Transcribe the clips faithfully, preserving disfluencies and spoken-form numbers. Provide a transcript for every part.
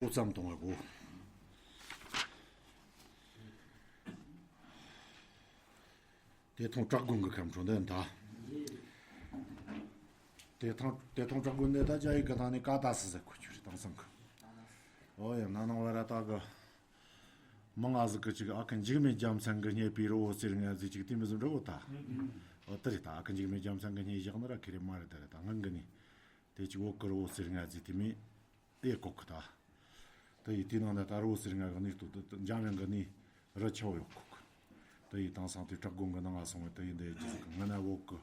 ཀོ་ཙམ་གཏོང་བ་གོ། དེ་ཐོང་བྲག་དགོན་གྱི་ཁམས་ཁྲོ་འདོན་ད། དེ་ཐོང་དེ་ཐོང་བྲག་དགོན་འདི་ད་རྒྱ་ཡིག་གི་ཐང་ནས་ཀ་ཏ་སི་ཟེར་གོ་ཆུ་རེད་དང་སང་གི། ཨོ་ཡ་ན་ནང་བ་ར་ད་གི། མང་ང་ཟིག་གི་ཅིག་ཨ་ཁུ་འཇིགས་མེད་རྒྱལ་མཚན་གྱི་བསྙད་པའི་རི་བོ་ཟེར་ང་ཟིག་ཅིག་དེ་མི་ཟིག་འགྲོ་གོ་ད། ཨོ་དེ་རེད་ད་ཨ་ཁུ་འཇིགས་མེད་རྒྱལ་མཚན་གྱི་བསྙད་བཞག་ན་ར་ཁེ་རེ་མ་རེད་ད་རེད་ད་ངང་གི་ནི། དེ་ཅིག་བོད་གི་རི་བོ་ཟེར་ང་ཟིག་དེ་མི། ཨེ་ཀོ་ཁི་ད། དེ་ཡི་དེའི་ནང་ན་ད་རི་བོ་ཟེར་ང་གི་ནི་ལྟོ་འཇམ་དབྱངས་གི་ནི་རི་ཆེ་བོ་ཡོད་ཀོ་ཁི། དེ་ཡི་དེང་སང་དེ་བྲག་དགོན་གི་ནང་ང་སོང་བས་དེ་ཡི་འདི་ཡི་ཅི་ཟིག་གི་ང་ན་བོད་གི།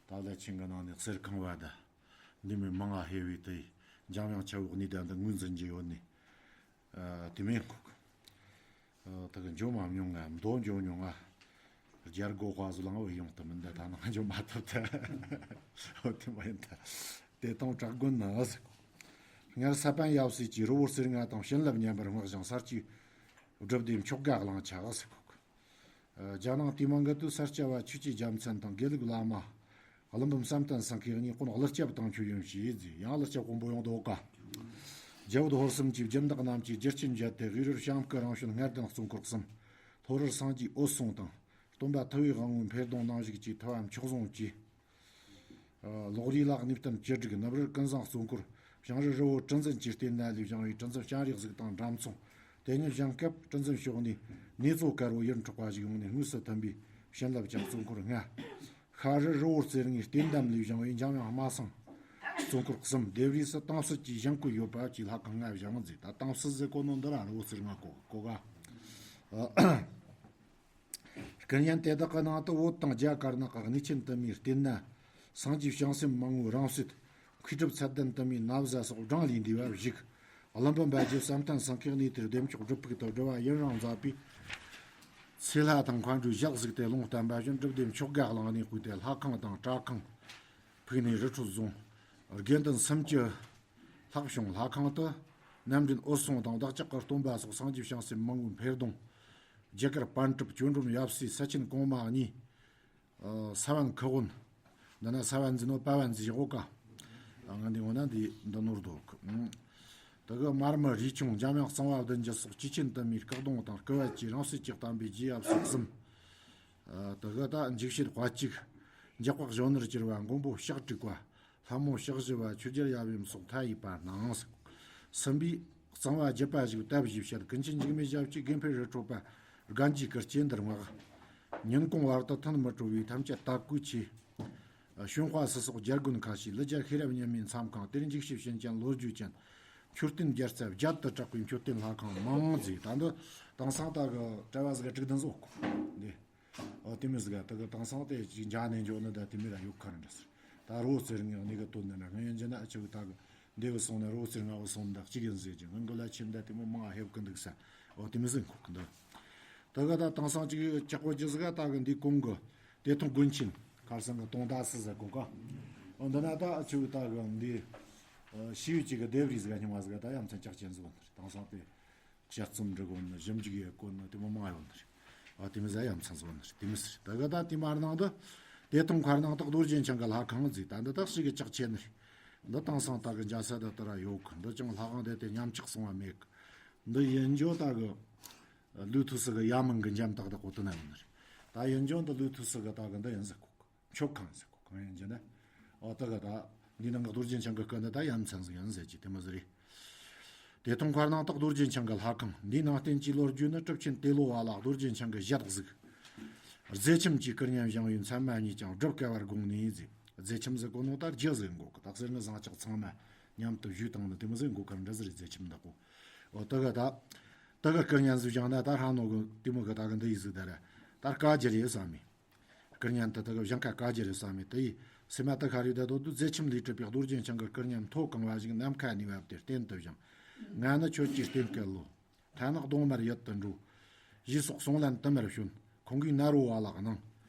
ད་ལ་ཆིང་གི་ནང་ནས་གསེར་ཁང་བ་ད། འདི་མི་མང་ང་ཧེ་བའི་དེ་ཡི་འཇམ་དབྱངས་ཆེ་བོ་གི་ནི་ད་འདི་ངོས་འཛིན་གྱི་ཡོད་ནི། ཨ། དེ་མིན་ཁོ། ཨ། ད་གི་འཇོ་མ་མྱོང་ང་མདོ་འཇོ་མྱོང་ང་། རྒྱལ་སྒོ་དཔའ་བཟོ་ལང་བའི་ཡོང་དུ་མིན་ད་ད་ནང་འཇོ་མ་ཐུབ་ད། ཨོ་དེ་མ་ཡིན་ད། དེ་དང་བྲག་དགོན་ན་ཟིག་སྔར་ས་པན་ཡབ་སྲས་ཀྱིས་རི་བོ་ཟེར་ང་དང་བྱིན་རླབས་ཉམས་པར་བསྔགས་ཤིང་ས་སྐྱའི་སྒྲུབ་སྡེ་མཆོག་དགའ་གླིང་ཆགས་ཟིག་རྒྱ་ནང་དེ་མང་གི་དུ་ས་སྐྱ་བ་ཆོས་ཀྱི་རྒྱལ་མཚན་དང་དགེ་ལུགས་བླ་མ། བློན་འབུམ་བསམ་གཏན་སེང་གེ་གཉིས་ཀུན་ཀླུ་སྐྱབས་དང་མཆོད་ཡོན་ཞུས་ཟིག་ཡང་ཀླུ་སྐྱབས་དཔོན་པོ་ཡོང་དོ་ག་རྒྱ་བོད་ཧོར་གསུམ་གྱི་སྦྱིན་བདག་རྣམས་ཀྱིས་རྒྱུ་རྐྱེན་བརྒྱད་དེ་དབུས་རུ་བྱམས་སྐུ་རང་བྱོན་ལྔ་ལྡན་གཙོ་འཁོར་གསུམ། ལྷོ་རུ་སངས་རྒྱས་འོད་སྲུང་དང་། སྟོན་པ་ཐུབ་པའི་དབང་པོའི་འཕེལ་གདུང་གནང་བཞུགས་ཀྱི་ཐུབ་པ་མཆོག་ཟུང་གིས། ལོག་རིས་ལ་གནས་བརྟན་བཅུ་དྲུག་ནུབ་རུ་ཀུན་བཟང་གཙོ་འཁོར། བྱང་རུ་རི་བོ་གྲུ་འཛིན་གྱི་རྟེན་ན་ལས་བཞེངས་པའི་གྲུ་འཛིན་སྤྱན་རས་གཟིགས་དང་འབྲམ་ཚོགས། དེ་ཉིད་བཞེངས་སྐབས་གྲུ་འཛིན་ཕྱོགས་ནས་ནེ་ཙོ་དཀར་བོ་ཡིད་འཕྲོག་པ་ཞིག་ཡོང་ནས་དངོས་སུ་ཐིམ་པའི་བྱིན་རླབས་ཀྱང་གཙོ་འཁོར་ལྔ། ཤར་རུ་རི་བོ་རྩེ་ལྔའི་རྟེན་འདམ་ལས་བཞེངས་པའི་འཇམ་དབྱངས་སྨྲ་སེང་གཙོ་འཁོར་གསུམ། ལྡེབས་རིས་སུ་དིང་སི་གྱི་བཞེངས་བཀོད་ཡོད་པ་བཅས་ལྷ་ཁང་ལྔ་བཞེངས་མཛད། ད་དིང་སི་ཟེར་གོ་ནོ་འདི་ར་རི་བོ་རྩེ་ལྔ་གོ་གོ་ག་སྐུ་བརྙན་དེ་དག་གི་ནང་དུ་བོད་དང་རྒྱ་དཀར་ནག་གི་གནས་ཆེན་དུ་མའི་རྟེན་ན། སངས་རྒྱས་བྱང་སེམས་མང་པོའི་རང་གསལ། མཁས་གྲུབ་ཚད་ལྡན་དུ་མའི་ན་བཟའ་སོགས་བགྲང་ལས་འདས་པ་བཞུགས། བློན་འབུམ་པ་རྗེ་བསམ་གཏན་སེང་གེ་གནས་དེར་བདེ་མཆོག་སྒྲུབ་ཕུག་ཏུ་སྒྲུབ་པ་ཡུན་རིང་མཛད་པས། ཚེ་ལྷ་དང་མཁའ་འགྲོའི་ཞལ་གཟིགས་ཏེ་ལུང་བསྟན་པ་བཞིན་སྒྲུབ་སྡེ་མཆོག་དགའ་གླིང་གནས་སྤོས་ཏེ་ལྷ་ཁང་དང་གྲྭ་ཁང་ཕུག་ནས་རི་ཁྲོད་བཟུང་། དགེ་འདུན་སུམ་ཅུ་ལྷག་བྱུང་། ལྷ་ཁང་དུ་རྣམ་འདྲེན་འོད་སྲུང་དང་བདག་ཅག་གི་སྟོན་པ་སོགས་སངས་རྒྱས་བྱང་སེམས་མང་པོའི་འཕེལ་གདུང་། རྒྱ་གར་པཎ་གྲུབ་ཅོན་སྒྲོམ་ཡབ་སྲས་ས་ཆེན་གོང་མ་གཉིས། ཨ། ས་བོན་ཁུ་དབོན། འདི་ན་ས་བོན་འཛིན་ནོ་པ་བན་འཛིན་བཞག་ག་ཨ། ང་འདི་འོ་ན་འདི་འདི་ནོར་དོ། ཨང་། དེ་གི་མར་མི་རས་ཆུང་འཇམ་དབྱངས་གཙང་བ་བདུན་བརྒྱུད་སོགས་ཆོས་ཅན་དུ་མའི་སྐུ་གདུང་དང་སྐུ་བལ་གྱི་རང་གསལ་གྱི་བསྟན་པའི་རྗེ་ཡབ་སྲས་གསུམ། ཨ། དེ་གི་ད་འཇིགས་བྱེད་དཔའ་གཅིག་འཇག་པ་གཞོན་ནུར་གྱུར་པ་མགོན་པོ་ཕྱག་དྲུག་པ། ལྷ་མོ་ཕྱག་བཞི་པ་ཆོས་རྒྱལ་ཡབ་ཡུམ་སོགས་མཐའ་ཡས་པ་གནང་། སྲིན་པོའི་གཙང་བ་བརྒྱུད་པ་ཞིག་བཏབ་ཞེས་བཤད། ཀུན་མཁྱེན་འཇིགས་མེད་ཞབས་ཀྱིས་དགེ་འཕེལ་རི་ཁྲོད་པ་རྒན་གྱིས་ཀིར་སྐྱེ་འདིར་བསྔགས། ཉིན་གུང་བར་དུ་ཐུན་མི་གྲོལ་བའི་ཐམས་ཅད་དད་གུས་ཆེ། ཞུན་དཔའ་སི་སོགས་རྒྱལ་དགོན་ཁ་ཤས་ལི་རྒྱ་ཤེས་རབ་མཉམ་མེད་མཚམས་ཁང་དེར་འཇིགས་བྱེད་བྱིན་ཅན་ལོ་རྒྱུས་ཅན། མཆོད་རྟེན་བརྒྱ་རྩ་བརྒྱད་དུ་གྲགས་པའི་མཆོད་རྟེན་ལྷ་ཁང་མང་མཛེས། ད་འདི་དེང་སང་ད་གི་གྲྭ་བ་ཟིག་དྲུག་བདུན་ཟོག་འདི། ཨོ་དེ་མི་ཟིག་ད་གི་དེང་སང་དེ་ཅིག་འཇག་ནས་འཇོག་ནི་ད་དེ་མི་ར་ཡོད་ཁ་ར་འདྲ་ཟེར། ད་རི་བོ་རྩེ་ལྔའི་གནས་གི་དོན་ནི་ར་ང་ཡན་ཇི་ན་ཨ་ཆུ་ད་གི་འདི་བུ་སོང་ནས་རི་བོ་རྩེ་ལྔ་བུ་སོང་ནི་ད་གཅིག་ཡིན་ཟེར་གྱི་ང་འགོ་ལ་ཆེན་ད་དེ་མོ་མང་ཨ་ཧེབ་གི་འདུག་ས། ཨོ་དེ་མི་ཟིག་ཁོག་གི་འདུག་ད་གི་ད་དེང་སང་ཅིག་ཅག་པོ་ཅི་ཟིག་ད་གི་འདི་གོང་གི་དེ་ཐོང་དགོན་ཆེན་ཁར་སང་གི་དོང་ད་སི་ཟེར་གོ་ག་ཨོ་འདི་ན་ད་ཨ་ཆུ་ད་གི་འདི་ཤིའུ་ཅིག་གི་ལྡེབས་རིས་ཟིག་སྙིང་བ་ཟིག་ད་ཡ་མཚན་ཅག་ཅན་ཟིག་འདི་རེད། དེང་སང་དེ། དཔྱད་རྩོམ་འབྲི་གོ་ནི་ཞིབ་འཇུག་ཡེ་གོ་ནི་དེ་མོ་མང་ཡོད་ནི་རེད། ཨ་དེ་མི་ཟ་ཡ་མཚན་བཟོ་ནི་རེད་དེ་མི་ཟེར། ད་ག་ད་དེ་མར་ནང་དུ་དེ་ཐོང་མཁར་ནང་དུ་རྡོ་རྗེ་འཆང་གི་ལྷ་ཁང་མཛེས། ད་འདི་དག་ཞིག་གི་ལྕགས་ཆེ་ནི་རེད། འདི་དེང་སང་ད་གི་འཇའ་ས་ད་ལྟ་ར་ཡོད་གི། འདི་ཅང་ལྷ་ཁང་དེ་དེ་ཉམས་ཆག་སོང་བ་མེད་གི། འདི་ཡིན་འཇོ་ད་གི་ལུས་ཐུ་སི་གི་ཡ་མིན་གི་འཇམ་ཏག་ཏག་གོ་དུ་ན་ཡོད་ནི་རེད། ད་ཡིན་འཇོ་འདི་ལུས་ཐུ་སི་གི་ད་གི་འདི་ཡིན་ཟེར་གོ་གི། མཆོད་ཁང་ཟེར་གོ་གང་ཡིན་ཟེར་ན། ཨོ་ད་ག་ད། འདི་ནང་གི་རྡོ་རྗེ་འཆང་གི་སྐུ་འདི་ད་ཡ་མཚན་ཟིག་ཡིན་ཟེར་གྱི་དེ་མོ་ཟིག་རེད། དེ་ཐོང་མཁར་ནང་དག་རྡོ་རྗེ་འཆང་གི་ལྷ་ཁང་འདིའི་ནང་རྟེན་གྱི་ལོ་རྒྱུས་ནི་གྲུབ་ཆེན་ཏེ་ལོ་བ་ལ་རྡོ་རྗེ་འཆང་གི་ཞལ་གཟིགས། རྫས་ཁྱིམ་གྱི་སྐུ་བརྙན་བཞེངས་པའི་མཚན་མ་གཉིས་ཀྱང་སྒྲུབ་དཀའ་བར་དགོངས་ནས་མཛད། རྫས་ཁྱིམ་ཟེར་གོ་ནོ་ད་རྒྱུ་ཟེར་འགོ་གི། ད་གསེར་དངུལ་ཟངས་ལྕགས་ཚང་མ་མཉམ་དུ་བཞུས་བཏང་ནི་དེ་མོ་ཟེར་འགོ་གར་འདྲ་ཟེར་རེད། རྫས་ཁྱིམ་འདི་གོ། ཨོ་ད་ག་ད། ད་ག་སྐུ་བརྙན་ཟིག་བཞེངས་ན་ད་ཧྲ་ནོ་གི་དེ་མོ་གི་ད་ག་འདི་ཡི་ཟིག་ད་ར། ད་དཀའ་རྒྱུ་རེད་བསམ་མི། སྐུ་བརྙན་དེ་དག་གི་བཞེངས་ཀ་དཀའ་རྒྱུ་རེད་བསམ་མེད། དེ་ཡིས་སེམས་མ་དེ་ཤ་རུས་དེ་དོ་དུ་རྫས་ཁྱིམ་ལས་གྲུབ་པའི་རྡོ་རྗེ་འཆང་གི་སྐུ་བརྙན་མཐོ་གང་བ་ཞིག་ནམ་མཁའ་ནས་བབས་ཏེ་རྟེན་དུ་བཞེངས། ང་ནི་ཁྱོད་ཀྱི་རྟེན་སྐལ་ལོ། ཐ་ནག་གདོང་དམར་ཡུལ་དུ་འགྲོ། ཞེས་སོགས་གསུང་ལན་དུ་མར་བྱོན། ཁོང་གིས་ནཱ་རོ་བ་ལ་གནང་།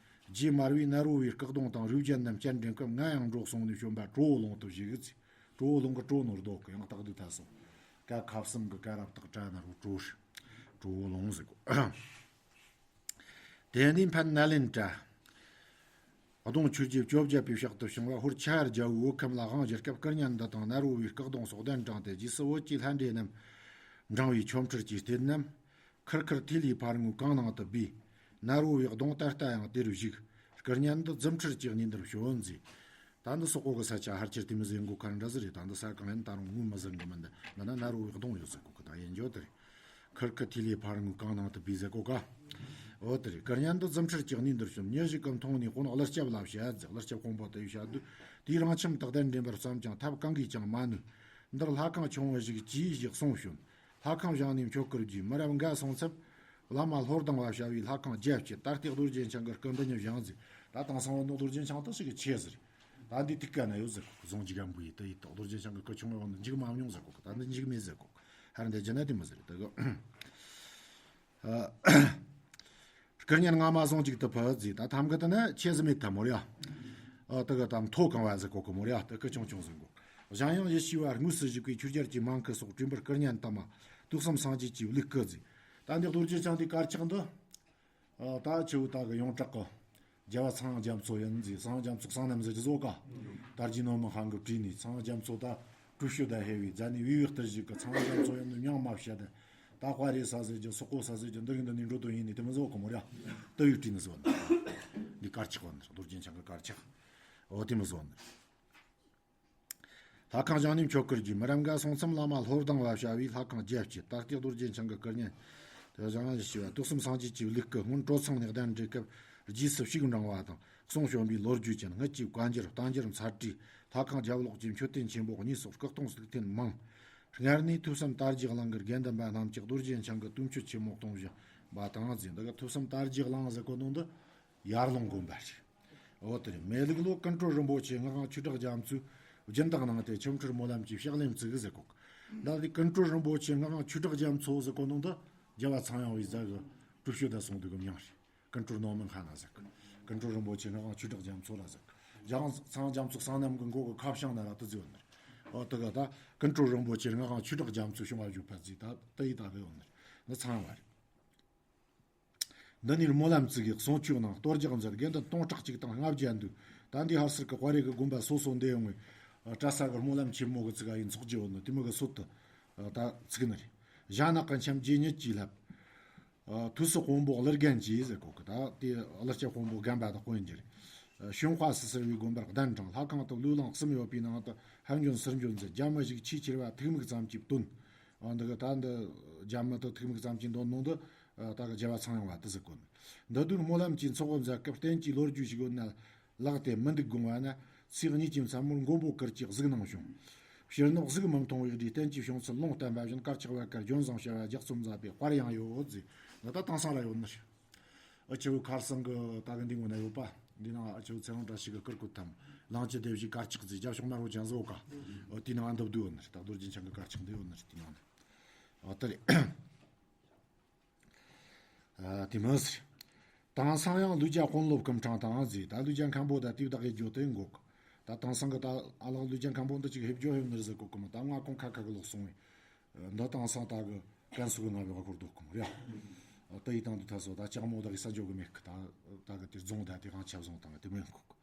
རྗེ་མར་པས་ནཱ་རོ་བའི་སྐུ་གདུང་དང་རུས་རྒྱན་རྣམས་སྤྱན་འདྲེན་སྐབས་ང་ཡང་འགྲོགས་སོང་ནས་བྱོན་པ་གྲོ་བོ་ལུང་དུ་བཞུགས་ཚེ། གྲོ་བོ་ལུང་གི་གྲོ་ནོར་རྡོ་གི་ཡང་དག་བསྡུས་ད་སོང་། ཀ་ཁ་གསུམ་གི་ཀ་རབ་བཏགས་ཀྲ་ན་རོ་གྲོ་ཧྲི། གྲོ་བོ་ལུང་ཟེར་གོ། དེ་ནས་ཕན་ནཱ་ལེནྡྲ། གདོང་ཆོས་རྗེ་བཅོ་བརྒྱད་པའི་ཕྱག་ཏུ་བྱུང་བ་ཧོར་ཆ་ཡར་རྒྱལ་བོའི་བོད་ཁམས་ལ་དབང་བསྒྱུར་སྐབས་སྐུ་བརྙན་འདི་དང་ནཱ་རོ་བའི་སྐུ་གདུང་སོགས་གདན་དྲངས་ཏེ་རྗེས་སུ་བོད་ཀྱི་ལྷ་འདྲེ་རྣམས་ འབྲང་བའི་ཆོ་འཕྲུལ་གྱི་ལྟས་རྣམས། ཁུར་ཁུར་ཐིག་ལེའི་ཕར་ངོས་གང་ནང་དུ་སྦས། ནཱ་རོ་བའི་གདོང་ད་ལྟ་ཡང་དེར་བཞུགས། སྐུ་བརྙན་འདི་རྫུ་འཕྲུལ་གྱི་གནས་འདིར་བྱོན་མཛད། ད་འདི་སོག་པོ་གི་ས་ཆ་ཕལ་ཆེར་དེ་མོ་ཟེར་གོ་ཁ་འདྲ་ཟིག་རེད། ད་འདི་ས་གང་ཡིན་ད་རུང་ངོས་མི་ཟིན་གི་མིན། འདི་འདི་ན་ནཱ་རོ་བའི་གདོང་ཡོད་ཟེར་གོ་གི། ད་ཡིན་རྒྱུ་དེ་རེད། ཁུར་ཁུར་ཐིག་ལེའི་ཕར་ངོས་གང་ནང་དུ་སྦས་ཟེར་གོ་ག་འོ་དེ་རེད། སྐུ་བརྙན་འདི་རྫུ་འཕྲུལ་གྱི་གནས་འདིར་བྱོན། མྱི་ཞིག་གིས་མཐོང་ནས་དཔོན་ཀླུ་སྐྱབས་ལ་བཤད་ཟེར། ཀླུ་སྐྱབས་དཔོན་པོ་དེས་བཤད་དུས། དེས་རང་ཁྱིམ་དག་ལྡན་འདྲེན་པར་བརྩམས་ཀྱང་ཐབས་གང་གིས་ཀྱང་མ་ནུས། འདིར་ལྷ་ཁང་ཆུང་ངུ་ཞིག་ཅིག་ཡོད་ཅེས་གསུངས་བྱོན། ལྷ་ཁང་བཞེངས་ནས་མཆོད་བཀུར་བགྱིས། མི་རབས་འགའ་སོང་ཚད་བླ་མ་ལྷོ་ལྡང་བ་བྱ་བའི་ལྷ་ཁང་བརྒྱད་བསྐྱེད། ད་ལྟའི་རྡོ་རྗེ་འཆང་གི་སྐུ་འདི་ཉིད་བཞེངས་ཟེར། ད་དེང་སང་བ་ནོ་རྡོ་རྗེ་འཆང་དེ་ཞིག་གི་ཆེ་ཟེར། ད་འདི་ཐིག་ཀ་ན་ཡོད་ཟེར་གོ། བཟུང་འཇིག་གམ་བུ་ཡི་དེ་ཡི་རྡོ་རྗེ་འཆང་གི་སྐུ་ཆུང་བ་འོང་འཇིག་མ་མྱོང་ཟེར་གོ། ད་འདི་འཇིག་མེད་ཟེར་གོ། ཧར་འདི་རྒྱུ་ན་དེ་མི་ཟེར་ད་གོ། སྐུ་བརྙན་སྔ་མ་བཟུང་གཅིག་ཏུ་ཕུལ་ཟེར། ད་ཐམ་གི་དེ་ནི་ཆེ་ཟི་མེད་ཐ་མོ་རེད་ཡ། ཨ་དེ་གི་ད་མཐོ་གང་བ་ཟེར་གོ་གི་མོ་རེད་ཡ། དེ་གི་ཆུང་ཆུང་ཟེར་གོ། གཞན་ཡང་ཡེ་ཤེས་པ་དངོས་སུ་བཞུགས་པའི་ཆོས་རྒྱལ་གྱི་མང་ཁུ་སོགས་བྲིས་འབུར་སྐུ་བརྙན་དུ་མ་དུག་གསུམ་སངས་རྒྱས་ཀྱི་ལུགས་སྐུ་ཟེར། ད་འདི་རྡོ་རྗེ་འཆང་དེ་དཀར་ཆག་འདི། ཨ་ད་ཆུ་བོ་ད་གི་ཡོངས་གྲགས་གི་རྒྱལ་བ་ཚངས་དབྱངས་རྒྱ་མཚོ་ཡིན་ཟེར། ཚངས་དབྱངས་རྒྱ་མཚོ་གསང་རྣམ་ཟེར་གྱི་བཟོ་ག་དར་རྒྱས་ནོར་མི་ཁང་གི་བྲིས་ནས། ཚངས་དབྱངས་རྒྱ་མཚོ་ད་གྲུ་ཤུ་ད་ཧེ་བའི་རྫ་ནས་བི་བི་ལྟར་ཞིག་གི་ཚངས་དབྱངས་རྒྱ་མཚོ་ཡིན་ནི་མྱང་མ་བཤད་དེ། ད་དཔའ་རེ་ས་ཟེར་གྱི་སོག་པོ་ས་ཟེར་གྱི་འདི་རིང་འདི་ནས་འགྲོ་དོན་ཡིན་ནི་དེ་མི་བཟོ་གི་མོ་ར། ཏི་ཡུ་བྲིས་ནི་བཟོ་ནི། འདི་དཀར་ཆག་བ་ནི་རྡོ་རྗེ་འཆང་གི་དཀར་ཆག་འོ་དེ་མི་བཟོ་ནི། ལྷ་ཁང་བཞེངས་ནས་མཆོད་བཀུར་བགྱིས། མི་རབས་འགའ་སོང་ཙམ་བླ་མ་ལྷོ་ལྡང་བ་བྱ་བའི་ལྷ་ཁང་བརྒྱད་བསྐྱེད། ད་ལྟའི་རྡོ་རྗེ་འཆང་གི་སྐུ་བརྙན་དུ་བཞེངས་ཞེས་པ། དུག་གསུམ་སངས་རྒྱས་ཀྱི་ལུགས་སྐུ། སྔོན་གྲོ་ཚང་ནས་གདན་འདྲེན་སྐབས་རྗེས་སུ་ཞུགས་འབྲང་བ་དང་གསུང་བྱོན་པའི་ལོ་རྒྱུས་ཅན། སྔོན་གྱི་བཀའ་འགྱུར་བསྟན་འགྱུར་མཚར་བྲིས་ལྷ་ཁང་རྒྱབ་ལོགས་ཀྱི་མཆོད་རྟེན་ཆེན་པོ་གཉིས་སོགས་སྐུ་གཏོང་ལུགས་མཐུན་མང་། སྔར་ནས་ཐོས་བསམ་དར་རྒྱས་གླིང་གི་དགེ་འདུན་པ་རྣམས་ཀྱིས་རྡོ་རྗེ་འཆང་གི་དུས་མཆོད་ཆེན་མོ་གཏོང་བཞིན་པ་དང་ཟེར། འདི་ག་ཐོས་བསམ་དར་རྒྱས་གླིང་ཟེར་གོ་ནོ་འདི་ཡར་ཀླུང་དགོན་པ་རེད། འོ་དེ་རེད། མེ་ལུག་ལོ་ཀུན་གྲོལ་རིན་པོ་ཆེ་སྔགས་དབང་ཆོས་གྲགས་རྒྱ་མཚོས་སྦྱིན་བདག་གནང་སྟེ་ཆོ་འཕྲུལ་སྨོན་ལམ་གྱི་ཕྱག་ལེན་བཙུགས་ཟེར་གོ། ད་དེ་ཀུན་གྲོལ་རིན་པོ་ཆེ་སྔགས་དབང་ཆོས་གྲགས་རྒྱ་མཚོ་ཟེར་གོ་ནོ་འདི་རྒྱལ་བ་ཚངས་དབྱངས་པའི་རྫ་གི་གྲུ་ཤུ་ད་སོང་དུས་གི་མྱང་རེད། ཀུན་གྲོལ་ནོར་མི་ཁང་ན་ཟེར་གི། ཀུན་གྲོལ་རིན་པོ་ཆེ་སྔགས་དབང་ཆོས་གྲགས་རྒྱ་མཚོ་ལ་ཟེར་གི། རྒྱལ་དབང་ཚངས་རྒྱ་མཚོ་གསང་རྣམ་གི་མགོ་གི་ཁ་བྱང་ན་ར་དུ་བརྩི་ཡོད་ནི་རེད། འོ་དེ་ག་ད་ཀུན་གྲོལ་རིན་པོ་ཆེ་སྔགས་དབང་ཆོས་གྲགས་རྒྱ་མཚོ་བྱུང་བ་བརྗོད་པ་བརྩིས་ད་དེ་ཡི་ད་གི་ཡོད་ནི་རེད། འདི་ཚང་བ་རེད། འདི་ནས་སྨོན་ལམ་བཙུགས་ཡིག་གསུང་ཆོག་གནང་གཏོར་རྒྱག་མཛད། དགེ་འདུན་སྟོང་ཕྲག་གཅིག་དང་ལྔ་བརྒྱ་འདུས། ད་འདི་ཧར་སེར་གྱི་དཔའ་རིས་ཀྱི་དགོན་པ་སོ་སོ་འདི་ཡོང་བའི་གྲྭ་ས་གི་སྨོན་ལམ་ཆེན་མོ་གི་ཚིག་ཡིན་ཚོགས་ཀྱི་ཡོད་ནི་དེ་མོ་གི་སྲོལ་དུ་ད་བཙུགས་ནི་རེད། ཞྭ་ནག་གི་འཆམ་རྗེ་ཉིད་ཀྱིས་བསླབས། ཐུགས་སུ་དཔོན་པོ་ཀླུ་རྒན་གྱིས་ཟེར་གོ་གི། ད་དེ་ཀླུ་སྐྱབས་དཔོན་པོ་རྒན་པ་དང་དཔོན་གྱི་རེད། ཞུན་དཔའ་སི་སི་བའི་དགོན་པར་གདན་དྲངས། ལྷ་ཁང་དུ་ལུས་ལངས་གསུམ་ཡོད་པའི་ནང་དུ་ཧར་འབྱོན་ཚུར་འབྱོན་མཛད། རྒྱ་མི་ཞིག་ཆེས་ཆེར་བ་ཐུགས་མིག་ཙམ་གྱིས་བཏོན། འོ་འདི་གི་ད་འདི་རྒྱ་མི་དུ་ཐུགས་མིག་ཙམ་གྱིས་འདོན་ནོ་འདི་ད་གི་རྒྱལ་བ་ཚངས་དབྱངས་པ་དུ་ཟེར་གོ་ནི། འདི་དུས་སྨོན་ལམ་གྱི་ཚོགས་མཛད་སྐབས་བསྟན་གྱི་ལོ་རྒྱུས་ཤིག་ཡོད་ན་ལགས་ཏེ་མི་འདུག་དགོངས་པ་ན། ཚེས་གཉིས་ཀྱི་མཚན་མོར་མགོན་པོ་གུར་གྱི་གཟིགས་སྣང་བྱུང་། ཕྱིར་ནོག་གཟིགས་མི་མཐོང་བའི་རིགས་བསྟན་གྱི་བྱུང་ཚུལ་ལུང་བསྟན་པ་བཞིན་དཀར་ཆག་བར་དཀར་ལྗོན་བཟང་བྱ་བ་ལྗགས་རྩོམ་མཛད་པའི་དཔར་ཡང་ཡོད་ཟེར། འདི་ད་དེང་སང་ར་ཡོད་ནི་རེད། ཨ་ཆུ་བོ་ཁར་སང་གི་ད་གི་འདི་ངོ་ན་ཡོད་པ། འདི་ནང་ཨ་ཆུ་བོ་ཚེ་རིང་བཀྲ་ཤིས་ཀྱི་སྐུར་བཀོད་དམ་གླང་ཆེན་སྡེ་བཞིའི་དཀར་ཆག་ཟེར་རྒྱབ་ཕྱོགས་དམར་པོ་ཅན་བཟོ་ག་འོ་དེའི་ནང་འདི་བསྡུས་ཡོད་ནི་རེད། ད་རྡོ་རྗེ་འཆང་གི་དཀར་ཆག་འདི་ཡོད་ནི་རེད། དེའི་ནང་ནས་འོ་དེ་རེད། ཨ་དེ་མོ་ཟེར། དེང་སང་ཡང་ལུས་རྒྱ་དཔོན་སློབ་སྐུ་ཕྲེང་དང་ཟེར། ད་ལུས་རྒྱ་མཁན་པོ་ད་དེའི་བདག་གི་རྒྱུ་དེ་འགོག་ད་དེང་སང་གི་ད་ཨ་ལགས་ལུས་རྒྱ་མཁན་པོ་འདི་ཅིག་ཧེབ་རྒྱུ་ཧེབ་ནི་རེད་ཟེར་གོ་གི་མོ། ད་ང་ཁོང་ཁ་ཁ་གི་ལོག་སོང་བས། འདི་དེང་སང་ད་གི་ཀན་སུའུ་གི་ང་བའི་ཧ་གོ་རྡོ་ཁུང་རེད། ཨ་ད་ཡི་དང་དུ་ད་སོ་ད་ལྕགས་མོ་ད་གི་ས་འཇོག་གི་མེད་གི། ད་ད་གི་དེར་རྫོང་ད་དེ་གང་ཆབ་རྫོང་དང་དེ་མོ་ཡང་གོ་གི།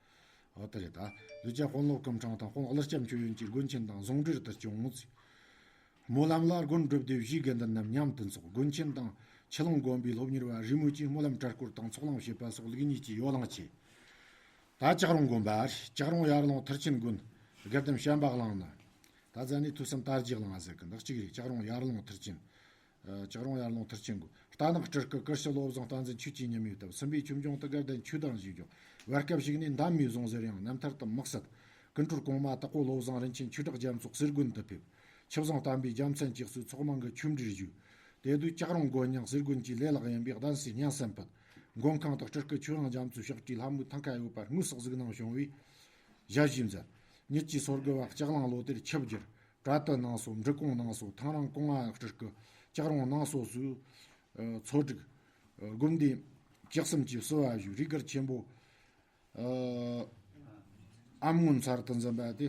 ཨ་ད་རེད། ད་ལུས་རྒྱ་དཔོན་སློབ་སྐུ་ཕྲེང་དང་དཔོན་ཀླུ་སྐྱབས་མཆོད་ཡོན་གྱི་དགོན་ཆེན་དང་ཟུང་འབྲེལ་དུ་བྱུང་ངོ་། སྨོན་ལམ་ལ་དགོན་སྒྲུབ་སྡེ་བཞིའི་དགེ་འདུན་རྣམས་མཉམ་དུ་འཚོགས། དགོན་ཆེན་དང་ཆུ་ལུང་དགོན་པའི་སློབ་གཉེར་བ་རེས་མོས་ཀྱིས་སྨོན་ལམ་གྲྭ་སྐོར་དང་ཚོགས་ལམ་བྱེད་པ་སོགས་ལུགས་གཉིས་ཀྱི་ཡོ་ལང་བྱས། ད་ལྕགས་རོང་དགོན་པ་རེད། ལྕགས་རོང་ཡར་ཀླུང་ཐར་ཆེན་དགོན་དགེ་ལྡན་བྱམས་པ་གླིང་ན། ད་ཟ་ནི་ཐོས་བསམ་དར་རྒྱས་གླིང་ཟེར་གི་འདི་གཅིག་རེད། ལྕགས་རོང་ཡར་ཀླུང་ཐར་ཆེན། ཨ་ལྕགས་རོང་ཡར་ཀླུང་ཐར་ཆེན་དགོན། རྟ་ནག་སྤྲུལ་སྐུ་ཀུ་ཤུ་བློ་བཟང་བསྟན་འཛིན་ཆོས་ཀྱི་ཉི་མའི་སྟབས་སྲིན་པོའི་ཆོས་འབྱུང་དུ་དགའ་ལྡན་ཆོས་དང་ཞིག་འབྱུང་བར་སྐབས་ཤིག་ནས་འདམ་མི་བཟུང་ཟེར་ཡང་རྣམ་ཐར་དུ་དམིགས་བསལ། ཀུན་གྲོལ་གོང་མ་དྭགས་པོ་བློ་བཟང་རིན་ཆེན་ཆོས་གྲགས་རྒྱ་མཚོ་གསེར་དགོན་དུ་ཕེབས། ཆུ་བཟང་བསྟན་པའི་རྒྱལ་མཚན་གྱི་གཙོས་ཚོགས་མང་གི་ཆོས་འབྲེལ་ཞུས། དེ་དུས་ལྕགས་རོང་དགོན་རྙིང་གསེར་དགོན་གྱི་ལས་ལག་ཡིན་པས་གདན་སའི་སྙན་སེམས་ཕུལ། མགོན་ཁང་དུ་སྤྲུལ་སྐུ་ཆོས་དབྱིངས་རྒྱ་མཚོའི་ཕྱག་བྲིས་ལྷ་མོའི་ཐང་ཀ་ཡོད་པར་དངོས་སུ་གཟིགས་སྣང་བྱུང་བས། ཞལ་བཞེས་མཛད། ཉིད་ཀྱི་སོར་དགུ་བ་ལྕགས་གླང་ལོ་དེར་ཆིབས་བསྒྱུར། གྲྭ་བསྟུན་གནང་སོ། འབྲི་གུང་གནང་སོ། ཐང་རང་ཀོང་ང་སྤྲུལ་སྐུ་ལྕགས་རོང་གནང་སོ་སོའི་ཚོ་དྲུག་དགོན་སྡེ་བཅུ་གསུམ་གྱི་བསུ་བ་ཞུས། རིག་གར་ཆེན་པོ་ཨ་མངོན་མཚར་དུ་འཛིན་པ་དེ།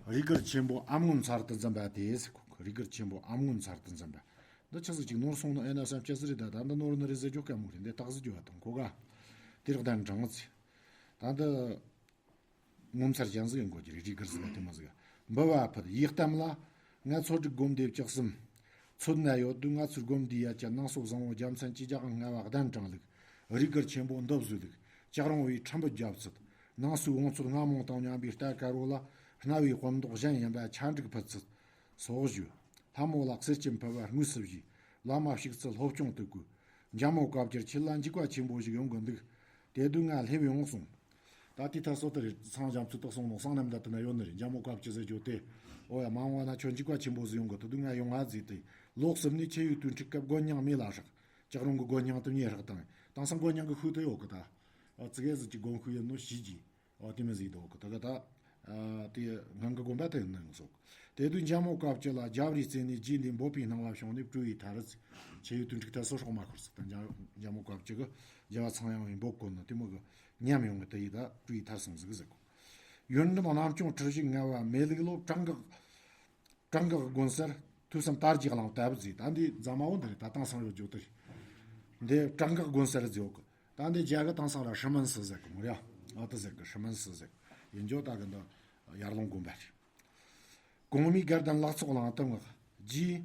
རིག་གར་ཆེན་པོ་ཨ་མངོན་མཚར་དུ་འཛིན་པ་དེ་ཟེར་གོ། རིག་གར་ཆེན་པོ་ཨ་མངོན་མཚར་དུ་འཛིན་པ། འདི་ཆི་ཟིག་ཅིག་ནོར་སོང་ནོ་ཨེ་ན་བསམ་སྐྱེ་ཟི་རེད། ད་ད་འདི་ནོར་ནི་རེད་ཟེར་རྒྱུ་དཀའ་མོ་རེད། འདི་རྟགས་ཟིག་རྒྱུ་བ་དང་གོ་ག་དེར་གདན་དྲངས་ཚེ། ད་འདི། ངོ་མཚར་ཅན་ཟིག་ཡིན་དགོས་ཀྱི་རེད། རིག་གར་ཟིག་ལ་དེ་མོ་ཟིག་འབུལ་བ་ཕུལ། ཡི་གཏམ་ལ། ང་ཚོ་འབྲུག་སྒོམ་སྡེ་བཅུ་གསུམ་ཚོ་ན་ཡོད་དུས། ང་ཚོའི་སྒོམ་འདིའི་ཡ་གྱལ་ནང་སོ་བཟང་བོ་རྒྱལ་མཚན་གྱི་རྒྱལ་ཁང་ལྔ་བ་གདན་དྲངས་ལུགས། རིག་གར་ཆེན་པོ་འདི་བཟོས་ལུགས། ལྕགས་རོང་བའི་ཁྲི་འབུད་རྒྱབ་ཚུལ། ནང་སོའི་བང་ཚོད་སྔ་མོ་དང་མཉམ་པའི་རྟ་དཀར་བོ་ལ་གནའ་བོའི་དཔོན་མདོག་གཞན་ཡིན་པ་ཆ་འགྲིག་ཕུལ་ཚུལ་སོགས་ཞུས། ལྷ་མོ་ལ་གསེར་སྐྱེམས་ཕུལ་བ་དངོས་སུ་བཞེས། བླ་མ་ཕྱུག་རྩལ་སློབ་སྐྱོང་དུ་བསྐུལ། འཇམ་མོ་བཀའ་བཅུ་ཁྱེད་ལ་འཇིགས་པ་ཆེན་པོ་ཞིག་ཡོང་གི་འདུག་དེ་དུས་ང་སླེབས་ཡོང་སོང་། ད་དེའི་ཐད་སོ་དེ་རེད། ཚང་རྒྱ་མཚོ་དག་སོང་ནོ་གསང་རྣམ་འདྲ་དེ་ན་ཡོད་ནི་རེད། འཇམ་མོ་བཀའ་བཅུ་ཟེར་རྒྱུ་དེ། ཨོ་ཡ། མ་འོངས་བ་ན་ཁྱོད་འཇིགས་པ་ཆེན་པོ་ཟིག་ཡོང་གི། དེ་དུས་ང་ཡོང་ང་ཟེར་ཏེ། ལོ་གསུམ་ནས་ཆེ་ཡུལ་དུས་འཁྲུག་སྐབས་དགོན་རྙིང་མེ་ལ་བསྲེགས། ལྕགས་རོང་གི་དགོན་རྙིང་དུ་མེ་བསྲེགས་བཏང་། དེང་སང་དགོན་རྙིང་གི་ཤུལ་དུ་ཡོད་གི་ད། ཨ་ཙི་གེ་ཟིག་གི་དགོན་ཤུལ་ཡིན་ནོ་ཞིག་གི། ཨོ་དེ་མི་ཟིག་འདུག་གི། ད་གི་ད། ཨ་དེ་སྔོན་གི་དགོན་པ་དེ་ཡིན་ནོ་སོགས། དེ་དུས་འཇམ་མོ་བཀའ་བཅུ་ལ་རྒྱབ་རིའི་རྩེ་ནས་རྗེ་འདིའི་འབོད་པའི་སྣང་བ་བྱུང་ནས་སྤྲུལ་བའི་མཐར་རེད། ཆེ་ཡུལ་དུས་འཁྲུག་ཐལ་སོ་སྲོག་མ་ཤོར་ཟིག་ད་འཇམ་འཇམ་མོ་བཀའ་བཅུ་གི་རྒྱལ་བ་ཚངས་དབྱངས་བའི་འབོད་གོ་ནོ་དེ་མོ་གི་ཉམས་ཡོང་གི། དེ་ཡི་ད་སྤྲུལ་བའི་མཐར་སོང་ཟིག་ཟེར་གོ། ཡུན་རིང་རྣམ་སྐྱོང་ཁྲིར་བཞུགས་ལྔ་བ་མེ་ལུག་ལོ་བྲག་འགག་བྲག་འགག་དགོན་སར་ཐོས་བསམ་དར་གྱི་གླིང་བཏབ་ཟིག་ད་འདི་རྫ་མ་བོ་འདི་རེད། ད་དེང་སང་ཡོད་རྒྱུ་དེ་རེད། འདི་བྲག་འགག་དགོན་སར་ཟེར་གོ། ད་འདི་རྒྱ་གི་དེང་སང་ལ་ཧྲི་མན་སི་ཟེར་གི་མོ་རེད། ཨ་དེ་ཟེར་གི། ཧྲི་མན་སི་ཟེར་གི་ཡིན་རྒྱུ། ད་གི་འདི་ཡར་ལུང་དགོན་པ་རེད། གོང་མའི་དགའ་ལྡན་ལག་ཚོགས་གླིང་དུ་མངགས། རྗེས་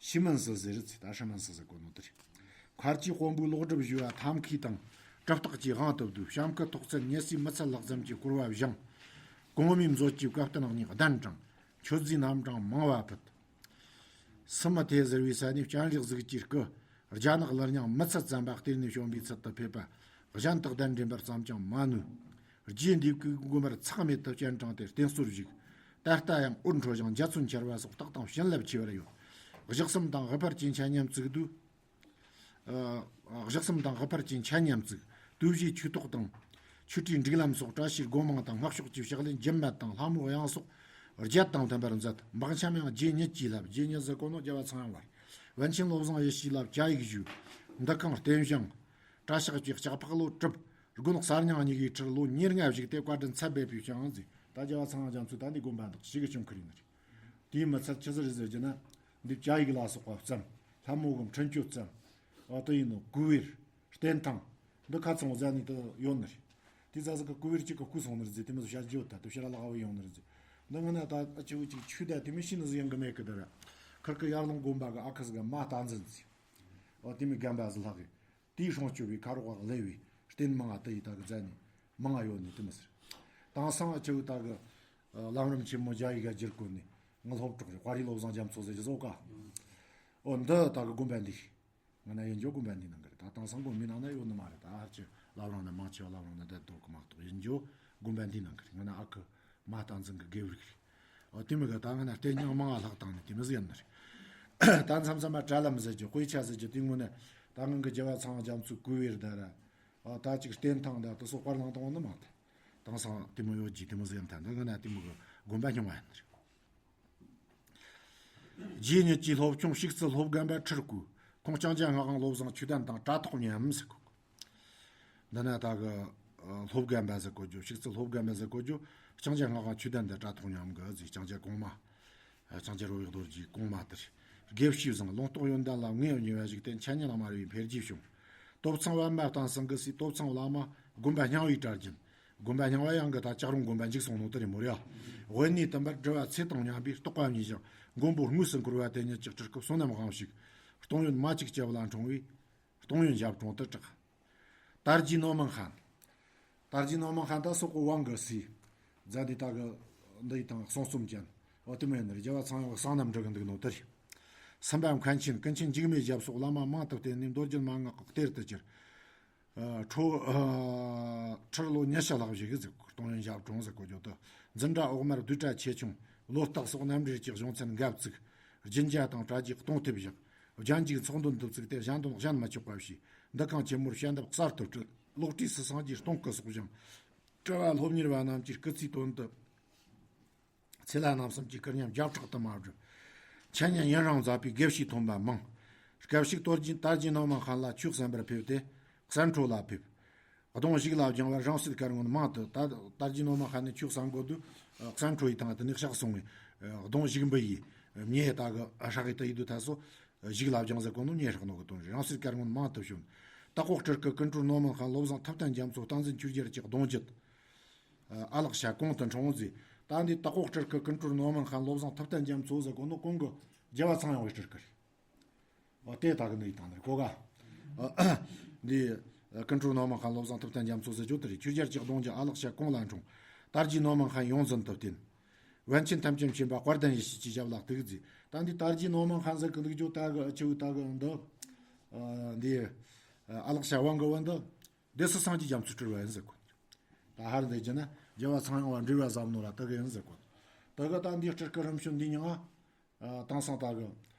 ཧྲི་མན་སི་ཟེར་རེད་ཟེར། ད་ཧྲི་མན་སི་ཟེར་གོ་ནོ་དེ་རེད། མཁར་གྱི་དཔོན་པོའི་ལོག་སྒྲུབ་ཞུ་བ་ཐབས་མཁས་དང་གྲུབ་རྟགས་ཀྱི་དབང་དུ་བསྡུས། གཤམ་ཁུ་ཐོག་ཚད་ཉི་ཤུའི་མི་ཚད་ལྷག་ཙམ་གྱི་བསྐོར་བ་བཞེངས། གོང་མའི་མཛོད་ཀྱི་བཀའ་བསྟན་གཉིས་གདན་དྲངས། མཆོད་རྫས་རྣམ་གྲངས་མང་བ་ཕུལ། སི་མི་ཐེ་ཟེར་བའི་ས་ནས་སྤྱན་རས་གཟིགས་ཀྱི་སྐུ། རྒྱ་ནག་ལི་རྙིང་མི་ཚད་ཙམ་པ་གཏེར་ནས་བྱོན་པའི་ཚུལ་དུ་ཕེབས་པ་གཞན་དག་གདན་འདྲེན་པར་ཙམ་ཀྱང་མ་ནུས། རྗེ་འདིའི་སྐུ་དགོན་པར་ཚེགས་མེད་དུ་སྤྱན་དྲངས་ཏེ་རྟེན་གཙོར་བཞུགས། ད་ལྟ་ཡང་འོད་འཕྲོ་ཞིང་འཇའ་ཚོན་འཆར་བ་སོགས་རྟགས་དང་བྱིན་རླབས་ཆེ་བར་ཡོད། གཞི་གསུམ་དང་དབུ་ཕར་གྱི་འཆད་ཉན་བཙུགས་དུས། ཨ་གཞི་གསུམ་དང་དབུ་ཕར་གྱི་འཆད་ཉན་བཙུགས། དུས་བཞིའི་ཆོས་ཐོག་དང་། ཆོས་ཁྲིའི་སྒྲིག་ལམ་སོགས་བཀྲ་ཤིས་སྒོ་མང་དང་སྔགས་ཕྱོགས་ཀྱི་ཕྱག་ལེན་རྒྱུན་མེད་དང་ལྷ་མོའི་དབྱངས་སོགས་རྒྱས་དང་མཐུན་པར་མཛད། དམག་འཆམ་ཡང་རྗེ་ཉིད་ཀྱིས་བསླབས། རྗེ་ཉིད་ཟེར་གོ་ནོ་རྒྱལ་བ་ཚངས་དབྱངས་བར། པཎ་ཆེན་བློ་བཟང་ཡེ་ཤེས་ལ་བཅའ་ཡིག་ཞུས། འདུ་ཁང་རྟེན་བཞེངས། གྲྭ་ཤག་བཅས་ལྕགས་ཕག་ལོ་གྲུབ། དགོན་གསར་རྙིང་གཉིས་ཀྱི་ཁྲིར་ལོ་ཉེར་ལྔ་བཞུགས་ཏེ་བཀའ་དྲིན་ཚད་མེད་པའི་ཞིང་མཛད། ད་རྒྱལ་བ་ཚངས་དབྱངས་རྒྱ་མཚོ་ད་འདི་དགོན་པ་འདི་ཞིག་གི་ཆུང་ཁུར་ཡིན་ནི་རེད། དེའི་མི་ཚད་ཆི་ཟིག་རེད་ཟེར་རྒྱུ་ན། འདི་བཅའ་ཡིག་ལ་སོགས་པ་བརྩམས། ལྷ་མོ་གི་འཕྲིན་བཅོལ་བརྩམས། ཨ་དེ་ཡིན་ནོ་གུ་བེར། རྟེན་ཐང་། འདི་ཁ་ཚང་བ་ཟ་ནི་དུ་ཡོད་ནི་རེད། དེ་ཟ་ཟི་གི་གུ་བེར་གཅིག་གི་སྐུ་སོང་ནི་རེད་ཟེར། དེ་མི་ཟ་བྱ་རྒྱུ་ད་དུ་ཕྱིར་ལ་ལག་བ་ཡོང་ནི་རེད་ཟེར། འདི་ང་ན་ད་ཨ་ཆུ་བོ་གཅིག་ཆུ་ད་དེ་མི་ཤི་ནི་ཟི་ཡང་གི་མེད་གི་དེ་ར། ཁར་གི་ཡར་ལུང་དགོན་པ་གི་ཨ་ཁུ་ཟི་གི་མ་བསྟན་འཛིན་ཟེར། ཨོ་དེ་མི་རྒན་པ་ཟི་ལྷག་གི། དེའི་སྲུང་སྐྱོབ་པའི་ཁ་རོག་ག་ལས་པའི་རྟེན་མང་ང་དུ་ཡི་ད་གི་མཛད་ནི་མང་ང་ཡོད་ནི་དེ་མི་ཟེར། དེང་སང་ཨ་ཆུ་བོ་ད་གི་ལམ་རིམ་ཆེན་མོ་རྒྱ་ཡིག་ག་བསྒྱུར་གོ་ནི་ང་སློབ་གྲོགས་རེད། དཔའ་རིས་བློ་བཟང་རྒྱ་མཚོ་ཟེར་གི་བཟོ་ག། ཨོ་འདི་ད་གི་དགོན་པ་འདི། ང་ན་ཡིན་རྒྱུ་དགོན་པ་འདི་ནང་གི་རེད། ད་དེང་སང་དགོན་པའི་ནང་ན་ཡོད་ནི་མ་རེད། ད་ཧར་ཆེ་བླ་བྲང་ན་མང་ཆེ་བ་བླ་བྲང་ན་བསྡད་འདུག་གི་མ་གཏོགས་ཡིན་རྒྱུ་དགོན་པ་འདི་ནང་གི་རེད། ང་ན་ཨ་ཁུ་མ་བསྟན་འཛིན་གི་དགེ་བར་གི་རེད། ཨོ་དེ་མི་གི་ད་ང་ན་རྟེན་རྙིང་མང་ང་ལྷག་བཏང་ནི་དེ་མི་ཟིག་ཡིན་ནི་རེད། ད་མཚམས་མཚམས་མ་དྲ་ལམ་ཟེར་རྒྱུ་དཔེ་ཆ་ཟེར་རྒྱུ་དེ་ངོ་ནས་ད་ང་གི་རྒྱལ་བ་ཚངས་རྒྱ་མཚོའི་གུ་བེར་ད་ར། ཨོ་ད་ཅིག་རྟེན་ཐང་ད་དེ་སོགས་པར་ལང་བཏང་བ་ནི་མ་རེད། དེང་སང་དེ་མི་ཡོད་རྒྱུ་དེ་མི་ཟིག་ཡིན། ད་འདི་ང་ན་དེ་མི་གི་དགོན་པ་རྙིང་བ་ཡིན་ནི་རེད། རྗེ་ཉིད་ཀྱི་སློབ་ཆུང་ཕྱུག་རྩལ་སློབ་རྒན་པ་ཁྲིར་བསྐོས། ཁོང་ལྕང་སྐྱ་སྔགས་དབང་བློ་བཟང་ཆོས་ལྡན་དང་དྲ་ཐོག་མཉམ་ཟེར་གོ། འདི་ན་ད་གི་སློབ་རྒན་པ་ཟེར་གོ་རྒྱུ། ཕྱུག་རྩལ་སློབ་རྒན་པ་ཟེར་གོ་རྒྱུ། ལྕང་སྐྱ་སྔགས་དབང་ཆོས་ལྡན་དང་དྲ་ཐོག་མཉམ་གི་ཟེར། ལྕང་སྐྱ་གོང་མ། ལྕང་སྐྱ་རོ་ཡག་རྡོ་རྗེ་གོང་མ་དེར། དགེ་བཤེས་བཟང་། ལུང་རྟོགས་ཡོན་ཏན་ལ་ངེས་པར་ཉེ་བ་ཞིག་སྟེ་འཆད་ཉན་དམར་བའི་འཕེལ་རྒྱས་བྱུང་། སྟོབས་ཚང་པདྨ་བསྟན་སྲུང་གི་སྲས་སྟོབས་ཚང་བླ་མ་དགོན་པ་རྙིང་བའི་གྲྭ་རྒྱུན། དགོན་པ་རྙིང་བ་ཡང་གི་ད་ལྕགས་རོང་དགོན་པ་འཇིག་སོང་ནོ་དེ་རེད་མོ་རེད། དབེན་གནས་དུ་འབར་སྒྲུབ་པ་ཚེ་དང་མཉམ་པའི་རྟོགས་པ་ཉིད་བཞག་མགོན་པོ་དངོས་སུ་འཁོར་བ་དེ་ཉིད་ཀྱི་སྤྲུལ་སྐུ་བསོད་ནམས་དབང་ཕྱུག་སྟོང་ཡོན་མ་གཅིག་སྐྱབས་ལ་འཁྲུངས་པས་སྟོང་ཡོན་ཞབས་དྲུང་དུ་གྲགས། དར་རྒྱས་ནོར་མང་ཁན། དར་རྒྱས་ནོར་མང་ཁན་ད་སོག་པོ་ཝང་གི་སྲས། རྫ་འདི་ད་གི་འདི་ཡི་དང་གསུང་རྩོམ་ཅན། འོ་དེ་མོ་ཡིན་ནི་རེད། རྒྱལ་བ་ཚངས་དབྱངས་གསང་རྣམ་འབྲི་གི་འདུག་ནོ་དེ་རེད། སེམས་དཔའ་མཁན་ཆེན་ཀུན་མཁྱེན་འཇིགས་མེད་ཞབས་སོགས་བླ་མ་མང་དུ་བསྟེན་ནས་མདོ་རྒྱུད་མན་ངག་གི་གཏེར་དུ་གྱུར། ཨ་ཁྲོ་ཨ་ཁྲིར་ལོ་ཉི་ཤུ་ལྷག་ཞིག་གི་ཟིག་གཏོང་ཡོན་ཞབས་དྲུང་ཟིག་གོ་རྒྱུ་དུ། འཛིན་གྲྭ་འོག་མར་བསྡུས་གྲྭ་ཆེ་ཆུང་བློ་རྟགས་སོགས་རྣམ་འགྲེལ་གྱི་གཞུང་ཚན་འགའ་བཙུགས། རྒྱུན་རྒྱ་དང་གྲ་རྒྱས་གཏོང་ཐེབས་བཞག་རྒྱན་གྱི་ཚོགས་འདོན་དུ་བཙུགས་ཏེ་གཞན་དོན་གཞན་མི་ཆོག་པ་བྱས། འདུ་ཁང་ཆེན་མོར་ཞལ་འདེབས་གསར་དུ་བྲིས། ལོག་བྲིས་སུ་སངས་རྒྱས་སྟོང་སྐུ་སོགས་བཞེངས། གྲྭ་བ་སློབ་གཉེར་བ་རྣམས་ཀྱི་སྐུ་ཚེའི་དོན་དུ། ཚེ་ལྷ་རྣམ་གསུམ་གྱི་སྐུ་མཉམ་བརྒྱ་ཕྲག་ཏུ་མ་བསྒྲུབས། འཆད་ཉན་ཡུན་རིང་མཛད་པའི་དགེ་བཤེས་ཐོན་པ་མང་། སྐབས་ཤིག་དར་རྒྱས་དར་རྒྱས་ནོར་མང་ཁན་ལ་ཆོས་གསན་པར་ཕེབས་ཏེ། གསན་འཕྲོ་ལ་ཕེབས། གདུང་བཞུགས་ལ་བསྒྱིངས་པར་རང་སྲིད་བཀའ་བློན་མང་དུ་ད་དར་རྒྱས་ནོར་མང་ཁན་ནས་ཆོས་གསན་དགོས་དུས། གསན་འཕྲོ་ཡི་སྟེང་དུ་ནས་ཕྱག་སོང་བས། གདུང་བཞུགས་འབུལ་ཡིས། མྱེ་ད་གི་ཧྲག་གི་དུ་ཡི་དུས་ད་སོ། བཞུགས་ལ་བསྒྱིངས་ཟེར་གོ་ནོ་མྱེ་ཧྲག་ནོ་གི་དོན་རེད། རང་སྲིད་བཀའ་བློན་མང་དུ་བྱོན། དྭགས་པོ་སྤྲུལ་སྐུ་ཀུན་གྲོལ་ནོར་མང་ཁན་བློ་བཟང་ཐུབ་བསྟན་རྒྱ་མཚོ་བསྟན་འཛིན་ཆོས་རྒྱལ་གྱི་གདུང་བརྒྱུད། ཨ་ལགས་ཤ་གོང་དུ་འཁྲུངས་ཟེར། ད་འདི་ཏག་ཀོ་སྤྲུལ་སྐུ་ཀུན་གྲོལ་ནོར་མང་ཁན་བློ་བཟང་ཐུབ་བསྟན་རྒྱ་མཚོ་ཟེར་གོ་ནོ་གོང་གི་རྒྱལ་བ་ཚངས་དབྱངས་བའི་སྤྲུལ་སྐུ་རེད། ཨོ་དེ་ད་གི་འདི་ཡི་དང་འདིར་གོ་ག་འདི་ཀུན་གྲོལ་ནོར་མང་ཁན་བློ་བཟང་ཐུབ་བསྟན་རྒྱ་མཚོ་ཟེར་རྒྱུ་དེ་རེད། ཆོས་རྒྱལ་གྱི་གདུང་རྒྱུད་ཨ་ལགས་ཤ་གོང་ལ་འཁྲུངས། དར་རྒྱས་ནོར་མང་ཁན་ཡོངས་འཛིན་དུ་བསྟེན། པཎ་ཆེན་ཐམས་ཅད་མཁྱེན་པ་དཔལ་ལྡན་ཡེ་ཤེས་ཀྱི་ཞབས་ལ་གཏུགས་མཛད། ད་འདི་དར་རྒྱས་ནོར་མང་ཁན་ཟེར་གི་འདུག་རྒྱུ་ད་གི་ཨ་ཆུ་ད་གི་འདི་ཨ་འདི་ཨ་ལགས་ཤ་དབང་གི་བུ་འདི་སྡེ་སྲིད་སངས་རྒྱས་རྒྱ་མཚོའི་སྤྲུལ་བ་ཡིན་ཟེར་གོ། ད་ཧར་འདི་རྒྱུ་ན་རྒྱལ་བ་ཚངས་དབྱངས་བ་འབྲེལ་བ་ཟབ་ནོ་ལ་ད་གི་ཡིན་ཟེར་གོ། ད་གི་ད་འདི་སྤྲུལ་སྐུ་རིམ་བྱོན་འདི་མྱིང་ང་ཨ་དེང་སང་ད་གི་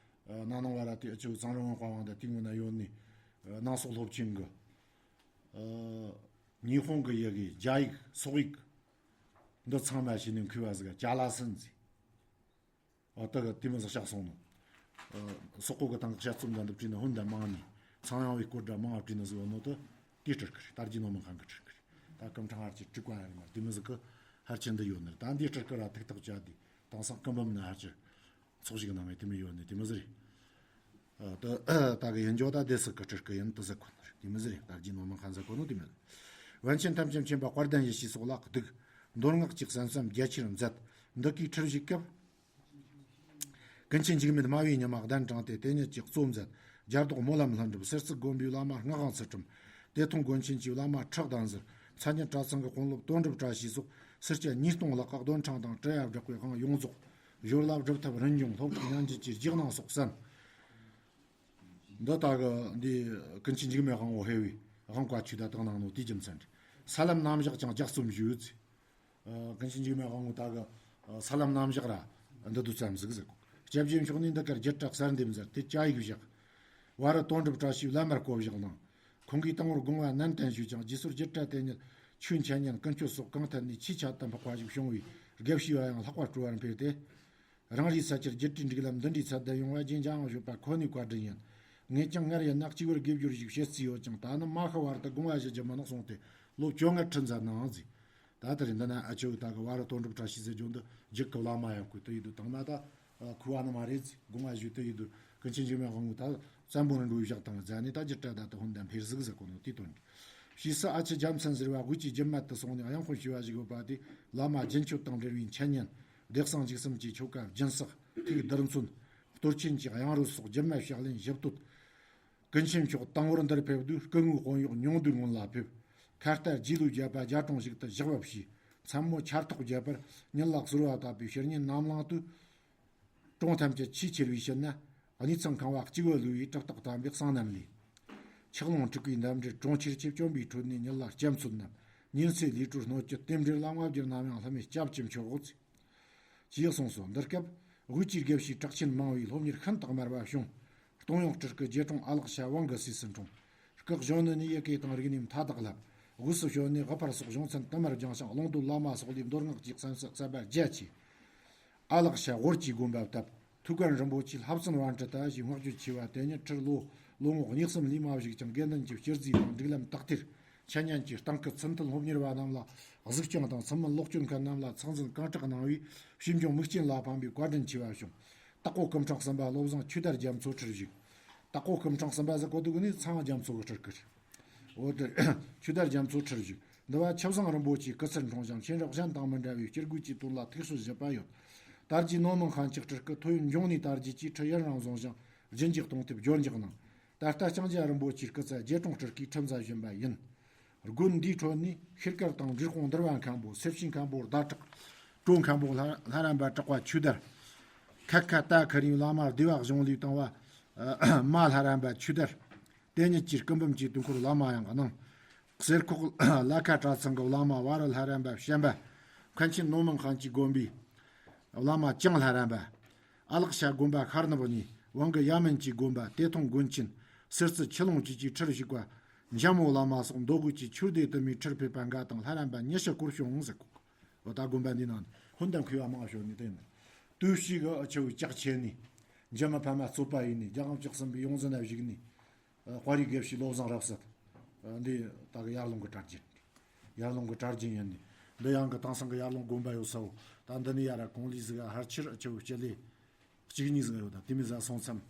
ཨ་ན་ནིང་བར་དེ་ཨ་ཆུ་གཙང་རིན་ཝང་དཔའ་དབང་དང་དེ་སྔོན་ན་ཡོད་ནི་ཨ་ནང་སོག་སློབ་ཆེན་གི་ཨ་ཉི་ཧོང་གི་ཡི་གེ་རྒྱ་ཡིག་སོག་ཡིག་འདི་ཚང་མ་ཤེས་ནི་མཁས་པ་ཟིག་ག་ཅ་ལག་ཟིན་ཟིག་ཨ་ད་གི་དེ་མི་ཟིག་བཞག་སོང་ནོ། ཨ་སོག་པོ་གི་ཐང་གི་དཔྱད་རྩོམ་འདྲ་འདི་བྲིས་ནི་ཧོན་ད་མང་ནི་ཚངས་དབྱངས་བའི་སྐོར་འདྲ་མང་བ་བྲིས་ནི་ཟིག་ཡོད་ནོ་ད་དེ་སྤྲུལ་སྐུ་རེད། དར་རྒྱས་ནོར་མང་ཁན་གི་སྤྲུལ་སྐུ་རེད། ད་སྐུ་ཕྲེང་ཧར་གྱི་སྤྲུལ་སྐུ་ཡང་རེད་མ་རེད། དེ་མི་ཟིག་གི་ཧར་ཆེན་འདི་ཡོད་ནི་རེད། ད་འདི་སྤྲུལ་སྐུ་ར་ཐུགས་ཐག་བཅད་དེ་དེང་སང་སྐུ་འབུམ་ན་ཧར་གྱི་ཚོགས་ཞུགས་གནང་བའི་དེ་མི་ཡོད་ནི་དེ་མི་ཟིག་རེད། ཨ་ད་ད་གི་ཡིན་འཇོག་ད་སྡེ་སྲིད་གི་སྤྲུལ་སྐུ་ཡིན་དུ་ཟེར་གོ་ནི་རེད། དེ་མི་ཟིག་རེད། དར་རྒྱས་ནོར་མང་ཁན་ཟེར་གོ་ནོ་དེ་མིན། པཎ་ཆེན་ཐམས་ཅད་མཁྱེན་པ་དཔལ་ལྡན་ཡེ་ཤེས་སོགས་ལ་གདུགས། མདོ་སྔགས་ཀྱི་གསན་བསམ་རྒྱ་ཆེར་མཛད། འདི་གའི་ཁྲིད་བཞུགས་སྐབས། ཀུན་མཁྱེན་འཇིགས་མེད་སྨྲ་བའི་ཉི་མ་གདན་དྲངས་ཏེ་དེ་ཉིད་ཀྱི་གཙོ་མཛད། རྒྱ་རྡོག་སྨོན་ལམ་ལྷུན་གྲུབ། གསེར་རྩི་དགོན་པའི་བླ་མ་སྔགས་དབང་ཚུལ་ཁྲིམས། དེ་ཐང་དགོན་ཆེན་གྱི་བླ་མ་ཁྲག་ལྡན་ཟུར། མཚན་སྙན་གྲྭ་ཚང་གི་དཔོན་སློབ་དོན་གྲུབ་བཀྲ་ཤིས་སོགས་སེར་སྐྱ་ཉིས་སྟོང་ལྷག་ག་རྡུལ་ཕྲན་དང་བྲལ་ཡ་བསྒྲགས་པའི་དབང་ཡོངས་རྫོགས། ཞོར་ལ་སྒྲུབ་ཐབས་རིན་འབྱུང་སློབ་གྲོགས་ཉམས་རྒྱུད་ཀྱི་རྗེས་གནང་སོགས་གསན། འདི་ད་གི་འདི་ཀུན་མཁྱེན་འཇིགས་མེད་དབང་པོ་ཕེབས་པའི་དབང་བཀའ་ཆོས་བརྡ་བཏང་གནང་ནོ་དེའི་རྒྱུ་མཚན་རེད། ས་ལམ་རྣམ་གཞག་ཀྱང་ལྗགས་རྩོམ་ཞུས་ཚེ། ཨ་ཀུན་མཁྱེན་འཇིགས་མེད་དབང་པོ་ད་གི་ཨ་ས་ལམ་རྣམ་གཞག་ར་འདི་དུ་བརྩམས་ཟིག་ཟེར་གོ། སྐྱབས་རྗེ་མཆོག་ནས་འདི་གར་བརྒྱུད་གྲྭ་གསར་འདེབས་མཛད་དེ་བཅའ་ཡིག་བཞག། བར་དུ་དོན་གྲུབ་བཀྲ་ཤིས་བླ་མར་བསྐོ་བཞག་གནང་། ཁོང་གིས་དང་པོར་དགོངས་པ་ནན་ཏན་ཞུས་ཀྱང་རྗེས་སོར་བརྒྱུད་གྲྭ་དེ་ཉིད་ཆོས་འཆད་ཉན་ཀུན་སྤྱོད་སོགས་གང་ཐད་ནས་ཆེས་ཁྱད་དུ་འཕགས་པ་ཞིག་བྱུང་བས་དགེ་བཤེས་པ་ཡང་ལྷག་པར་སྤྲོ་བར་འཕེལ་ཏེ། རང་རེའི་ས་ཆར་རྒྱུད་གྲྭའི་སྒྲིག་ལམ་འདི་འདྲའི་ཚད་ལྡན་ཡོང་བ་རྗེས་འཇང་ཡང་ཡོད་པ་ཁོ་ནའི་བཀའ་དྲིན་ཡིན། ངས་ཀྱང་སྔར་ཡིན་ན་གཅིག་པུར་དགེ་སྦྱོར་ཞིག་བྱེད་རྩིས་ཡོད་ཀྱང་ད་ནི་མ་ཤི་བར་དུ་དགོངས་པ་བཞེས་རྒྱུ་མིན་ནོ་གསུངས་ཏེ་ལོ་བཅོ་ལྔ་ཁྲིད་མཛད་གནང་ཟིག། ད་ལྟར་འདི་ན་ཨ་ཆོ་ད་གི་བར་དོན་གྲུབ་བཀྲ་ཤིས་ཟེར་རྒྱུ་འདི་རྒྱུད་ཀྱི་བླ་མ་ཡང་བསྐོས་དེ་ཡིན་དུ་དང་ན་ད་ཁུ་བ་ནི་མ་རེད་ཟིག། དགོངས་པ་བཞེས་དེ་ཡིན་དུ་ཀུན་མཁྱེན་འཇིགས་མེད་དབང་པོ་ད་བཙན་པོ་རིན་པོ་བཞག་དང་མཛད་ནས་ད་རྒྱུད་གྲྭ་ད་ལྟ་ཧོན་དན་འཕེལ་ཟིག་ཟེར་གོ་ནོ་དེའི་དོན་རེད། ཕྱིས་སུ་ཨ་ཆུ་རྒྱལ་མཚན་ཟེར་བ་དབུས་ཀྱི་རྒྱུད་སྨད་དུ་སོང་ནས་གཡང་དཔོན་ཞུ་བ་ཞིག་ཡོད་པ་དེ་བླ་མ་རྒྱུན་གཅོད་དང་འབྲེལ་བའི་འཆད་ཉན། བདེ་གསང་འཇིགས་གསུམ་གྱི་ཆོ་ག་སྦྱིན་སྲེག་ཐུགས་རྡུལ་མཚོན། གཏོར་ཆེན་གྱི་གཡང་རོལ་སོགས་རྒྱུད་སྨད་ཕྱག་ལེན་ཞིབ་བསྟོད། ཀུན་མཁྱེན་མཆོག་དང་པོར་འདིར་ཕེབས་དུས་སྐུ་ངོའི་དཔོན་གཡོག་ཉུང་བསྡུས་སྔོན་ལ་ཕེབས། ཁ་རྟ་རྗེ་ལོའི་བརྒྱད་པ་རྒྱ་གྲོང་ཞིག་ཏུ་བཞག་པ་བྱས། མཚན་མོ་ཆར་ཐོག་བརྒྱབ་པར་ཉིན་ལ་གསོལ་བ་བཏབ་པའི་ཕྱིར་ཉིན་ནམ་ལངས་དུས། གྲོང་ཐམས་ཅད་ཆེས་ཆེར་བའི་ཕྱིར་ན། གནས་ཚང་ཁང་བ་གཅིག་པུ་ལུས་པའི་གྲུབ་རྟགས་དམ་པའི་གསང་རྣམས་ལས། ཆག་ལོང་དྲུག་པའི་འདབས་འབྲེལ་གྲོང་ཁྱེར་ཆེ་བཅོམ་པའི་ཁྲོད་ནས་ཉིན་ལ་སྐྱབས་འཚོལ་རྣམས། ཉིན་ཚེ་ལས་སྒྲོལ་སྣོད་བཅུད་རྟེན་འབྲེལ་ལ་བསྔགས་བརྗོད་རྣམས་ཡང་ལྷུ་མེད་སྐྱབས་ཀྱི་མཆོག་གོ་ཚེ། ཅེས་གསུངས་སོ། འདི་སྐབས་དབུས་ཀྱི་དགེ་བཤེས་གྲགས་ཆེན་མང་བས་སློབ་གཉེར་ཤིན་ཏུ་དམར་བ་བྱུང་། སྟོང་ཡོངས་སྤྲུལ་སྐུ་རྗེ་དྲུང་ཨ་ལགས་ཤ་དབང་གི་སྲས་སུ་འཁྲུངས། སྐུ་གཞོན་ནུ་ནས་ཡི་གེ་དང་རིག་གནས་མཐའ་དག་བསླབས། དབུས་སུ་བྱོན་ནས་དབུ་ཕར་སོགས་གཞུང་ཚན་དུ་མར་སྦྱངས་ཤིང་ཀློང་རྡོལ་བླ་མ་སོགས་ལས་མདོ་སྔགས་ཀྱི་གསན་བསམ་གསན་པ་རྒྱ་ཆེ། ཨ་ལགས་ཤ་ཝོར་གྱི་དགོན་པ་བཏབ། ཐུའུ་བཀྭན་རིན་པོ་ཆེས་ལྷ་བཙུན་པཎྜི་ཏ་ཞེས་བསྔགས་བརྗོད་ཆེ་བ་དེ་ཉིད་ཁྲི་ལོ་ལོ་ངོ་གཉིས་གསུམ་ལས་མ་བཞུགས་ཀྱང་དགེ་འདུན་གྱི་སྤྱིར་རྫས་དང་སྒྲིག་ལམ་དག་ཐེར། འཆད་ཉན་གྱི་སྟེང་སྐུ་ཚུལ་མཐུན་སློབ་གཉེར་བ་རྣམས་ལ་གཟིགས་སྐྱོང་དང་ཚུལ་མིན་ལོག་སྐྱོན་མཁན་རྣམས་ལ་ཚང་འཛིན་གང་དྲག་གནང་བས་ཕྱིས་འབྱུང་མིག་རྐྱེན་ལ་ཕན་པའི་བཀའ་དྲིན་ཆེ་བ་བྱུང་། དྭགས་པོ་སྐུ་ཕྲེང་གསུམ་པ་བློ་བཟང་ཆོས་དར་རྒྱ་མཚོ་ཁྲིར་བཞུགས། དྭགས་པོ་སྐུ་ཕྲེང་གསུམ་པ་ཟེར་གོ་དུ་གི་ནི་ཚངས་རྒྱ་མཚོ་གི་སྤྲུལ་སྐུ་རེད། འོ་དེ་ཆོས་དར་རྒྱ་མཚོ་ཁྲིར་བཞུགས། འདི་བ་ཆུ་བཟང་རིན་པོ་ཆེའི་སྐུ་ཚེར་འཁྲུངས་ཤིང་མཁྱེན་རབ་གཞན་དང་མི་འདྲ་བའི་སྤྱི་སྒོས་ཀྱི་དོན་ལ་ཐུགས་སྲོལ་བཞི་པ་ཡོད། དར་རྒྱས་ནོར་མང་ཁན་གྱི་སྤྲུལ་སྐུ་ཐོ་ཡོན་འབྱུང་གནས་དར་རྒྱས་ཀྱིས་ཁྲི་ཡུན་རིང་བཟུང་ཞིང་རྒྱུན་གྱི་གཏོང་ཐབས་སྦྱོར་འཇོག་གནང་། ད་ལྟ་ལྕང་སྐྱ་རིན་པོ་ཆེའི་སྐུ་ཚ་རྗེ་དྲུང་སྤྲུལ་སྐུའི་ཁྲི་མཛད་བཞིན་པ་ཡིན། དགོན་འདིའི་ཁྲོད་ནས་ཤེལ་དཀར་དང་འབྲས་སྤུངས་འདུལ་བ་མཁན་པོ་སེར་བྱེས་མཁན་པོ་ཟླ་གྲགས། གྲོ་མཁན་པོ་ལྷ་ལྷ་རམས་པ་གྲགས་པ་ཆོས་དར། ཁ་ཁ་རྟ་ཁ་རིའི་བླ་མ་སྡེ་བ་གཞུང་ལས་བཏང་བ་མ་ལྷ་རམས་པ་ཆོས་དར། དེ་ཉིད་ཀྱི་སྐུ་འབུམ་གྱི་དུས་འཁོར་བླ་མ་ཡང་གནང་། གསེར་ཁོག་ལ་ཁ་གྲྭ་ཚང་གི་བླ་མ་བ་རི་ལྷ་རམས་པ་བྱམས་པ། མཁན་ཆེན་ནོར་མང་ཁན་གྱི་དགོན་པའི་བླ་མ་ལྕང་ལྷ་རམས་པ། ཨ་ལགས་ཤ་དགོན་པ་ཤར་ནུབ་གཉིས། ཝང་གི་ཡ་མན་གྱི་དགོན་པ་ཏེ་ཐོང་དགོན་ཆེན། སེར་རྩི་ཆུ་ལོང་བཅས་ཀྱི་ཁྲིར་བཞུགས་པ། འཇམ་མོ་བླ་མ་སོགས་མདོ་དབུས་ཀྱི་ཆོས་སྡེ་དུ་མའི་ཁྲིར་ཕེབས་པ་འགའ་དང་ལྷ་རམས་པ་ཉི་ཤུ་སྐོར་བྱུང་ཟེར་གོ། འོ་ད་དགོན་པ་འདི་ནང་ནས་ཧོན་དང་ཁུ་བ་མང་བ་བྱོན་ནས་བསྟེན་ནས། དུས་ཕྱིས་ཀྱི་ཨ་ཆུ་བོའི་ལྕགས་ཆེ་ནས། འཇམ་མ་ཕ་མ་རྩོད་པ་ཡིན་ནས་རྒྱལ་དབང་བཅུ་གསུམ་པའི་ཡོངས་འཛིན་ན་བཞུགས་ནས། དཔའ་རིས་དགེ་བཤེས་བློ་བཟང་རབ་གསལ། འདི་ད་གི་ཡར་ཀླུང་གི་གྲྭ་རྒྱུན། ཡར་ཀླུང་གི་གྲྭ་རྒྱུན་ཡིན་ནི། འདི་ཡང་གི་དེང་སང་གི་ཡར་ཀླུང་དགོན་པ་ཡོད་ས་བོ། ད་འདི་ནི་ཡར་ར་གོང་ལི་ཟིག་ཧར་ཆེར་ཨ་ཆུ་བོ་སྤྱི་ལེ་གཅིག་གཉིས་ཟིག་ཡོད། ད་དེ་མི་ཟ་སོང་མཚམས།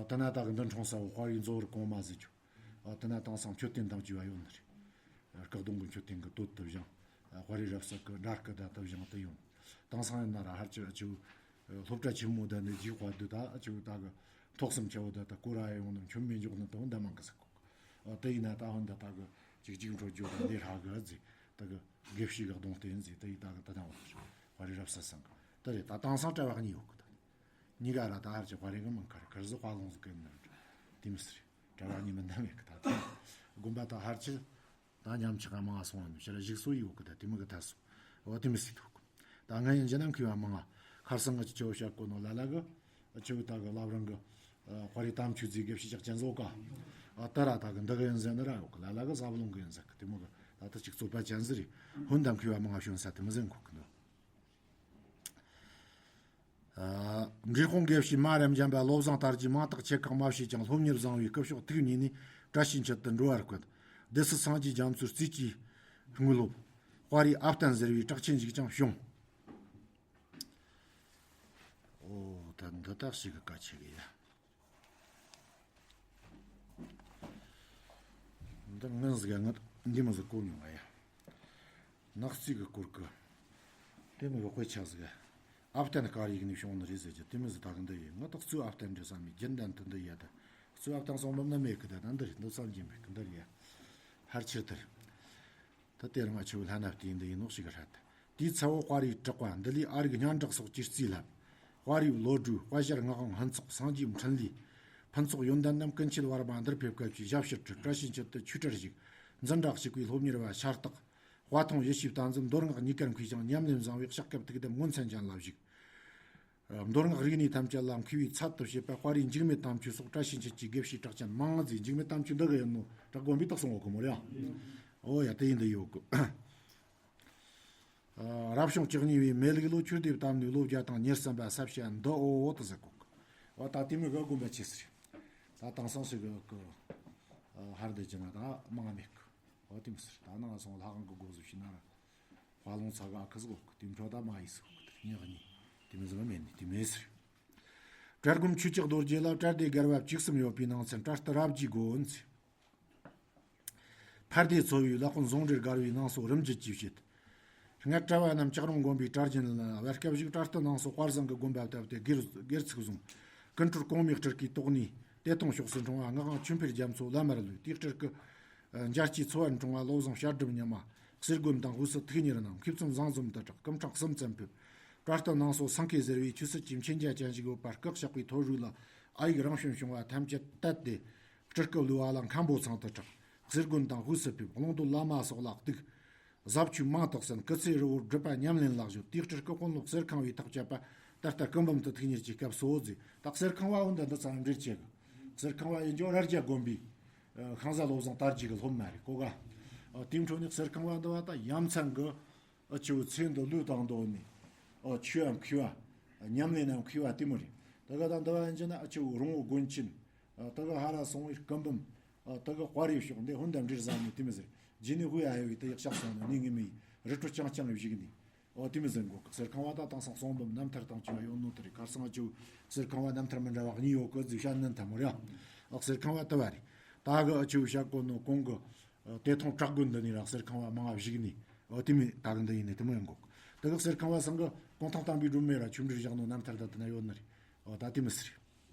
དེ་ན་ད་གི་འདི་འཁྲུངས་ས་བོ་དཔའ་རིས་མཛོ་བར་གོང་མ་ཟེར་རྒྱུ། དེ་ན་དེང་སང་མཆོད་རྟེན་དང་བཅས་པ་ཡོད་ནི་རེད། སྐུ་གདུང་གི་མཆོད་རྟེན་གི་སྟོད་དུ་བཞེངས། དཔའ་རིས་རབ་གསལ་གི་འདྲ་སྐུ་ད་ལྟ་བཞེངས་ཏེ་ཡོང་། དེང་སང་ཡིན་ན་ར་ཧར་ཅི་ཨ་ཅིའུ་སློབ་གྲྭ་ཆེན་མོ་ད་ནི་རྗེས་དཔའ་དུ་ད་ཨ་ཅིའུ་ད་གི་ཐོག་གསུམ་ཆེ་བོ་ད་ད་སྐོར་ར་ཡོང་ནི་མཆོད་མེ་འཇོག་ནི་དང་འདི་མང་གི་ཟེར་གོ། ཨ་དེ་ཡིན་ན་ད་ཧོན་ད་ད་གི་ཅིག་ཅིག་འཕྲོ་རྒྱུ་ད་འདི་ཧྲ་གི་ཟེ་ད་གི་དགེ་བཤེས་གི་གདོང་བསྟན་ཟེ་དེ་ཡི་ད་གི་ད་དང་བ་དཔའ་རིས་རབ་གསལ་སང་གི་ད་རེད། ད་དེང་སང་གྲྭ་བ་གཉིས་ཡོད་གི་ད། གཉིས་ཀ་ར་ད་ཧར་ཅི་དཔའ་རིས་གི་མང་ཁར་ཁར་ཟི་དཔའ་ལོང་ཟི་གི་ནི་དེ་མི་སྲིད། གྲྭ་བ་གཉིས་མི་འདམ་མེད་གི་ད་དེ་དགོན་པ་ད་ཧར་ཅི། ད་ཉམས་ཆག་མང་སོང་བ་ནི་ཕྱིར་གཞིགས་སོ་ཡོད་གི་ད་དེ་མི་གི་ད་སོ། འོ་དེ་མི་སྲིད་ཐུག་ད་ང་ཡིན་ཇི་ནམ་མཁས་བ་མང་ང་ཁར་སང་ང་ཅི་ཆེ་བོ་བཤད་གོ་ནོ་ལ་ལ་གི་ཆེ་བོ་ད་གི་བླ་བྲང་གི་དཔའ་རིས་དམ་ཆོས་རྫས་དགེ་བཤེས་ཅག་ཅན་བཟོ་ག་ཨ་ད་ར་ད་གི་འདི་གི་ཡིན་ཟེར་ནི་ར་ཡོད་གི་ལ་ལ་གི་ཟབ་ལོང་གི་ཡིན་ཟེར་གི་དེ་མི་གི་ད་ད་ཅིག་རྩོད་པ་ཅན་ཟི་རེད། ཧོན་དམ་མཁས་བ་མང་ང་བྱོན་ས་དེ་མི་ཟེར་གོ་གི་འདུག་འབྲས་སྤུངས་དགེ་བཤེས་མ་རེམ་འཇམ་པ་བློ་བཟང་དར་རྒྱས་མང་དག་ཆེ་ཁག་མ་བྱས་ཀྱང་སློབ་གཉེར་བཟང་བའི་སྐུ་ཕྱོགས་ཐུགས་ཉིད་ནས་བཀྲ་ཤིས་འཁྱིལ་དུ་འགྲོ་བར་བཀོད། སྡེ་སྲིད་སངས་རྒྱས་རྒྱ་མཚོའི་རྩིས་ཀྱི་དངོས་སློབ། དཔའ་རིས་ཨ་བརྟན་ཟེར་བའི་གྲགས་ཆེན་ཞིག་ཀྱང་བྱུང་། ཨོ་ད་འདི་དག་ཞིག་གི་བཀའ་ཆེ་གི་ཡ། འདི་ངན་ཟིག་ང་འདི་མ་ཟིག་གོ་མྱོང་ང་ཡ། ནག་རྩིས་གི་སྐོར་གི། དེ་ནི་རོགས་པའི་ཆ་ཟིག་ཨ་བརྟན་དཀར་ཡིག་ནས་བྱུང་ནི་རེད་ཟེར་གྱི་དེ་མི་ཟིག་ད་གི་འདི་ཡིན་ང་ད་གཙོས་ཨ་བརྟན་འདྲི་བསམ་མི་རྒྱུན་ལྡན་དུ་འདི་ཡ་ད། གཙོས་ཨ་བརྟན་སོང་འབབ་ན་མེད་གི་ད་ད་འདི་རེད་འདི་བསམ་གྱི་མེད་གི་འདི་རེད་ཡ། ཧར་ཆེར་དར། ད་དེ་རིང་ང་ཆུ་བོ་ལྷ་ན་བལྟས་འདི་ཡིན་ནོག་ཞིག་ར་ད། དེའི་ཚ་བོ་དཔའ་རིས་གྲགས་པ་འདི་ལས་ཨ་རིག་སྙན་གྲགས་སོགས་ཀྱི་རྩིས་ལྷབ། དཔའ་རིས་བློ་གྲོས་དཔའ་ཞར་ངག་དབང་ཕུན་ཚོགས་སངས་རྒྱས་འཕྲིན་ལས། ཕུན་ཚོགས་ཡོན་ཏན་རྣམས་ཀུན་མཁྱེན་བར་མ་འདིར་ཕེབས་སྐབས་ཀྱི་ཞབས་ཕྱི་ཁྲི་བཀྲ་ཤིས་འཁྱིལ་དུ་ཆོས་གྲྭར་བཞུགས། འཛིན་གྲྭ་གཅིག་པའི་སློབ་གཉེར་བ་ཤ་སྟག་དཔའ་ཐང་ཡེ་ཤེས་བསྟན་འཛིན་མདོ་སྔགས་གཉིས་ཀར་མཁས་ཤིང་ཉམས་ལེན་བཟང་བས་ལྕགས་སྐབས་ཐུགས་དམ་ངོ་མཚན་ཅན་ལ་བཞུགས། མདོ་སྔགས་རིག་གནས་ཐམས་ཅད་ལ་མཁས་པའི་ཚད་དུ་བྱེད་པ་དཔའ་རིས་འཇིགས་མེད་དམ་ཆོས་སོགས་བཀྲ་ཤིས་འཁྱིལ་གྱི་དགེ་བཤེས་གྲགས་ཅན་མང་ང་མཛེས། འཇིགས་མེད་དམ་ཆོས་འདི་གི་ཡིན་ནོ་བྲག་དགོན་པའི་རྟགས་སོང་ངོ་གི་མོ་རེད། ཨོ་ཡ་དེ་ཡིན་འདི་ཡོད་གི། རབ་བྱུང་བཅུ་གཉིས་པའི་མེ་ལུག་ལོ་ཆུ་སྡེ་བཏབ་ནས་ལོ་བརྒྱ་དང་ཉེར་གསུམ་པ་ས་བྱ་འདི་ཨོ་ཨོ་དུ་ཟེར་གོ་གི། ཨོ་ད་དེ་མི་གི་དགོན་པ་ཆེ་སི་རེད། ད་དེང་སང་ཞིག་གི་ཧར་འདི་ཅི་ན་ད་མང་མེད་གི། ཨོ་དེ་མི་སི་རེད། ད་ནང་སོང་ལྷ་ཁང་གི་སྒོ་ཟུ་ཤི་ན་ར། དཔའ་ལོང་ཚ་ག་ཁི་ཟིག་གོ་གི་དེ་འཕྲོ་ད་མ་ཡིས་གོ་གི་དེ་ཉག་ཉི་དེ་མི་ཟི་མ་མེད་ནི་དེ་མི་སི་རེད། གྲྭ་སྒོམ་ཆོས་ཀྱི་རྡོ་རྗེ་ལ་གྲྭ་སྡེ་བརྒལ་བ་བཅུ་གསུམ་ཡོད་པའི་ནང་ཚན་གྲྭ་སྟི་རབ་རྒྱས་དགོན་ཟེར། ཕར་དེ་འཚོ་བའི་ལ་ཁོང་ཟུང་འབྲེལ་དགར་བའི་ནང་སོགས་རིམ་བརྒྱུད་ཀྱིས་བཤད། སྔར་གྲྭ་བ་རྣམས་ལྕགས་རོང་དགོན་པའི་གྲྭ་རྒྱུན་ལ་བར་སྐབས་ཤིག་གྲྭ་སྟི་ནང་སོགས་དཔལ་བཟང་གི་དགོན་པ་བཏབ་སྟེ་སྒེར་སྒེར་ཚུགས་བཟུང་། ཀུན་གྲོལ་གོང་མའི་སྤྲུལ་སྐུའི་ཏོག་ནས་གཏེར་སྟོང་ཕྱོགས་སུ་འཁྲུངས་པ་ངག་དབང་ཆོས་འཕེལ་རྒྱ་མཚོ་བླ་མར་ལུས་དེའི་སྤྲུལ་སྐུ། འཇའ་སྐྱེས་འཚོ་བར་འཁྲུངས་པ་བློ་བཟང་བཤད་སྒྲུབ་ཉི་མ། གསེར་དགོན་དང་དབུས་སུ་ཐུགས་གཉེར་གནང་མཁས་བཙུན་བཟང་འཛོམས་དུ་གྲགས་སྐུ་ཕྲེང་གསུམ་ཙམ་ཕེབས། གྲྭ་སྟི་ནང་སོགས་སེང་གེ་ཟེར་བའི་ཆོས་སྲིད་ཀྱི་མཁྱེན་རྒྱ་ཅན་ཞིག་ཡོད་པ་སྐུ་གཤེགས་པའི་ཐོ་རུས་ལ་ཨ་ཡིག་རང་བྱོན་བྱུང་བ་ཐམས་ཅད་བཏད་དེ། སྤྲུལ་སྐུ་བསླུ་བ་ལ་མཁན་པོ་ཚང་དུ་གྲགས། གསེར་དགོན་དང་དབུས་སུ་ཕེབས་ཀློང་རྡོལ་བླ་མ་སོགས་ལ་གཏུགས། ཟབ་ཆོས་མང་དུ་གསན། སྐུ་ཚེ་རིལ་པོར་སྒྲུབ་པ་ཉམས་ལེན་ལ་གཞོལ། དེའི་སྤྲུལ་སྐུ་དཔོན་སློབ་གསེར་ཁང་བའི་ཐག་བཅད་པ་ད་ལྟ་སྐུ་འབུམ་དུ་ཐུགས་གཉེར་གྱི་སྐབས་སོ་མཛད། ད་གསེར་ཁང་བ་འོན་ཏེ་འདི་ཚང་འབྲེལ་ཆེ་གི། གསེར་ཁང་བ་ཡིན་ཀྱང་རྭ་རྒྱ་དགོན་པའི་ཤིང་བཟའ་བློ་བཟང་དར་རྒྱས་ཀྱི་སློབ་མ་རེད་གོ་ག་ཨ་དེའི་འཕྲོ་ནས་གསེར་ཁང་བ་འདི་བ་ད་ཡ་མཚན་གི་ཨ་ཆུ་བོ་ཚེ་འདི་ལུས་དང་ལྡོག་ནས་ཨ་ཆོས་ཡང་མཁས་པ་ཉམས་ལེན་ཡང་མཁས་པ་དེ་མོ་རེད། ད་ག་ད་འདི་བ་ཡིན་ཀྱང་ན་ཨ་ཆུ་བོ་རོང་བོ་དགོན་ཆེན། ཨ་ད་ག་ཧ་ར་སོང་བའི་སྐུ་འབུམ། ཨ་ད་ག་དཔའ་རིས་ཕྱོགས་འདི་ཧུན་དམ་འབྲེལ་བཟང་ནི་དེ་མི་ཟེར། རྗེས་ནས་ཧུའེ་ཨ་ཡོ་བའི་ད་ཡག་ཤག་སོང་ནི་ནི་ངི་མི་རི་ཁྲོད་ཅང་ཅང་བཞུགས་ནི། ཨོ་དེ་མི་ཟེར་གོ་གི། གསེར་ཁང་བ་ད་དེང་སང་གསུང་འབུམ་རྣམ་ཐར་དང་བཅས་པ་ཡོད་ནོ་དེ་རེད། ཁར་སང་ཨ་ཆུ་གསེར་ཁང་བ་རྣམ་ཐར་མི་འདྲ་བ་གཉིས་ཡོད་གི་ཟིག་ཤ་ནན་ཐལ་མོ་རེད། ཨོ་གསེར་ཁང་བ་དེ་བ་རེད། ད་གི་ཨ་ཆུ་བཤད་གོ་ནོ་གོང་གི་ཨོ་དེ་ཐོང་བྲག་དགོན་འདི་ནས་ར་གསེར་ཁང་བ་མང་བ་བཞུགས་ནི། ཨོ་དེ་མི་ད་གི་འདི་ཡིན་ནི་དེ་མོ་ཡིན་གོ་གི། ད་གི་གསེར་ཁང་བ་སང་གི་གུང་ཐང་བསྟན་པའི་སྒྲོན་མེ་ར་ཆོས་འབྲེལ་བཞག་ནོ་རྣམ་ཐར་ད་དེ་ན་ཡོད་ནི་རེད། ཨོ་ད་དེ་མི་སྲིད།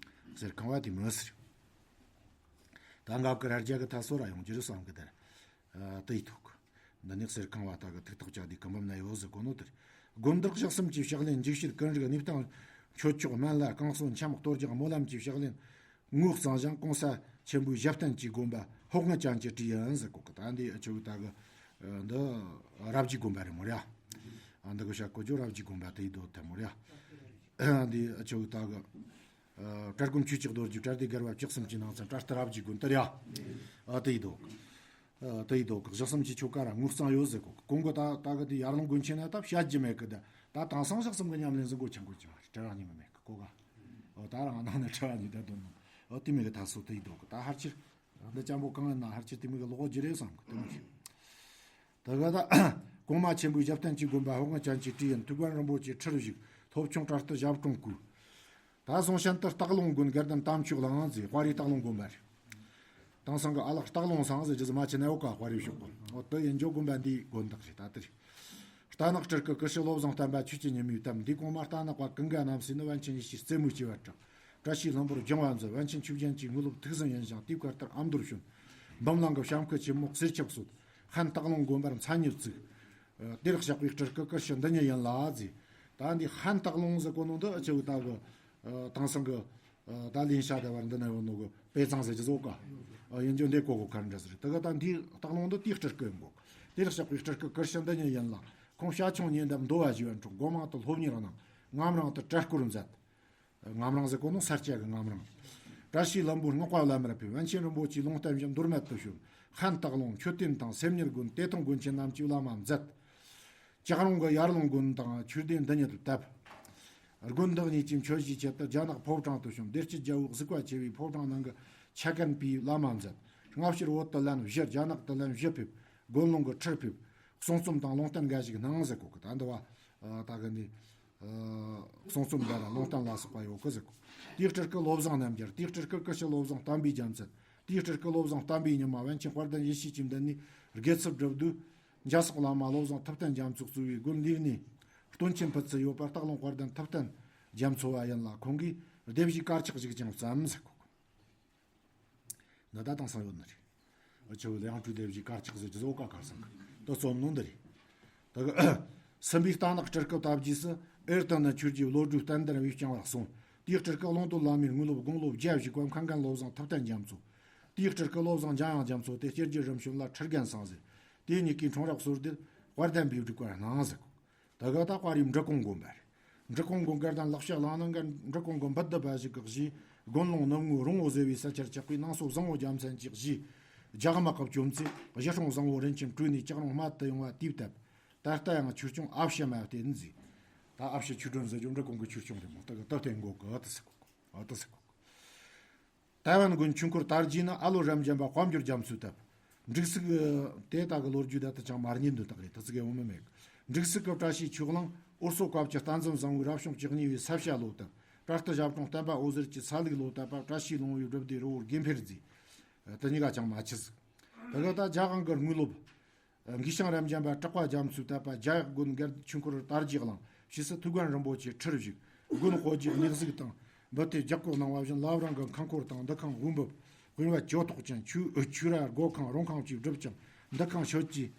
གསེར་ཁང་བ་དེ་མི་སྲིད། ད་འགབ་གི་ར་རྒྱ་གི་ཐ་སོ་ར་ཡོང་རྒྱུ་རེད་བསམ་གི་དེ་ར། ཨ་དེ་ཡི་ཐུག་འདི་ནི་གསེར་ཁང་བ་ད་གི་ཐུགས་ཐག་བཅད་དེ་སྐུ་འབུམ་ན་ཡོད་ཟེར་གོ་ནོ་དེ་རེད། སྒོམ་བདག་ཞག་གསུམ་གྱི་ཕྱག་ལེན་འཇིགས་བྱེད་ཀུན་རིག་གནས་སྟངས་མཆོད་ཆོག་སྨན་བླ་བསྐང་གསོ་འཆམ་གཏོར་རྒྱག་སྨོན་ལམ་གྱི་ཕྱག་ལེན་ངོས་གཙང་ཞིང་གོང་ས་ཆེན་པོའི་ཞབས་བརྟན་གྱི་དགོན་པ་ཧོག་ངི་ཅན་གྱི་བྲིས་ཡིན་ཟེར་གོ་གི། ད་འདི་ཨ་ཆུ་ད་གི་འདི་རབ་རྒྱས་དགོན་པ་རེད་མོ་རེད། ཨ་འདི་གི་ཤ་ཀོ་ཇོ་རབ་རྒྱས་དགོན་པ་དེ་ཡི་དོ་དེ་མོ་རེད། འདི་ཨ་ཆུ་ད་གི་གྲྭ་སྒོམ་ཆོས་ཀྱི་རྡོ་རྗེ་གྲྭ་སྡེ་བརྒལ་བ་བཅུ་གསུམ་གྱི་ནང་ཚན་གྲྭ་སྟི་རབ་རྒྱས་དགོན་དེ་རེད། ཨ་དེ་ཡི་དོ། ཨ་དེ་ཡི་དོ་གི་བཞག་གསུམ་གྱི་ཆོ་ག་ར་ངོས་གཙང་ཡོད་ཟེར་གོ་གི། གོང་གི་ད་ད་གི་དེ་ཡར་ལུང་དགོན་ཆེན་ན་ད་བཤད་རྒྱུ་མེད་གི། ད་ད་དེང་སང་ཞག་གསུམ་གི་ཉམས་ལེན་ཟིན་གོ་ཆང་གོ་ཅི་མ་རེད། གྲྭ་བ་ཉི་མ་མེད་གི་གོ་ག་ཨོ་ད་རང་ནང་ནས་གྲྭ་བ་ཉི་ད་དོན་ནོ། ཨོ་དེ་མེད་གི་ད་སོ་དེ་ཡི་དོ་གི། ད་ཧར་ཆེར་འདི་ཅང་པོ་གང་ཡིན་ན་ཧར་ཆེར་དེ་མེད་གི་ལོག་རྒྱུ་རེད་བསམ་གི་དེ་མོ་ཞིག་ད་ག་ད་གོང་མ་ཆེན་པོའི་ཞབས་བརྟན་གྱི་དགོན་པ་ཧོ་ང་ཅན་གྱི་བྲིས་ཡིན། ཐུགས་དཔོན་རིན་པོ་ཆེ་ཁྲིར་བཞུགས། སློབ་ཆུང་གྲྭ་སྟི་ཞབས་དྲུང་སྐུ། ད་སོང་ཤན་ཏུ་སྟག་ལུང་དགོན་དགེ་ལྡན་དམ་ཆོས་གླིང་ཟེར་དཔའ་རིས་སྟག་ལུང་དགོན་པ་རེད། དེང་སང་གི་ཨ་ལགས་སྟག་ལུང་ཚང་ཟེར་རྒྱུ་ཟེར་མ་ཆེ་ན་ཡོད་ག་དཔའ་རིས་ཕྱོགས་པ། ཨོ་དེ་ཡིན་འཇོག་དགོན་པ་འདིའི་དགོན་བདག་རེད་ད་དེ་རེད། རྟ་ནག་སྤྲུལ་སྐུ་སྐུ་ཞབས་བློ་བཟང་བསྟན་པ་ཆོས་ཀྱི་ཉི་མའི་གཏམ། འདིའི་གོང་མ་རྟ་ནག་པ་ཀུན་དགའ་རྣམ་སྲས་ནི། པཎ་ཆེན་ཡེ་ཤེས་རྩེ་མོའི་སྐྱེ་བར་གྲགས། བཀྲ་ཤིས་ལྷུན་པོར་སྦྱང་བ་མཛད། པཎ་ཆེན་ཆོས་རྒྱན་གྱི་དངོས་སློབ་ཐུགས་ཟིན་ཡིན་ཞིང་། དེའི་ཁར་ལྟར་ཨ་མདོར་བྱོན། འབུམ་གླིང་གི་བྱམས་སྐུ་ཆེན་མོ་གསེར་ཆབ་གསོལ། ཧན་སྟག་ལུང་དགོན་པར་མཚན་ཉིད་བཙུགས། ཨ། དེར་གཤེགས་པའི་སྤྲུལ་སྐུ་སྐུ་ཞབས་འདི་ཉིད་ཡིན་ལ་ཟེར། ད་འདི་ཧན་སྟག་ལུང་ཟེར་གོ་ནོ་འདི་ཨ་ཅེ་བུ་ད་གི། ཨ། དེང་སང་གི། ཨ། ད་ལིན་ཤ་དེ་བར་འདི་ན་ཡོད་ནོ་གི་དཔེ་ཚང་ཟེར་གྱི་བཟོ་ག། ཨ། ཡིན་རྒྱུ་འདི་གོ་གོ་ཁར་འདྲ་ཟེར། དེ་ག་ད་འདི་སྟག་ལུང་འདི་དེའི་སྤྲུལ་སྐུ་ཡིན་གོ། དེར་གཤེགས་པའི་སྤྲུལ་སྐུ་སྐུ་ཞབས་འདི་ཉིད་ཡིན་ལ། ཁོང་བྱ་ཁྱུང་ཉེ་འདབས་མདོ་བ་ཞུ་བ་འཁྲུངས། སྒོ་མང་དུ་སློབ་གཉེར་གནང་། ངམ་རིང་དུ་གྲྭ་སྐོར་མཛད། ངམ་རིང་ཟེར་གོ་ནོ་ས་སྐྱ་གི་ངམ་རིང་། བཀྲ་ཤིས་ལྷུན་པོའི་བསྔགས་པ་བླ་མར་ཕེབས། པཎ་ཆེན་རིན་པོ་ཆེའི་ལུང་བསྟན་བཞིན་མདོ་སྨད་དུ་བྱོན། ཧན་སྟག་ལུང་མཆོད་རྟེན་དང་སེམས་ཉིད་དགོན་ཏེ་ཐང་དགོན་ཆེན་རྣམས་ཀྱི་བླ་མ་མཛད། ལྕགས་རོང་གི་ཡར་ལུང་དགོན་དང་ཆོས་སྡེ་འདི་ཉིད་བཏབ། དགོན་བདག་ཉིད་ཀྱི་མཆོད་བཞེས་ཆེད་དུ་རྒྱ་ནག་ཕོ་བྲང་དུ་བྱོན། བདེ་སྐྱིད་རྒྱལ་པོའི་གཟིགས་པ་ཆེ་བའི་ཕོ་བྲང་ནང་གི་ཆ་གན་པའི་བླ་མ་མཛད། སྔ་ཕྱིར་བོད་དུ་ལན་བཞི། རྒྱ་ནག་ཏུ་ལན་བཞི་ཕེབས། དགོན་ལུང་གི་ཁྲིར་ཕེབས། གསུང་རྩོམ་དང་ལུང་བསྟན་འགའ་ཞིག་གནང་ཟེར་གོ་གི། ད་འདི་བ། ཨ། ད་གི་འདི། ཨ། གསུང་རྩོམ་འདི་ལ་ལུང་བསྟན་ལ་སོགས་པ་ཡོད་གི་ཟེར་གོ། དེའི་སྤྲུལ་སྐུ་བློ་བཟང་རྣམ་རྒྱལ། དེའི་སྤྲུལ་སྐུ་སྐུ་ཞབས་བློ་བཟང་བསྟན་པའི་རྒྱལ་མཚན། དེའི་སྤྲུལ་སྐུ་བློ་བཟང་བསྟན་པའི་ཉི་མ། པཎ་ཆེན་དཔལ་ལྡན་ཡེ་ཤེས་ཀྱི་མདུན་ནས་དགེ་ཚུལ་སྒྲུབ་དུས། འཇའ་སོགས་བླ་མ་བློ་བཟང་ཐུབ་བསྟན་རྒྱ་མཚོ་གཙོས་པའི་དགོན་ལས་སྣེ་སྟོན་ཆེན་ཕུད་ཚུལ་ཡོད་པ་སྟག་ལུང་དཔལ་ལྡན་ཐུབ་བསྟན་རྒྱ་མཚོ་བ་ཡིན་ལ། ཁོང་གིས་སྡེ་བཞིའི་དཀར་ཆག་ཞིག་ཀྱང་བརྩམས་ཟེར་གོ། འདི་ད་དེང་སང་ཡོད་ནི་རེད། ཨ། ཆུ་བོ་ལེའང་ཀྲུའུ་སྡེ་བཞིའི་དཀར་ཆག་ཟེར་གྱི་བཟོ་ཀ་གར་སང་གི་ད་རྩོམ་ནོ་འདི་རེད། ད་གི། སྲིན་པོའི་རྟ་ནག་སྤྲུལ་སྐུ་བལྟ་རྗེས་སུ། ཨེར་ཏེ་ནི་ཆོས་རྗེའི་བློ་གྲོས་བསྟན་དར་བས་བསྐྱངས་པར་གསུངས། དེའི་སྤྲུལ་སྐུ་ཀློང་རྡོལ་བླ་མའི་དངོས་སློབ་དགུང་ལོ་བརྒྱད་བཞུགས་པ་མཁན་རྒན་བློ་བཟང་ཐུབ་བསྟན་རྒྱ་མཚོ། དེའི་སྤྲུལ་སྐུ་བློ་བཟང་འཇམ་དབྱངས་རྒྱ་མཚོ་སྟེ། སྐྱེ་རྒྱུ་རིམ་བྱོན་ལ་ཁྲི་རྒན་སངས་ཟེར། དེའི་གཉིས་ཀའི་འཁྲུངས་རབས་གསོལ་འདེབས་དཔལ་ལྡན་པས་བསྒྲིགས་པར་གནང་ཟེར་གོ། ད་ག་ད་དཔའ་རིས་འབྲི་གུང་དགོན་པར། འབྲི་གུང་དགོན་དགེ་ལྡན་ལག་ཤེས་གླིང་ནང་གི་འབྲི་གུང་གི་འབུལ་སྡུད་པ་ཞིག་གིས་བཞེས། དགོན་ལུང་ནུབ་ངོས་རོང་བོ་ཟེར་བའི་ས་ཆར་ཆགས་པའི་ནང་སོ་བཟང་བོ་རྒྱལ་མཚན་གྱིས་བཞེས། རྒྱ་དམག་གི་བཅོམ་ཚེ་གཞི་སྲུང་བཟང་བོ་རིན་ཆེན་སྤྲུལ་ནས་ལྕགས་རོང་སྨད་དུ་ཡོང་བ་དུས་བཏབ། ད་ལྟ་ཡང་ཆོས་སྐྱོང་ཨ་ཕྱི་མ་བསྟེན་ཟེར། ད་ཨ་ཕྱི་ཆོས་སྒྲོན་ཟེར་རྒྱུ་འབྲི་གུང་གི་ཆོས་སྐྱོང་རེད་མོ། ད་གི་ད་བསྟེན་དགོས་གི་ཨ་ད་ཟེར་གོ། ཨ་ད་ཟེར་གོ། ཏའེ་ཝན་དགོན་ཆོས་འཁོར་དར་རྒྱས་ནི་ཨ་ལོ་རབ་འབྱམས་པ་དཔལ་འབྱོར་རྒྱ་མཚོས་བཏབ། འབྲུག་སུག་དེ་དག་གི་ལོ་རྒྱུས་ད་ལྟ་ཅང་མ་རྙེད་འདུག་ད་རེད། ད་ཙི་གེ་འོ་མི་མེད། འབྲུག་སུག་གི་བཀྲ་ཤིས་ཆོས་གླིང་ཨོ་སོ་སྐབས་ཀྱི་རྟ་འཛིན་བཟང་བོའི་རབ་བྱུང་བཅུ་གཉིས་པའི་ས་བྱ་ལོ་བཏབ། པྲ་ཏི་ཞབས་དྲུང་བསྟན་པ་འོད་ཟེར་གྱི་ས་ལུག་ལོ་བཏབ་པ་བཀྲ་ཤིས་ལོང་བའི་སྒྲུབ་སྡེ་རི་བོ་དགེ་འཕེལ་རྫས། དེ་གཉིས་ཀ་ཅང་མ་ཆི་ཟིག། ད་ག་ད་རྒྱ་གང་གི་དངོས་སློབ། འགུས་ཤིང་རབ་འབྱམས་པ་གྲགས་པ་རྒྱ་མཚོས་བཏབ་པ་རྒྱ་ཡག་དགོན་དགེ་ཆོས་འཁོར་དར་རྒྱས་གླིང་ཕྱིས་སུ་ཐུའུ་བཀྭན་རིན་པོ་ཆེ་ཁྲིར་བཞུགས། དགོན་དཔོན་གྱིས་གནས་གཟིགས་དང་འབུལ་ཏེ་རྒྱག་བཀོད་གནང་བ་བཞིན་བླ་བྲང་གི་ཁང་སྐོར་དང་འདུ་ཁང་དབུ་འབུབ། དབུས་པ་ཇོ་ཐོག་ཅན། ཆོས་ཆོས་ར་སྒོ་ཁང་རོང་ཁང་བཅས་བསྒྲུབས་ཀྱང་འདུ་ཁང་ཤོད་ཀྱི་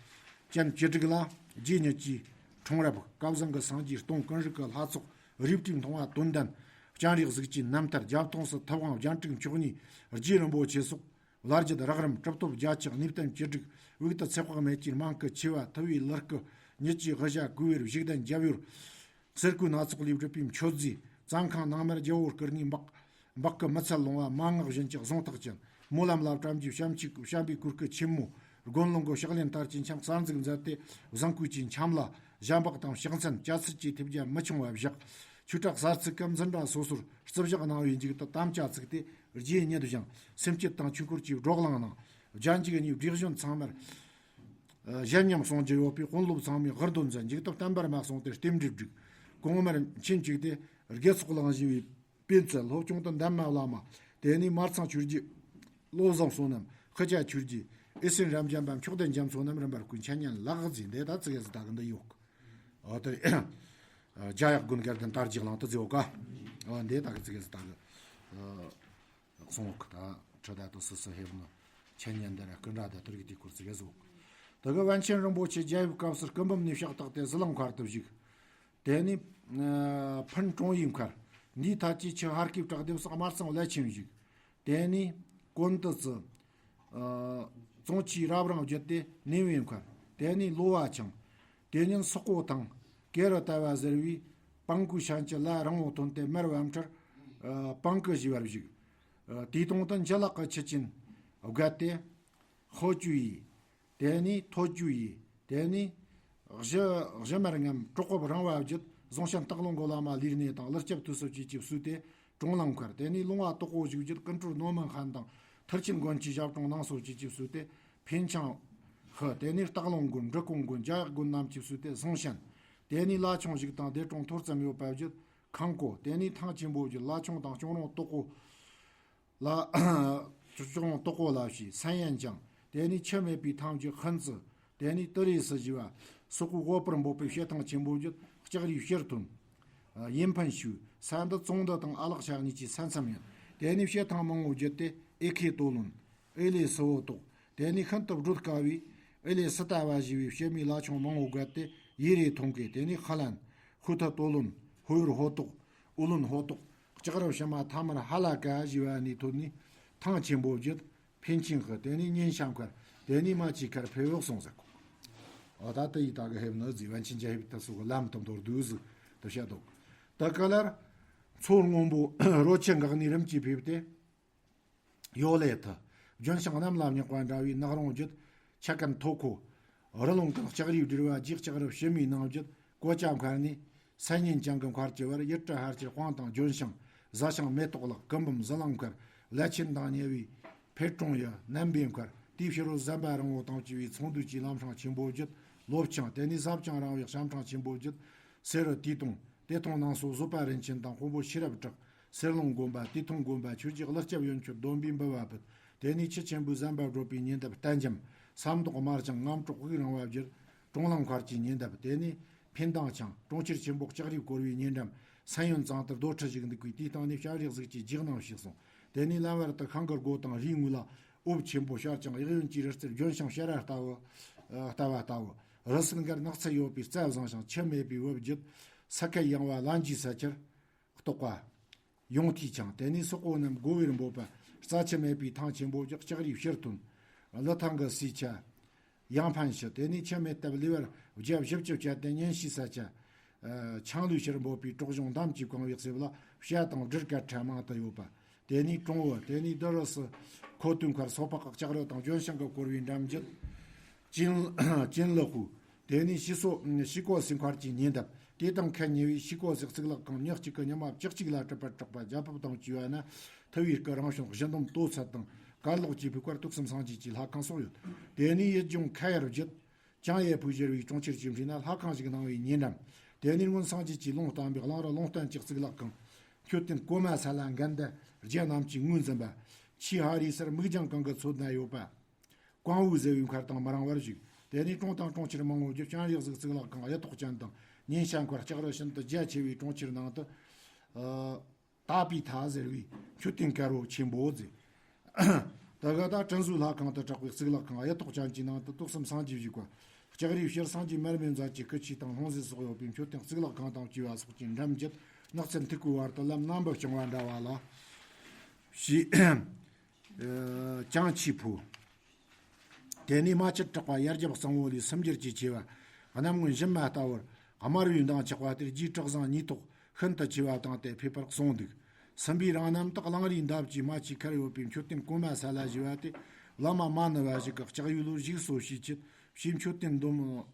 ཅན་བཅུ་དྲུག་ལ་རྗེ་ཉིད་ཀྱི་འཁྲུངས་རབས་སྐལ་བཟང་གི་སངས་རྒྱས་སྟོང་ཀུན་རིག་གི་ལྷ་ཚོགས་རུས་སྦྲུལ་མཐོང་བ་དོན་ལྡན་སྤྱན་རས་གཟིགས་ཀྱི་རྣམ་ཐར་རྒྱབ་སྟོང་སུ་ཐུབ་དབང་རྒྱན་དྲུག་མཆོག་གཉིས་རྗེ་རིན་པོ་ཆེ་སོགས། བླ་བརྒྱུད་རགས་རིམ་གྲུབ་ཐོབ་རྒྱ་ཆེ་གནས་བརྟན་བཅུ་དྲུག་དབུགས་དུ་ཚེ་དཔག་མེད་ཀྱི་སྨན་སྐུ་ཆེ་བ་ཐུབ་པའི་ལུ་སྐུ་ཉིད་ཀྱི་དབུ་ཞྭ་གུས་པར་བཞུགས་གདན་རྒྱབ་ཡོལ་གསེར་སྐུའི་སྣ་ཚོགས་ལས་གྲུབ་པའི་མཆོད་རྫས་ཙན་ཁང་ནང་མར་རྒྱལ་པོ་སྐུ་དངོས་འབག་འབག་གི་མི་ཚད་ལོང་བ་མན་ངག་བཞིན་གྱི་གཟུངས་ཐག་ཅན་སྨོན་ལམ་ལ་བཀྲ་མགྱོགས་བྱམས་ཆོས་བྱམས་པའི་གོས་སྐུ་ཆེན་མོ་དགོན་ལུང་གི་ཕྱག་ལེན་ལྟར་གྱི་འཆམ་གསར་འཛུགས་མཛད་དེ་བཟང་སྐུའི་ཆེན་འཆམ་ལ་ཞྭ་འབག་དང་ཕྱག་མཚན་ལྕགས་ཚད་ཀྱི་ཐེབས་རྒྱ་མི་ཆུང་བ་བཞག་ཆོས་གྲྭ་གསར་ཚུགས་སྐབས་འཛིན་གྲྭ་སོ་སོར་རྩིབ་ཞག་གནང་བའི་མཇུག་ཏུ་དམ་བཅའ་བཙུགས་ཏེ་རྗེ་ཉིད་བཞེངས་སེམས་བསྐྱེད་དང་ཆོས་འཁོར་གྱི་བགྲོ་གླེང་གནང་། རྒྱན་འཇུག་གཉིས་བགྲེས་གཞོན་ཚང་མར་ཨ་ཞལ་མཉམ་གསུང་རྒྱུ་ཡོད་པས་དཔོན་སློབ་ཚང་མས་དབུ་འདོན་མཛད། མཇུག་ཏུ་བསྟན་པར་མ་གསུངས་ཏེ་རྟེན་འབྲེལ་བསྒྲིགས། གོང་མར་མཆན་བཅུག་སྟེ་དགེ་ཚོགས་གླེང་བཞིན་པའི་པཎ་ཙི་སློབ་ཆུང་དུ་འདན་མ་བླ་མ། དེ་ནས་སྨར་ཚང་ཆོས་རྗེ་བློ་བཟང་བསོད་ནམས། ཁུ་ཆ་ཆོས་རྗེ། ཨེ་སེན་རབ་འབྱམས་པ་མཆོག་ལྡན་རྒྱ་མཚོ་རྣམས་རིམ་པར་བསྐོས་འཆད་ཉན་ལགས་ཟེར། འདི་ད་ཙི་གེ་ཟིག་ད་གི་འདི་ཡོད་གི། ཨོ་དེ་རེད། རྒྱ་ཡག་དགོན་དགེ་ལྡན་དར་རྒྱས་གླིང་དུ་ཟེར་བ་ཀ། ཨོ་འདི་ད་གི་ཙི་གེ་ཟིག་ད་གི་གསུང་བ་ཀ། ད་ཁྲི་ད་དུ་སི་སི་ཧེབ་ནི་འཆད་ཉན་འདི་ར་སྐུ་འདྲ་ད་དུ་རིག་དེ་སྐོར་ཙི་གེ་ཟིག། ད་གི་པཎ་ཆེན་རིན་པོ་ཆེ་རྒྱ་ཡབ་སྐབས་སུ་སྐུ་འབུམ་ནས་ཕྱག་བཏགས་ཏེ་ཟི་ལིང་མཁར་དུ་བཞུགས། དེ་ནས་ཨ་ཕུན་ཀྲོང་ཡིག་མཁར། འདིའི་ཐད་ཀྱི་ཆུ་ཧར་སྐྱེས་བྲག་ལྡེབས་སུ་སྨར་ཚང་བླ་ཆེན་བཞུགས། དེ་ནས་ཀོན་ཏི་ཙི། ཨ་ཙོང་ཆུའི་རབ་རིང་བརྒྱུད་དེ་ནེ་ཝེ་མཁར། དེ་ནས་ལོ་བ་ཆང་། དེ་ཉིན་སོག་པོ་ཐང་། ཀེ་རུ་ཏ་བ་ཟེར་བའི་པང་ཀུའི་ཤན་གྱི་ལ་རིང་བོ་ཐོན་ཏེ་མར་བབ་འཕྲལ་ཨ་པང་ཀུ་ཞེས་པར་བཞུགས། ཨ་དེའི་དོང་དུ་འཇུ་ལག་གི་ཆུ་ཆེན་བརྒལ་ཏེ་ཧོ་ཅུ་ཡི། དེ་ནས་ཐོ་ཅུ་ཡི། དེ་ནས་གཞི་གཞི་མར་རྔམ་གྲོག་པོ་རིང་བ་བརྒྱུད་བཟུང་ཞིན་སྟག་ལུང་གི་བླ་མ་ལས་སྣེ་དང་ཀླུ་སྐྱབས་དུས་སུ་བཅས་ཀྱིས་བསུས་ཏེ་ཀྲོང་ལང་མཁར། དེ་ནས་ལུང་བ་དོག་པོ་བཞུགས་རྒྱུད་ཀུན་གྲོལ་ནོ་མིན་ཧན་དང་ཐར་ཆེན་དགོན་གྱི་ཞབས་དྲུང་གནང་སོ་བཅས་ཀྱིས་བསུས་ཏེ་ཕིན་ཆང་ཧི། དེ་ནས་སྟག་ལུང་དགོན་འབྲི་གུང་དགོན་རྒྱ་ཡག་དགོན་རྣམས་ཀྱིས་བསུས་ཏེ་བཟུང་ཞིན། དེ་ནས་བླ་ཆུང་བཞུགས་དང་སྡེ་གྲོང་ཐོར་ཙམ་ཡོད་པ་བརྒྱུད་ཁང་ཀོ། དེ་ནས་ཐང་ཆེན་པོ་བརྒྱུད་བླ་ཆུང་དང་གཅོང་རོང་དོག་པོ། ལ། ཅོང་ཏོག་པོ་ལ་ཞེས་སན་ཡན་ཅང་། དེ་ནས་ཆུ་མེད་པའི་ཐང་གི་ཧན་ཙི། དེ་ནས་ཏི་རེ་སི་ཞེས་ སོག་པོའི་དབུ་པར་འབོད་པའི་བཤད་ཐང་ཆེན་པོ་བརྒྱུད་ལྕགས་རིའི་ཕྱིར་ཐོན། ཡིན་ཕན་ཞུ། ས་འདི་ཙོང་འདི་དང་ཨ་ལགས་ཤ་གཉིས་ཀྱི་ས་མཚམས་ཡིན། དེ་ནས་བཤད་ཐང་མང་བོ་བརྒྱུད་དེ་ཨེ་ཁེ་ཏོ་ལོན། ཨེ་ལེ་སི་བོ་ཏོག་དེ་ནས་ཤིན་ཏུ་བགྲོད་དཀའ་བའི་ཨེ་ལེ་སི་ཏ་བ་ཞེས་པའི་བྱེ་མའི་ལ་ཆུང་མང་བོ་བརྒལ་ཏེ་ཡེ་རེ་ཐོང་ཀེ། དེ་ནས་ཧ་ལན། ཧུ་ཐ་ཏོ་ལོན། ཧུ་ཡུར་ཧོ་ཏོག་ཨུ་ལོན་ཧོ་ཏོག་ལྕགས་རི་བྱེ་མ་ཐ་མར་ཧ་ལ་ཀ་ཞེས་པ་ནས་ཐོན་ནས་ཐང་ཆེན་པོ་བརྒྱུད། ཕིན་ཆིང་ཧི། དེ་ནས་ཉིན་ཤང་མཁར། དེ་ནས་མ་ཆི་མཁར་ཕེ་འོག་སོང་ཟེར་གོ། ཨོ་ད་ལྟ་ཡི་ད་གི་ཧེབ་ནི་ཟི་ཝན་ཆིན་ཅ་ཧེབ་ད་སོ་གི་ལམ་དུ་མདོར་བསྡུས་ཟིག་ཏུ་བཤད་དོ། ད་ག་ལར། མཚོ་སྔོན་པོ་རོ་ཆེན་འགག་ནས་རིམ་གྱིས་ཕེབས་ཏེ། ཡོ་ལེ་ཐི། ལྗོན་ཤིང་གནམ་ལ་བསྙེགས་པ་འདྲ་བའི་ནགས་རོང་བརྒྱུད། ཆ་ཀན་ཐོ་ཁོ། རི་ལུང་གང་ལྕགས་རིའི་འགྲིལ་བ་རྗེས་ལྕགས་རི་བྱེ་མའི་ནང་བརྒྱུད། ཀོ་ཅ་མཁར་ནས། སན་ཉིན་ཅང་གི་མཁར་གྱི་བར་ཡུལ་གྲུ་ཧར་གྱི་དཔང་དང་ལྗོན་ཤིང་། བཟའ་ཤིང་མེ་ཏོག་ལག་ཀུན་འབུམ་ཟི་ལིང་མཁར། བླ་ཆེན་དང་ཉེ་བའི་ཕེ་ཀྲོང་ཡུལ་རྣམ་པའི་མཁར། དེའི་ཕྱི་རུ་ཟམ་པ་རིང་བོ་དང་བཅས་པའི་ཚོང་འདུས་ཀྱི་ལམ་སྲང་ཆེན་པོ་བརྒྱུད། ལོབ་ཆང་། དེ་ནས་ཟབ་ཅིང་རིང་བའི་ཞབས་ཁྲང་ཆེན་པོ་བརྒྱུད། སེ་རུ་དུས་ཐུང་། དེ་ཐུང་ནང་སོ་བཟོད་པ་རིན་ཆེན་དང་དཔོན་པོ་ཤེས་རབ་གྲགས། སེར་ལུང་དགོན་པ། དུས་ཐུང་དགོན་པ། ཆོས་རྗེ་ཀླུ་སྐྱབས་ཡོན་མཆོད་སྡོམ་པའི་འབུལ་བ་ཕུལ། དེ་ནས་ཆུ་ཆེན་པོའི་ཟམ་པ་བགྲོད་པའི་ཉེ་འདབས་བསྟན་འཇམ། ས་མདོག་དམར་ཅིང་རྔམ་དྲག་དབུགས་རིང་བ་བརྒྱུད། ཀྲོང་ལང་མཁར་གྱི་ཉེ་འདབས། དེ་ནས་ཕིན་ཏང་ཆང་། གྲོང་ཁྱེར་ཆེན་པོ་ལྕགས་རིའི་བསྐོར་བའི་ཉེ་འགྲམ། སན་ཡོན་གཙང་ལྟར་རྡོ་ཁྲི་བཞུགས་འདུག་པས། དེའི་སྟེང་ནས་སྤྱན་རས་གཟིགས་ཀྱི་རྗེས་གནང་ཞིག་སོང་། དེ་ནས་ལམ་བར་དུ་ཤིང་གི་སྒོ་དང་རིའི་ངོས་ལ་འོབས་ཆེན་པོ་ཤར་ཅིང་གཡས་གཡོན་གྱི་རི་རྩེར་ལྗོན་ཤིང་ཕྱུར་ར་ལྟ་བུ། ལྟ་བ་ལྟ་བུ། རི་སུལ་འགར་ནགས་ཚལ་ཡོད་པས་རྩྭ་བཟང་ཞིང་ཆུ་མེད་པས་འོབས་བརྒྱུད། ས་ཁད་ཡངས་པ་ལན་གྱི་ས་ཆར། གཏོགས་པ། ཡོང་ཐིས་ཆང་། དེ་ནས་སོག་པོ་རྣམས་སྒོ་བེར་འབོད་པ། རྩྭ་ཆུ་མེད་པའི་ཐང་ཆེན་པོ་བརྒྱུད་ལྕགས་རིའི་ཕྱིར་ཐོན། ཀླུ་ཐང་གི་སའི་ཆ། ཡང་ཕན་ཞུ། དེ་ནས་ཆུ་མེད་སྟབས་ལེ་བར་རྒྱབ་བཞི་བཅུ་བཅད་དེ་ཉིན་ཤས་ས་ཆ། ཆང་ལུའི་ཕྱིར་འབོད་པའི་གྲོག་གཞུང་འདམ་གྱིས་གང་བའི་གསེབ་ལ་བྱ་དང་སྦྲུལ་དཀར་ཁྲ་མང་དུ་ཡོད་པ། དེ་ནས་གྲོང་བུ། དེ་ནས་དི་རུ་སི་ཁོ་ཏུན་མཁར་སོ་ཕག་ལྕགས་རི་དང་ལྗོན་ཤིང་གིས་བསྐོར་བའི་འགྲམ་བརྒྱུད། ཅིན་ཅིན་ལི་ཧུ། དེ་ནས་ཤི་སོ་ཤི་ཀོ་སི་མཁར་གྱི་ཉེ་འདབས། དེ་དང་ཁད་ཉེ་བའི་ཤི་ཀོ་སི་གཙུག་ལག་ཁང་། ཉག་གཅིག་གི་ཉི་མ་བཅུ་གཅིག་ལ་གྲུབ་པར་གྲགས་པ་རྒྱ་ཕིབས་དང་བཅས་པ་ན། ཐུ་བའི་སྐུ་རང་བྱུང་བཞི་འདོམ་ལྟོ་ཚད་དང་གར་ལོག་བཅས་པའི་བར་དུག་གསུམ་སངས་རྒྱས་ཀྱི་ལྷ་ཁང་སོགས་ཡོད། དེ་ནས་ཡུལ་ལྗོངས་ཁ་ཡར་བརྒྱུད། ཅང་ཡེ་ཕུ་བཞུར་བའི་གྲོང་ཁྱེར་གྱི་འཁྲིས་ན་ལྷ་ཁང་ཞིག་གནང་བའི་ཉེ་འགྲམ། དེ་ནས་སྔོན་སངས་རྒྱས་ཀྱིས་ལུང་བསྟན་ཅིག་གཙུག་ལག་ཁང་། མཆོད་རྟེན་གོ་མ་ས་ལ་འགན་ཟླ་རྒྱ་རྣམས་ཀྱིས་ངོས་འཛིན་པ། ཆུའི་ཕ་རི་སར་མིག་རྒྱང་གང་གི་ཚོད་ན་ཡོད་པ། ཀོང་བུའི་ཟེ་བའི་མཁར་དང་མི་རིང་བར་བཞུགས། དེ་ནས་གྲོང་དང་གྲོང་ཁྱེར་མང་བོ་བརྒྱུད། སྤྱན་རས་གཟིགས་གཙུག་ལག་ཁང་གཡུ་ཐོག་ཅན་དང་ཉིན་ཤ་མཁར་ལྕགས་རི་ཤིན་ཏུ་རྒྱ་ཆེ་བའི་གྲོང་ཁྱེར་ནང་དུ། ཨ། ཏཱ་པི་ཐ་ཟེར་བའི་མཆོད་རྟེན་དཀར་བོ་ཆེན་པོ་མཛེས། ད་ག་ད་ཀྲིན་ཟུའི་ལྷ་ཁང་དུ་གྲགས་པའི་གཙུག་ལག་ཁང་གཡུ་ཐོག་ཅན་གྱི་ནང་དུ་དུག་གསུམ་སངས་རྒྱས་བཞུགས་པ། ལྕགས་རིའི་ཕྱིར་སངས་རྒྱས་མར་མེ་མཛད་ཀྱི་སྐུ་ཆས་དང་ལྷུང་བཟེད་སོགས་ཡོད་པའི་མཆོད་རྟེན་གཙུག་ལག་ཁང་དང་བཅས་པ་སོགས་ཀྱི་འགྲམ་བརྒྱུད། ནགས་ཚལ་མཐུག་པོའི་བར་དུ་ལམ་རྣམ་པར་བྱང་བ་འདྲ་བ་ལ། ཞེས། ཨ། ཅང་ཆི་ཕུ། དེ་ནས་རྨ་ཆུ་གྲགས་པ་ཡར་རྒྱབ་གཙང་བོ་ལས་སུམ་འགྱུར་གྱིས་ཆེ་བ། གནམ་སྔོན་ཞིབ་མ་ལྟ་བུར་དམར་བའི་མདངས་ཆགས་པ་དེར་རྗེས་བྲག་བཟང་ཉིས་ཐོག་ཤིན་ཏུ་ཆེ་བ་དང་དེ་ཕེབས་པར་གསུངས་འདུག། སུམ་པའི་རང་རྣམ་དག་གླང་རིའི་འདབས་ཀྱི་རྨ་ཆུའི་ཁར་ཡོད་པའི་མཆོད་རྟེན་གོ་མ་ས་ལ་ཞེས་པ་དེ། བླ་མ་མ་ཎི་བ་ཞིག་གིས་ལྕགས་ཡོས་ལུ་བཞུགས་སོ་ཞེས་བྱེད། ཕྱིའི་མཆོད་རྟེན་འདོམ།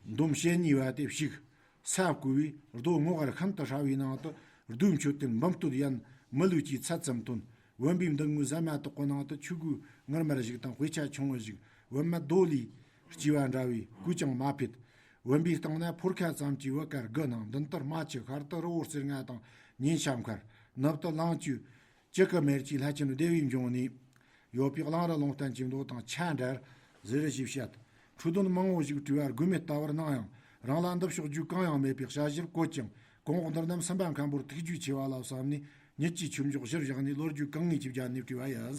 འདོམ་ཞེ་གཉིས་པ་དེ་བཤིག། ས་བརྐོས་པས་རྡོ་ངོགས་ར་ཤིན་ཏུ་ཧྲ་བའི་ནང་དུ་རྡོའི་མཆོད་རྟེན་འབུམ་སྟོད་ཡན་མི་ལུས་ཀྱི་ཚད་ཙམ་ཐོན། བུམ་པའི་མདུན་ངོས་ཟ་མ་ཏོག་གི་ནང་དུ་ཆུ་སྒོའི་ངུར་སྨྲིག་ཞིག་དང་དཔེ་ཆ་ཆུང་ངུ་ཞིག། བུམ་མ་རྡོ་ལས་སྐྱེས་པ་འདྲ་བའི་བརྐོས་ཀྱང་མ་ཕེད། བུམ་པའི་སྟེང་ན་ཕོར་ཁ་ཙམ་གྱི་བུ་ག་དགུ་སྣང་། མདུན་དུ་རྨ་ཆུ། ཤར་དུ་རི་བོ་རྩེ་ལྔ་དང་ཉིན་ཤ་མཁར། ནུབ་ཏུ་གླང་ཆུ། ཅི་གི་མེར་གྱི་ལྷ་ཆེན་བདེ་བའི་འབྱུང་གནས། ཡོད་པའི་གླང་རི་ལུང་བསྟན་གྱི་མདོ་དང་ཆ་འདྲ་ཟེར་ཞེས་བཤད། འཕྲོས་དོན་མང་བོ་ཞིག་བྲིས་པ་དགོས་མེད་ལྟ་བུར་སྣང་ཡང་རང་ལ་འདི་ཕྱོགས་རྒྱུས་གང་ཡང་མེད་པའི་བྱ་གཞིར་བཀོད་ཀྱང་གོང་འོག་འདིར་རྣམས་སུམ་པ་མཁན་པོར་ཐུགས་རྒྱུས་ཆེ་བ་ལ་བསམ་ནས་ཉིད་ཀྱི་ཆོས་འཇོག་གཞིར་བཞག་ནས་ལོ་རྒྱུས་གང་ངེས་ཀྱི་རྒྱ་ནས་བྲིས་པ་ཡིན།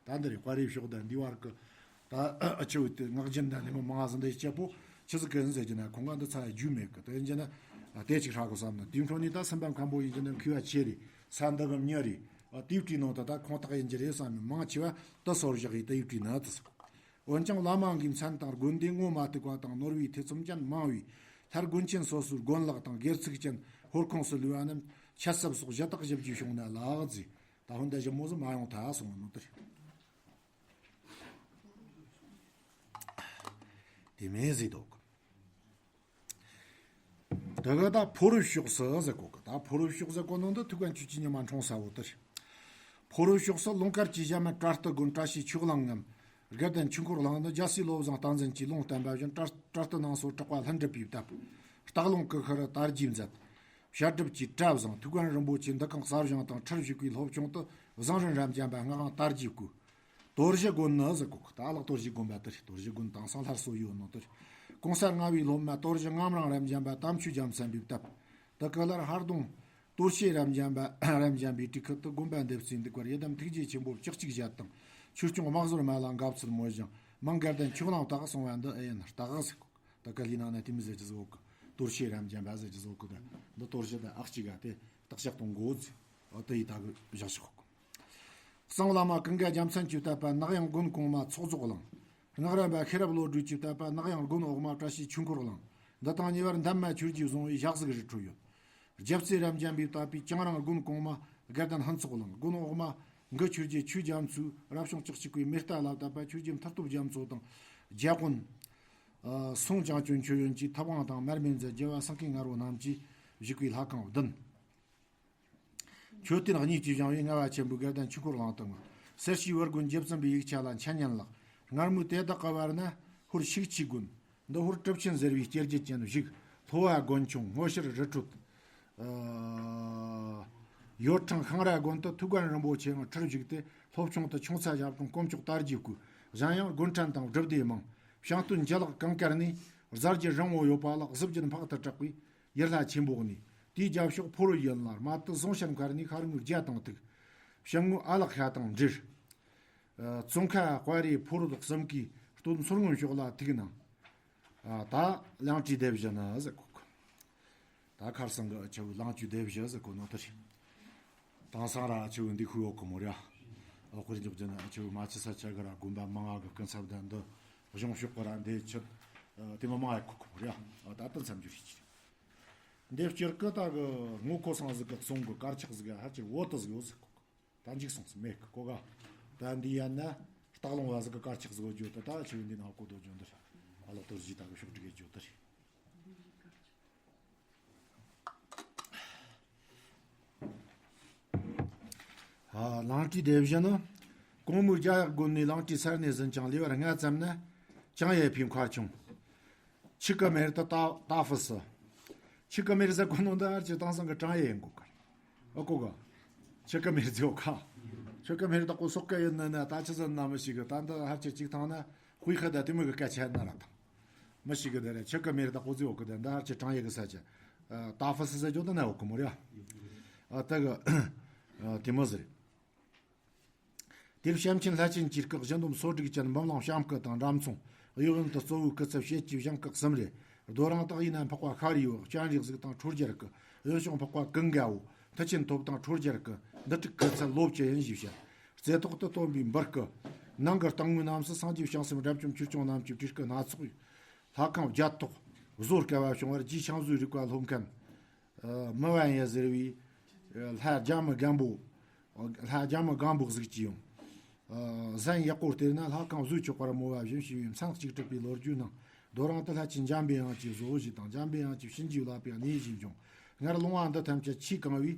ད་འདི་རེད། དཔའ་རིས་ཕྱོགས་དང་འདི་བར་གི་ད་ཨ་ཆུ་བོ་དེ་ངག་རྒྱུན་དང་ལས་མི་མང་ཟིན་དེ་སྐྱེ་པོ་ཆི་ཟིག་གི་ཡིན་ཟེར་གྱི་ན་ཁོང་ག་འདི་ཚ་རྒྱུས་མེད་གི། དེ་ཡིན་གྱི་ན་དེ་ཅིག་ཧྲ་གི་བསམ་ན་དེའི་འཕྲོ་ནས་ད་སུམ་པ་མཁན་པོ་ཡིན་གྱི་ན་མཁས་པ་ཆེ་རེད། ས་འདི་གི་མྱི་རེད། དེའི་བྲིས་ནང་དུ་ད་ཁོང་དག་ཡིན་གྱི་རེད་བསམ་ནས་མང་ཆེ་བ་དུ་སོར་བཞག་ཡིས་དེའི་བྲིས་ན་དུ་ཟེར། འོན་ཀྱང་བླ་མ་གི་མཚན་དང་དགོན་སྡེ་ངོ་མ་གཏུགས་པ་དང་ནོར་བའི་ཐེ་ཚོམ་ཅན་མང་བས་མཐར་དགོན་ཆེན་སོ་སོའི་དགོན་ལག་དང་སྒེར་ཚུགས་ཅན་ཧོར་ཁོངས་སུ་ལུས་པ་རྣམས་ཆད་གསབ་སོགས་ཞུ་དག་ཞིབ་ཀྱིས་བྱུང་ན་ལགས་ཟེར། ད་ཧོན་ད་ཞིབ་མོ་ཟིག་མ་ཡོང་ཐལ་གསུངས་ནོ་དེ་རེད། དེ་མིན་ཟེར་འདུག། དེ་ག་ད་ཕོ་རབ་ཕྱོགས་སུ་ཟེར་གོ་གི། ད་ཕོ་རབ་ཕྱོགས་ཟེར་གོ་ནོ་འདི་ཐུགས་ཀ་འཁྱུད་ཀྱི་ཉི་མ་འཁྲུངས་ས་བོ་དེ་རེད། ཕོ་རབ་ཕྱོགས་སུ་ལུང་དཀར་གྱི་གཞལ་མེད་བྲག་རྟི་དགོན་བཀྲ་ཤིས་ཆོས་གླིང་ངམ། དགའ་ལྡན་ཆོས་འཁོར་གླིང་ནི་རྒྱལ་སྲས་བློ་བཟང་བསྟན་འཛིན་གྱིས་ལུང་བསྟན་པ་བཞིན་བྲག་བྲག་རྟི་ནང་སོ་གྲགས་པ་ལྷུན་གྲུབ་པས་བཏབ། སྟག་ལུང་ཀུ་ཤུ་རུ་དར་རྒྱས་མཛད། བཤད་སྒྲུབ་ཀྱི་གྲྭ་བཟང་ཐུའུ་བཀྭན་རིན་པོ་ཆེ་འདུ་ཁང་གསར་བཞེངས་དང་ཁྲིར་བཞུགས་པའི་སློབ་ཆུང་དུ་བཟང་རིན་རབ་འབྱམས་པ་སྔགས་དབང་དར་རྒྱས་བསྐོས། དོར་ཞི་དགོན་ནི་ཟེར་གོ་གི། ད་ལག་དོར་ཞི་དགོན་པ་དེ་རེད། དོར་ཞི་དགོན་དེང་སང་སླར་གསོ་ཡོད་ནོ་དེ་རེད། གོང་ས་ལྔ་པའི་སློབ་མ་དོར་ཞི་ངམ་རང་རབ་འབྱམས་པ་དམ་ཆོས་རྒྱལ་མཚན་པའི་བཏབ། དེ་ག་ལར་ཧར་གདོང་དོར་ཞི་རབ་འབྱམས་པ་རབ་འབྱམས་པའི་གྲས་ཁུལ་དུ་དགོན་པ་འདེབས་རྩིས་འདུག་པར་ཡི་དམ་ཐུགས་རྗེ་ཆེན་པོ་བཅུ་གཅིག་བཞད་དང་ཆོས་སྐྱོང་དམག་ཟོར་མ་ལ་འགབ་ཚུལ་མོ་ཞིང་མང་དགར་ལྡན་ཆོས་གླང་དག་སོང་བ་འདི་ཨེ་ཡིན་རྟགས་ཟེར་གོ། དེ་ག་ལི་ནང་ན་དེ་མི་ཟེར་གྱི་ཟིག་གོ། དོར་ཞི་རབ་འབྱམས་པ་ཟེར་གྱི་ཟིག་གོ། འདི་དོར་ཞི་དང་ཨག་གཅིག་ག་དེ་བརྟག་དཔྱད་གཏོང་དགོས་ཟེར། འོ་དེ་ཡི་ད་གི་བཞག་ཞོག་གོ། གཙང་བླ་མ་ཀུན་དགའ་རྒྱལ་མཚན་གྱིས་བཏབ་པ་ནག་ཡང་དགོན་གོང་མ་ཚོགས་རྫོགས་གླིང་། སྔགས་རམས་པ་ཤེས་རབ་བློ་གྲོས་ཀྱིས་བཏབ་པ་ནག་ཡང་དགོན་འོག་མ་བཀྲ་ཤིས་ཆོས་འཁོར་གླིང་། འདི་དང་ཉེ་བར་འདན་མ་ཆོས་རྗེས་བཟུང་བའི་ཞག་གཟུགས་རི་ཁྲོད་ཡོད། རྒྱལ་རྩེ་རབ་འབྱམས་པས་བཏབ་པའི་ལྕང་རིང་དགོན་གོང་མ་དགའ་ལྡན་ཕུན་ཚོགས་གླིང་། དགོན་འོག་མ་མགུ་ཆོས་རྗེ་ཆོས་རྒྱ་མཚོས་རབ་བྱུང་བཅུ་གཅིག་པའི་མེ་རྟ་ལ་བཏབ་པ་ཆོས་རྗེ་མཐར་ཐུག་རྒྱ་མཚོ་དང་རྒྱ་དཔོན། ཨ། སུང་ཅང་ཅུན་ཆོས་ཡོན་གྱིས་ཐབ་དབང་དང་མར་མེ་མཛད། རྒྱལ་བ་སེང་གེ་ངར་བོ་རྣམས་ཀྱིས་བཞུགས་པའི་ལྷ་ཁང་བདུན། མཆོད་རྟེན་གཉིས་ཀྱིས་བཞེངས་པའི་ལྔ་བ་ཆེན་པོའི་དགའ་ལྡན་ཆོས་འཁོར་གླིང་དུ་ངོ་། གསེར་བྱའི་བུ་དགོན་རྗེ་བཙུན་པའི་ཡིག་ཆ་ལ་འཆད་ཉན་ལགས། སྔར་མོས་དེ་དག་གི་བར་ན་ཧོར་ཤིག་ཆི་དགོན། འདི་ཧོར་གྲུབ་ཆེན་ཟེར་བའི་སྐྱེ་རྒྱུད་ཅན་བཞུགས། ལྷོ་བ་དགོན་ཆུང་སྔོ་ཤར་རི་ཁྲོད། ཨ། ཡོ་ཁྲང་ཤང་ར་དགོན་དུ་ཐུའུ་བཀྭན་རིན་པོ་ཆེའང་ཁྲིར་བཞུགས་ཏེ་ལྷོ་ཕྱོགས་དུ་ཆུང་ཚ་ཞབས་དྲུང་དཀོན་མཆོག་དར་རྒྱས་སྐུ། གཞན་ཡང་དགོན་ཕྲན་དང་སྒྲུབ་སྡེ་མང་། བྱང་སྟོད་འཇ་ལག་གངས་དཀར་ནས་གཟར་གྱི་རི་བོ་ཡོད་པ་ལ་གཟི་བརྗིད་འཕགས་དུ་གྲགས་པའི་ཡུལ་ལྷ་ཆེན་པོ་ནས། དེའི་རྒྱབ་ཕྱོགས་ཕོ་རོ་ཡུལ་ལ་རྨ་ཏི་ཟོང་ཤར་མཁར་ནས་ཤར་ངོས་རྒྱ་དང་ཐུག། བྱང་ངོས་ཨ་ལག་ཤ་དང་འབྲེལ། ཨ། ཙོང་ཁ་དཔའ་རིས་ཕོ་རོ་དག་གསུམ་གྱི་སྟོད་མཚོར་སྔོན་ཕྱོགས་ལ་ཐུག་ནང་། ཨ། ད་གླང་ཁྲིའི་སྡེ་བཞི་ནི་ཟེར་གོ། ད་ཁར་སང་གི་ཆུ་བོའི་གླང་ཁྲིའི་སྡེ་བཞི་ཟེར་གོ་ནོ་དེ་རེད། དེང་སང་ར་ཆུ་བོའི་འདི་ཁུ་ཡོད་གི་མོ་ར། ཨ། དཔེར་འཇོག་རྒྱུ་ན་ཆུ་བོའི་མ་ཆུ་ས་ཆ་གི་ར་དགོན་པ་མང་ང་གི་སྐུ་ཚབ་དང་འདི་གཞུང་ཕྱོགས་གི་ར་འདི་ཆུ་དེ་མི་མང་ཡ་གོ་གི་མོ་ར། ཨ། ད་ལྟ་མཚམས་སྦྱོར་བྱེད་ཀྱི་རེད། འདི་སྤྱིར་གི་ད་གི་ངོ་ཁོ་སང་ཟིག་གི་གསུང་གི་དཀར་ཆག་ཟིག་ཧ་ཅིག་བོ་ཏི་ཟིག་ཡོད་ཟིག་གོ། ད་འཇིག་སོང་ཟིག་མེད་གི་གོ་ག། ད་འདི་ཡན་ན་སྟག་ལུང་བ་ཟིག་གི་དཀར་ཆག་ཟིག་བརྗོད་དུ་ད་ཆུ་བོའི་འདི་ནང་གོ་དོ་བརྗོད་འདི་རེད། ཨ་ལག་དོར་གཞི་ད་གི་ཕྱོགས་སྒྲིག་གི་བརྗོད་འདི་རེད། ཨ། གླང་ཁྲིའི་སྡེ་བཞི་ནི། གོང་མོའི་རྒྱ་ཡག་དགོན་ནས་གླང་ཁྲིའི་ས་གནས་ཟིན་ཅིང་ལེ་བར་ལྔ་ཙམ་ན་ཅང་ཡེ་ཕིའི་མཁར་ཆུང་། ཆི་ཀ་མེར་ཏི་ཏ་ཏ་ཧྥི་སི། ཆི་ཀ་མེར་ཟེར་གོ་ནོ་འདི་ཨར་ཅི་དེང་སང་གི་ཀྲང་ཡེ་ཡིན་གོ་གར། ཨ་གོ་ག། ཆི་ཀ་མེར་ཟེར་གོ་ག། ཆི་ཀ་མེར་ཏ་གོ་སོག་ཀ་ཡོད་ན་ན་ད་ཆི་ཟེར་ན་མི་ཤེས་གི། ད་འདི་ཧར་ཅི་གཅིག་ཐང་ན་ཧུའི་ཧ་ད་དེ་མོ་གི་སྐད་ཆ་ན་ར་དང་། མི་ཤེས་གི་དེ་རེད། ཆི་ཀ་མེར་ཏ་གོ་ཟེར་གོ་གི་དེ་འདི་ཧར་ཅི་ཀྲང་ཡེ་གི་ས་ཆ། ཨ། ཏ་ཧྥི་སི་ཟེར་གོ་དེ་ན་ཡོད་གི་མོ་རེད། ཨ། ད་གི། ཨ། དེ་མོ་ཟེར། དེར་བྱམས་ཆེན་ལྷ་ཆེན་གྱི་སྐུ་གཞི་འདོམ་སོ་དྲུག་ཅན་འབུམ་གླིང་བྱམས་སྐུ་དང་འདྲ་མཚུངས། གཡོ་ཡོན་དུ་གཙོ་བོའི་སྐུ་ཚབ་བྱེད་ཀྱི་བྱང་སྐུ་གསུམ་རེ། རྡོ་རིང་དག་ཡིན་ན་འཕགས་པ་ཤཱ་རིའི་བུ་སྤྱན་རས་གཟིགས་དང་ཁྲོ་རྒྱལ་སྐུ། གཡོན་ཕྱོགས་འཕགས་པ་ཀུན་དགའ་བོ། མཐུ་ཆེན་ཐོབ་དང་ཁྲོ་རྒྱལ་སྐུ། འདི་དྲུག་སྐུ་ཚབ་ལོ་བཅུ་ཡིན་ཞེས་བཤད། རྩེ་ཐོག་ཏུ་སྟོན་པའི་འབུར་སྐུ། ནང་གི་རྟིང་ངོས་རྣམས་སུ་སངས་རྒྱས་བྱང་སེམས་དགྲ་བཅོམ་ཆོས་སྐྱོང་རྣམས་ཀྱི་བྲིས་སྐུ་སྣ་ཚོགས་ཡོད། ལྷ་ཁང་བརྒྱད་ཐོག་བཟོ་དཀའ་བ་བྱུང་བར་རྗེ་ཞང་བཟོའི་རིག་པ་སློབ་མཁན། ཨ། མི་བན་ཡེ་ཟེར་བའི། ཨ། ལྷ་རྒྱ་མི་སྒམ་པོ། ལྷ་རྒྱ་མི་སྒམ་པོ་གཟིགས་ཀྱི་ཡོང་། ཨ། གཟན་ཡག་པོ་སྟེར་ན་ལྷ་ཁང་བཟོས་ཆོག་པར་མོས་པ་བཞིན་ཞུས་པའི་མཚན་གཅིག་གྲུབ་པའི་ལོ་རྒྱུས་ནང་། རྡོ་རིང་དུ་ལྷ་ཆེན་འཇམ་པའི་དབྱངས་ཀྱིས་བཟོ་བོ་ཞིག་དང་འཇམ་པའི་དབྱངས་ཀྱིས་བྱིན་གྱིས་བརླབས་པའི་གནས་ཞིག་འབྱུང་། སྔར་ལུང་བ་འདི་ཐམས་ཅད་ཆུས་གང་བའི་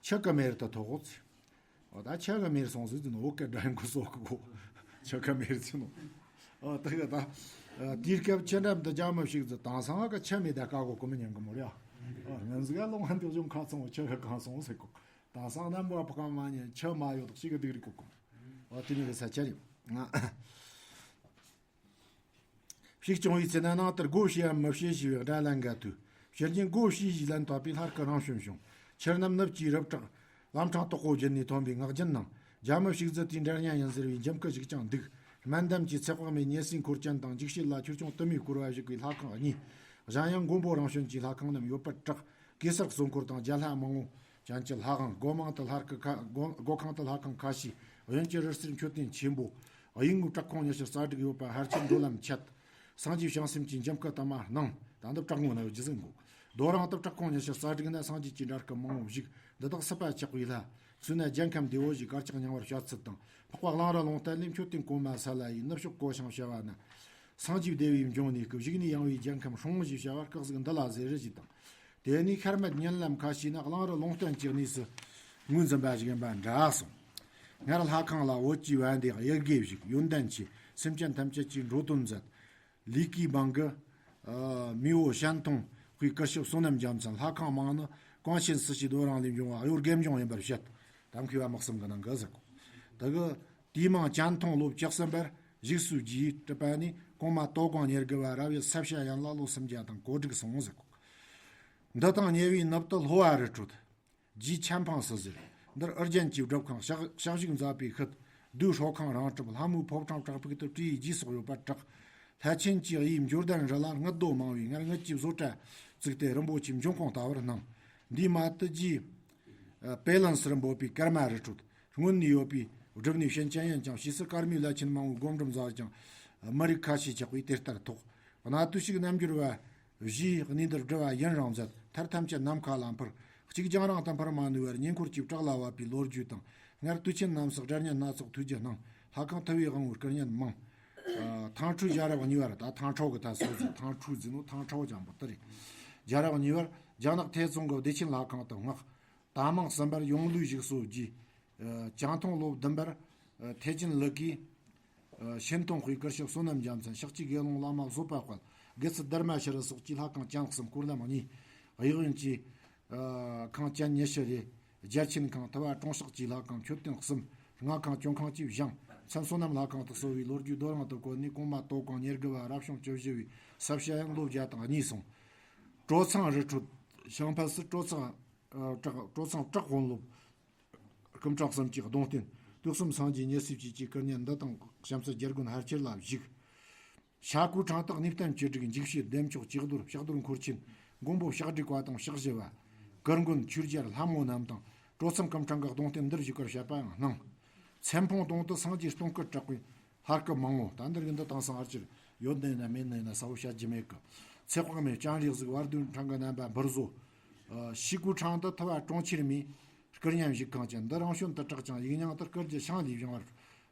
ཆུ་ཀ་མེར་དུ་ཐོགས། འོ་ད་ཆུ་ཀ་མེར་སོང་ཟིག་ཟེར་ནོ། འོ་ཀ་འདྲ་ཡང་གོ་སོག་གོ། ཆུ་ཀ་མེར་ཟེར་ནོ། ཨ། ད་ག་ད། ཨ། དེའི་སྐབས་ཆུ་འགྲམ་དུ་རྒྱ་མི་ཞིག་ཟིག་དེང་སང་ག་ཆུ་མེད་ད་ཀ་གོ་གོ་མི་ཉན་གི་མོ་རེད། ཨ། ང་ཟིག་ག་ལོང་ཧན་དེ་བྱུང་ཁ་ཚང་བོ་ཆུ་ག་གང་སོང་ཟེར་གོ། དེང་སང་ནམ་བ་ཕ་ཁ་མ་ཉན་ཆུ་མ་ཡོད་ཞིག་གི་སྡུག་རིག་གོ་གོ། ཨ། དེ་མི་གི་ས་ཆ་རེད། ང་། ཞིག་བྱུང་བའི་ཚེ་ན་ནང་ལྟར་སྒོ་ཕྱེ་ཡང་མི་ཕྱེ་ཞེས་པའི་སྒྲ་ལན་འགའ་ཐོས། ཕྱི་ཉིན་སྒོ་ཕྱེ་ཞེས་ལན་བཏབ་པས་ལྷ་སྐུ་རང་བྱོན་བྱུང་། ཕྱི་རྣམས་ནུབ་ཀྱི་རབ་བྲག་ལམ་འཕྲང་དོག་པོ་བརྒྱུད་ནས་ཐོན་པའི་ངག་རྒྱུན་ནང་། རྒྱ་མི་ཞིག་ཟིག་དེའི་འདྲ་བརྙན་ཡིན་ཟེར་བའི་འཇིམ་སྐུ་ཞིག་ཀྱང་འདུག། སྨན་འདམ་གྱི་ཚེ་དཔག་མེད་ཉེ་སྲིང་འཁོར་ཅན་དང་འཇིགས་བྱེད་ལ་ཆོས་སྐྱོང་དུ་མས་བསྐོར་བ་བཞུགས་པའི་ལྷ་ཁང་གཉིས། གཞན་ཡང་མགོན་པོ་རང་བྱོན་གྱི་ལྷ་ཁང་རྣམས་ཡོད་པར་གྲགས། གེ་སར་གཙོ་འཁོར་དང་རྒྱ་ལྷ་མང་བོ་ཅན་གྱི་ལྷ་ཁང་། སྒོ་མང་དུ་ལྷ་སྐུ་ཁ་སྒོ་སྒོ་ཁང་དུ་ལྷ་ཁང་ཁ་ཤས། གཡོན་གྱི་རི་རྩེར་མཆོད་རྟེན་ཆེན་པོ། གཡས་ངོས་བྲག་ཁུང་ཉི་ཤུ་རྩ་དྲུག་ཡོད་པ་ཕལ་ཆེར་འགྲོ་ལམ་ཆད། སངས་རྒྱས་བྱང་སེམས་ཀྱི་འཇིམ་སྐུ་དུ་མ་སྣང་། ད་འདི་བྲག་ངོས་ན་ཡོད་རྒྱུ་ཟིག་གོ། རྡོ་རིང་དུ་བྲག་ཁུང་ཉི་ཤུ་རྩ་དྲུག་ན་སངས་རྒྱས་ཀྱི་འདྲ་སྐུ་མང་བོ་བཞུགས། འདི་དག་སྲིད་པ་ཆགས་པའི་ལྷ། ཚུལ་ན་རྒྱལ་ཁམས་བདེ་བོ་ཞེས་དཀར་ཆག་མྱང་བར་བྱ་ཚུལ་དང་། འཕགས་པ་གླང་རི་ལུང་བསྟན་ལས་མཆོད་རྟེན་གོང་མ་ས་ལ་ཡི་ནུབ་ཕྱོགས་གོ་ཤང་བྱ་བ་ན། སངས་རྒྱས་བདེ་བའི་འབྱུང་གནས་སྐུ་བཞུགས་ནས་ཡངས་པའི་རྒྱལ་ཁམས་སྲུང་ངོ་ཞེས་བྱ་བར་སྐག་ཟིག་འདི་ལ་ཟེར་རེ་ཞིག་དང་། དེ་ནས་ཤར་མད་ཉིན་ལམ་ཁ་ཤས་ན་གླང་རི་ལུང་བསྟན་གྱི་གནས་སུ་ངོས་འཛིན་པ་ཞིག་ཡིན་པ་འདྲ་གསུངས། སྔར་ལྷ་ཁང་ལ་བོད་ཀྱི་བན་དེ་དབྱུག་དགེ་བཞུགས། ཡོན་ཏན་ཆེ། སེམས་ཅན་ཐམས་ཅད་ཀྱི་འགྲོ་དོན་མཛད། ལི་ཀའི་འབངས་ཀྱི། ཨ། མེས་པོ་ཞན་ཐུང་དཔེ་སྐུ་ཞབས་བསོད་ནམས་རྒྱལ་མཚན། ལྷ་ཁང་མང་ནི་ཀོང་ཆེན་སྲིད་ཞིའི་རྡོ་རིང་ལས་འབྱུང་བ་གཡོ་དགེ་འབྱུང་ཡིན་པར་བཤད། ད་མཁས་པ་དམག་གསུམ་གྱི་ནང་གི་ཟེར་གོ། དེ་གི་དེའི་མིང་ཅན་ཐུང་ལོ་བཅུ་གསུམ་པར་བཞུགས་སུ་རྒྱས་གྲུབ་པ་ནི་ གོང་མ་དོ་དགོང་ཉེར་དགུ་བ་རབ་ཡུལ་ས་བྱ་ཡན་ལ་ལོ་སུམ་བརྒྱ་དང་གོ་དྲུག་སོང་ཟེར་གོ། འདི་དང་ཉེ་བའི་ནུབ་ཏུ་ལྷོ་བ་རི་ཁྲོད། རྗེ་ཆན་ཕང་སི་ཟེར། འདིར་ཨུ་རྒྱན་གྱི་སྒྲུབ་ཁང་ཕྱག་ཕྱག་བཞུགས་མཛད་པའི་ཤུལ། བདུད་ཧྲོ་ཁང་རང་གྲུབ་ལྷ་མོའི་ཕོ་བྲང་བྲག་ཕུག་ཏུ་སྤྲེའུའི་རྗེས་སོགས་ཡོད་པར་གྲགས། ལྷ་ཆེན་གྱི་དབྱིབས་འབྱོར་ལྡན་རི་ལ་རྔུལ་རྡོ་མང་བའི་སྔར་རྔུལ་གྱི་བཟོ་གྲྭ་བཙུགས་ཏེ་རིན་པོ་ཆེའི་འབྱུང་ཁུངས་ལྟ་བུར་སྣང་། འདིའི་མ་དུ་རྗེ་པེ་ལན་སིར་འབོད་པའི་ཀརྨ་རི་ཁྲོད་སྔོན་ནས་ཡོད་པའི་སྒྲུབ་གནས་ཞིང་ཆེན་ཡིན་ཀྱང་ཕྱིས་སུ་ཀརྨའི་བླ་ཆེན་མང་བོས་སྒོམ་སྒྲུབ་མཛད་ཀྱང་མི་རིགས་ཁ་ཤས་ཆགས་པས་དེ་ལྟར་ཐོགས། གནའ་དུས་ཤིག་རྣལ་འབྱོར་བ་བཞིས་གནས་འདིར་སྒྲུབ་པ་ཡུན་རིང་མཛད། མཐར་ཐམས་ཅད་ནམ་མཁའ་ལ་འཕུར། གཅིག་རྒྱང་རིང་དུ་འཕུར་མ་ནུས་པར་ཉེ་འཁོར་གྱི་བྲག་ལ་བབས་པའི་ལོ་རྒྱུས་དང་། སྔར་དུས་ཆེན་རྣམས་སུ་སྒྲ་སྙན་སྣ་ཚོགས་ཐོས་རྒྱུ་སྣང་། ལྷ་ཁང་ཐུབ་པའི་དབང་བོའི་སྐུ་བརྙན་མང་། ཨ། ཐང་ཁྲུའུ་རྒྱལ་རབས་གཉིས་པར། ད་ཐང་ཁྲའོ་གི་ད་སོ་ཟིག་ཐང་ཁྲུའུ་ཟེར་ནོ་ཐང་ཁྲའོ་ཅང་པོ་དེ་རེད། རྒྱལ་རབས་གཉིས་པར་རྒྱ་ནག་ཐའེ་ཙུང་གི་བདེ་ཆེན་ལྷ་ཁང་དུ་བསྔགས། ད་མང་གསུམ་པར་ཡོང་ལུའི་བཞུགས་སོ་རྗེ། ཨ། ཅང་ཐུང་ལོ་བདུན་པར། ཨ། ཐའེ་ཅིན་ལི་ཀི། ཨ། ཤིན་ཐུང་དཔེ་བཀུར་ཞབས་བསོད་ནམས་རྒྱལ་མཚན། ཤཱཀྱའི་དགེ་སློང་བླ་མ་བཟོད་པ་དཔལ། དགེ་ཚུལ་དྷརྨ་ཤྲཱི་སོགས་ཀྱི་ལྷ་ཁང་ཅན་གསུམ། སྐོར་ལམ་གཉིས། གཡས་གཡོན་གྱི། ཨ། ཁང་ཅན་ཉི་ཤུ་རེ། རྒྱལ་ཆེན་ཁང་ཐུབ་པ་གྲོང་གཤགས་ཀྱི་ལྷ་ཁང་མཆོད་རྟེན་གསུམ། ལྔ་ཁང་བྱོན་ཁང་བཅས་བཞེངས། མཚན་བསོད་ནམས་ལྷ་ཁང་དུ་གསོལ་བའི་ལོ་རྒྱུས་རྡོ་རིང་དུ་བཀོད་ནས་གོང་མ་དོ་དགོང་ཉེར་དགུ་བ་རབ་བྱུང་བཅུ་བཞི་བའི་ས་བྱ་ཡན་ལོ་བརྒྱ་དང་གཉིས་སོང་། གྲོ་ཚང་རི་ཁྲོད་ཞིང་ཕལ་སི་གྲོ་ཚང་། ཨ། བྲག་གྲོ་ཚང་བྲག་དཔོན་སློབ། སྐུ་ཕྲེང་གསུམ་གྱི་གདུང་རྟེན། དུས་གསུམ་སངས་རྒྱས་ཉི་ཤུ་གཅིག་གི་སྐུ་བརྙན་འདི་དང་བྱམས་བརྩེ་རྒྱལ་མགོན་ཧར་ཁྱེར་ལ་བཞུགས། ཤ་ཀུའི་ཕྲེང་དུ་གནས་བརྟན་བཅུ་དྲུག་འཇིགས་བྱེད་བདེ་མཆོག་བཅུ་གདུལ་ཕྱག་རྡོར་འཁོར་ཆེན་མགོན་པོ་ཕྱག་བྲིས་བཀའ་དང་ཕྱག་བཞི་བ། གུར་མགོན་ཆོས་རྒྱལ་ལྷ་མོ་རྣམས་དང་གྲོ་ཚང་སྐུ་ཕྲེང་གི་གདུང་རྟེན་འདིར་བཞུགས་པར་བཤད་པའང་སྣང་། ཚེ་འཕང་གདོང་དུ་སངས་རྒྱས་སྟོང་སྐུར་གྲགས་པའི་ལྷ་སྐུ་མང་ངོ་། ད་འདིར་གི་འདི་དེང་སང་ཨར་ཅིར་ཡོད་ནི་ཡིན་ན་མེད་ནི་ཡིན་ན་གསལ་བོ་བཤད་རྒྱུ་མེད་གི། ཚེ་དཔག་མེད་སྤྱན་རས་གཟིགས་བར་དོའི་འཕྲང་གི་རྣམ་པ་འབུར་བཟོ། ཨ། ཤ་ཀུའི་ཕྲེང་དུ་ཐུབ་པ་གྲོང་ཁྱེར་མའི་སྐུ་བརྙན་བཞུགས་ཁང་ཅན་འདི་རང་བྱོན་དུ་གྲགས་ཀྱང་ཡིག་རྙིང་དུ་སྐུ་རྒྱུ་ཤང་ལས་བྱུང་བར་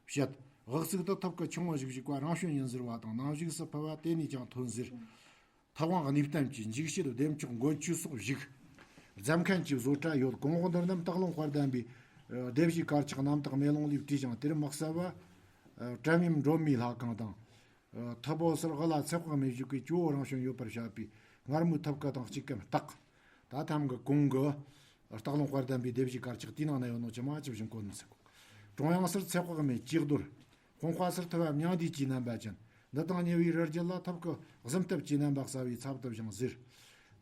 བཤད། འོག་གཟུགས་དུ་ཐུབ་སྐུ་ཆུང་ངུ་བཞུགས་བཞུགས་པ་རང་བྱོན་ཡིན་ཟེར་བ་དང་ནང་བཞུགས་སུ་ཕུལ་བ་དེ་ནས་ཀྱང་ཐོན་ཟེར། ཐུབ་དབང་གནས་བརྟན་གྱི་འཇིགས་བྱེད་བདེ་མཆོག་མགོན་ཆོས་སོགས་བཞུགས། རྫམ་མཁན་གྱི་བཟོ་གྲྭ་ཡོད། གོང་འོག་འདིར་རྣམས་སྟག་ལུང་དཔལ་ལྡན་པའི་སྡེ་བཞིའི་དཀར་ཆག་རྣམ་དག་མེ་ལོང་ལས་བྲིས་ཤིང་དེར་དམིགས་བསལ་བ། ཨ། བྲམ་ཡིམ་སྒྲོལ་མའི་ལྷ་ཁང་དང་། ཨ། ཐུ་བོ་སར་དབུ་ལ་ཚེ་དཔག་མེད་བཞུགས་ཀྱི་ཇོ་བོ་རང་བྱོན་ཡོད་པར་བཤད་པའི་མངར་མོའི་ཐུབ་སྐུ་དང་གཅིག་གམ་སྟག་ད་ཐམ་གི་གོང་གི་སྟག་ལུང་དཔལ་ལྡན་པའི་སྡེ་བཞིའི་དཀར་ཆག་དེའི་ནང་ན་ཡོད་ནོ་ཅི་མ་ཅི་བཞིན་བཀོད་ནི་ཟེར་གོ། ཀྲུང་དབྱང་སར་ཚེ་དཔག་མེད་བཅུ་གདུལ། དཔུང་དཔའ་སར་ཐུབ་པ་མྱང་འདས་ཀྱི་རྣམ་པ་ཅན། འདི་དང་ཉེ་བའི་རི་རྒྱུད་ལ་ཐུབ་སྐུ་གཟིམ་ཐབ་ཀྱི་རྣམ་པ་གསལ་བའི་ཚབ་ཏུ་བཞེངས་ཟེར།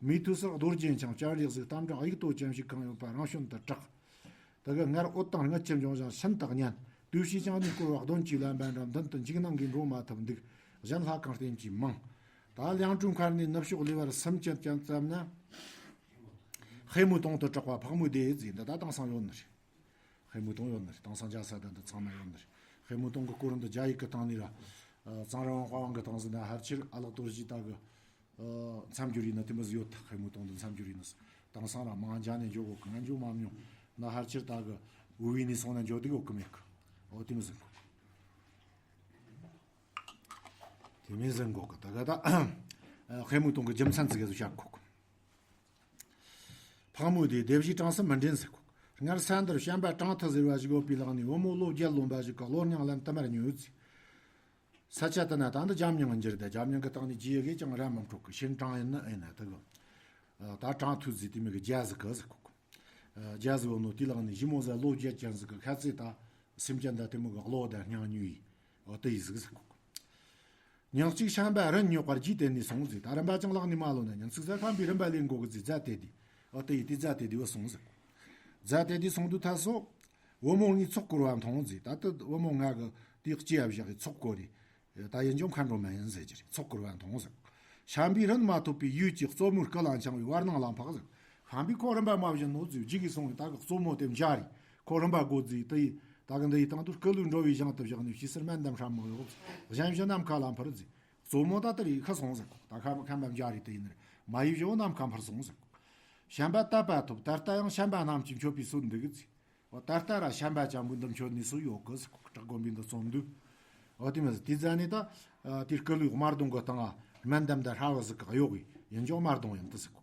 མིའུ་ཐུའུ་སར་རྡོ་རྗེ་འཆང་སྤྱན་རས་གཟིགས་རྟ་མགྲིན་དབྱུག་ཏོ་ཅན་བཞུགས་ཁང་ཡོད་པ་རང་བྱོན་དུ་གྲགས། དེ་གི་སྔར་འོད་དང་རྔུལ་གྱིས་འབྱུང་ཞིང་ཤིན་ཏུ་གཉན། དུས་ཕྱིས་ཀྱང་ནི་བསྐོར་བ་གདོན་གྱིས་བརླན་པ་འདྲ། མདུན་དུ་འཇིགས་སྣང་གིས་འགྲོ་མ་ཐུབ་འདུག། གཞན་ལྷ་ཁང་རྟེན་གྱིས་མང་། ད་ལིའང་ཀྲུའུ་མཁར་ནས་ནུབ་ཕྱོགས་ལེ་བར་སུམ་ཅན་ཅན་ཙམ་ན། ཧེ་མུའུ་ཏུང་དུ་གྲགས་པ་ཕག་མོའི་སྡེ་ཟེར་འདི་ད་དེང་སང་ཡོད་ནི་རེད། ཧེ་མུའུ་ཏུང་ཡོད་ནི་རེད། དེང་སང་རྒྱལ་ས་དེ་འདི་ཚང་མ་ཡོད་ནི་རེད། ཧེ་མུའུ་ཏུང་གི་སྐོར་འདི་རྒྱ་ཡིག་གི་སྟེང་ནས་ར། ཨ། གཙང་རིན་དབང་དཔལ་དབང་གི་སྟེང་ཟིན་ན་ཧར་ཆེར་ཨ་ལགས་རྡོ་རྗེ་ད་གི། ཨ། མཚམས་སྦྱོར་ཡིན་ན་དེ་མོ་ཟིག་ཡོད་ད། ཧེ་མུའུ་ཏུང་དུ་མཚམས་སྦྱོར་ཡིན་ན་དེང་སང་ར་མང་རྒྱ་ནས་འཇོག་གོ་གི། ང་འཇོག་མ་མྱོང་ན། ཧར་ཆེར་ད་གི་ཝུའུ་ཝེ་ནས་སོང་ན་འཇོག་དེ་གོ་གི་མེད་གི། འོ་དེ་མོ་ཟིག་གོ། དེ་མོ་ཟིག་གོ་གི། ད་ག་ད། ཨ། ཧེ་མུའུ་ཏུང་གི་རྒྱུ་མཚན་ཟིག་ག་ཟིག་བཤད་གོ་གི། ཕག་མོའི་སྡེ་སྡེ་བཞིའི་གྲངས་སུ་མི་འདྲེན་ཟེར་གོ། སྔར་ས་འདིར་བྱམས་པ་གྲངས་ཐུབ་ཟེར་བ་ཞིག་ཡོད་པའི་ལག་ནས་བུ་མོ་ལོ་བརྒྱད་ལོན་པ་ཞིག་གི་གློ་སྙིང་ལན་དུ་མར་ཉོས་ཟེར། ས་ཆ་དེ་ན་ད་འདི་འཇམ་མྱང་གི་འགྱུར་ཏེ། འཇམ་མྱང་གི་སྟེང་ནས་རྗེས་ཡི་གེ་ཅང་ར་མི་འཕྲོད་གི། ཤིན་ཀྲང་ཡིན་ནི་ཨེ་ན་དེ་གི། ད་གྲངས་ཐུབ་ཟེར་དེ་མོ་གི་རྒྱ་ཟིག་གི་ཟེར་གོ། རྒྱ་ཟིག་ཡོད་ནོ་དེའི་ལག་ནས་ཞི་མོ་ཟ་ལོ་བརྒྱད་ཅན་ཟིག་གི་ཁ་ཚེ་ད་སེམས་ཅན་ད་དེ་མོ་གི་གློ་དང་སྙིང་ཉོས་ཡི། འོ་དེ་ཡི་ཟིག་ཟེར་གོ། ཉིན་གཅིག་བྱམས་པ་རིན་ཉོ་བར་རྗེས་དེད་ནས་སོང་ཟེར། ད་རིན་པ་ཅང་ལག་ནས་མ་ལོན་ན་ཉིན་ཚིག་ཟ་ཁམ་པའི་རིན་པ་ལེན་དགོ་གི་ཟེར། རྫ་དེད་དེ། ཨོ་དེ་ཡི་དེ་རྫ་དེད་དེ་བུད་སོང་ཟེར། རྫ་དེད་དེ་སོང་དུས་ད་སོ། བུ་མོ་ངའི་ཚོགས་བསྐོར་བ་མཐོང་ཟེར། ད་ལྟ་བུ་མོ་ང་གི་དེའི་སྐྱེ་བ་བཞག་གི་ཚོགས་བསྐོར་རེ། ད་ཡིན་ཀྱང་མཁའ་འགྲོ་མ་ཡིན་ཟེར་གྱི་རེད། ཚོགས་བསྐོར་བ་མཐོང་ཟེར། བྱམས་པའི་རིན་མ་ཐོབ་པའི་ཡུལ་གྱི་གཙོ་མོའི་སྐུ་ལ་འཆང་བའི་བར་སྣང་ལ་འཕགས་ཟེར། བྱམས་པས་ཁོ་རིན་པ་མ་བྱིན་ནོ་ཟེར། འཇིགས་གི་སོང་བས་ད་གི་གཙོ་མོ་དེ་འཇའ་རེ། ཁོ་རིན་པ་དགོས་ཟེར། དེ་ཡི་ད་གི་འདི་ཡི་སྟེང་དུ་སྐུ་ལུས་འགྲོ་བའི་ཞིང་དུ་བཞག་ནས་ཕྱིས་སུ་སྨན་འདམ་སྲབ་མོ་ཡོད། གཞན་བཞི་ནམ་མཁའ་ལ་འཕུར་ཟེར། གཙོ་མོ་ད་དེ་རེ་ཁ་སོང་ཟེར། ད་ཁ་ཁམས་པ་འཇའ་རེ་དེ་ཡིན་ནི་རེད། མ་ཡི་བཞི་བོ་ནམ་མཁའ་འཕུར་སོང་ཟེར། བྱམས་པ་དད་པ་ཐོབ། ད་ལྟ་ཡང་བྱམས་པ་རྣམས་ཀྱིས་མཆོད་པའི་སྲོལ་འདུག་གི་ཟེར། འོ་ད་ལྟ་ར་བྱམས་པ་ཅན་པོ་འདི་མཆོད་ནས་སྲོལ་ཡོད་གི་ཟེར། བྲག་དགོན་པའི་འདི་ཚོ་འདུག། འོ་དེ་མིན་དེ་ཟ་ནས་ད་དེའི་སྐུ་ལུས་དམར་གདུང་གི་སྟེང་སྨན་འདམ་དང་ཧྲ་བ་ཟིག་གི་གཡོག་གི་ཡིན་ཀྱང་དམར་གདུང་ཡིན་དུ་ཟེར་གོ།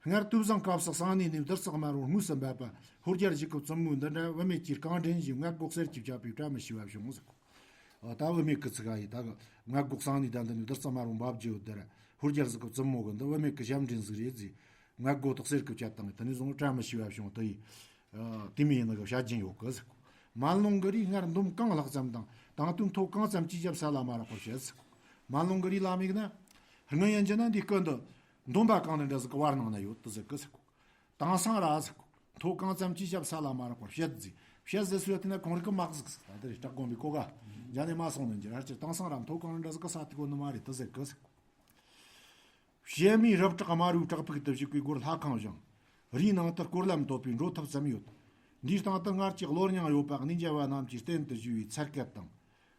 སྔར་དུས་བཟང་སྐབས་སུ་གསང་གནས་ནས་བདུད་རྩི་དམར་པོ་དངོས་སུ་འབབ་པ། ཧོར་རྒྱལ་ཞིག་གི་བཙུན་མོས་འདི་འདྲ་བུད་མེད་ཀྱི་རྐང་འདྲེན་ཞིག་མངལ་སྒོ་གསེར་གྱིས་བཅད་པའི་བཀྲ་མི་ཤིས་པ་བྱུང་ཟེར་གོ། ད་བུད་མེད་ཀྱི་ཚིག་ག་ཡི་ད་གི་མངལ་སྒོ་གསང་གནས་དང་འདི་ནས་བདུད་རྩི་དམར་པོ་འབབ་རྒྱུ་ཡོད་དེ་ར། ཧོར་རྒྱལ་ཟིག་གི་བཙུན་མོ་གི་འདི་བུད་མེད་ཀྱི་ཞབས་འདྲེན་ཟིག་རེད་ཟེར། མངལ་སྒོ་དག་གསེར་གྱིས་བཅད་བཏང་གི་དེ་ནས་བཟུང་བཀྲ་མི་ཤིས་པ་བྱུང་དུ་ཡི། དེ་མིན་ཡིན་ན་གི་བྱ་རྒྱུན་ཡོད་གི་ཟེར་གོ། མལ་ནང་གི་རིགས་སྔར་འདོམ་གང་ལྷག་ཙམ་དང་དང་དུས་མཐོ་གང་ཙམ་གྱིས་རྒྱབ་ས་ལ་མ་རག་པར་བཤད་ཟེར་གོ། མན་ལུང་གི་རིགས་ལ་དམིགས་ན། དངོས་ཡིན་གྱི་ན་འདི་སྐུ་འདི་འདོན་པ་གང་ནས་འདྲ་ཟིག་གི་བར་སྣང་ན་ཡོད་དུ་ཟེར་གི་ཟེར་གོ། དེང་སང་ར་ཟེར་གོ། མཐོ་གང་ཙམ་གྱིས་ཞབས་ས་ལ་མ་རེག་པར་བཤད་ཟིག་བཤད་ཟེར་སུ་ཡ་དེ་ན་ཁོང་རིག་གི་མག་ཟིག་ཟིག་ད་དེ་རེད། སྐྲག་དགོན་པའི་གོ་ག་འཇའ་ནས་མ་སོང་ནས་འགྱུར། ཧར་གྱི་དེང་སང་ར་མཐོ་གང་འདྲ་ཟིག་གི་ས་དེ་གོ་ནི་མ་རེད་དུ་ཟེར་གི་ཟེར་གོ། བྱེ་མའི་རབ་བྲག་དམར་བོའི་བྲག་ཕུག་ཏུ་བཞུགས་པའི་སྒོར་ལྷ་ཁང་བཞེངས། རིའི་ནང་དུ་སྐོར་ལམ་བཏོད་པས་འགྲོ་ཐབས་ཙམ་ཡོད། འདིའི་སྟེང་དུ་སྔར་གྱི་གློ་སྙིང་ཡོད་པ་གནས་མཇལ་བ་རྣམས་ཀྱིས་རྟེན་དུ་བཞུགས་པའི་ཚད་བརྒལ་དང་།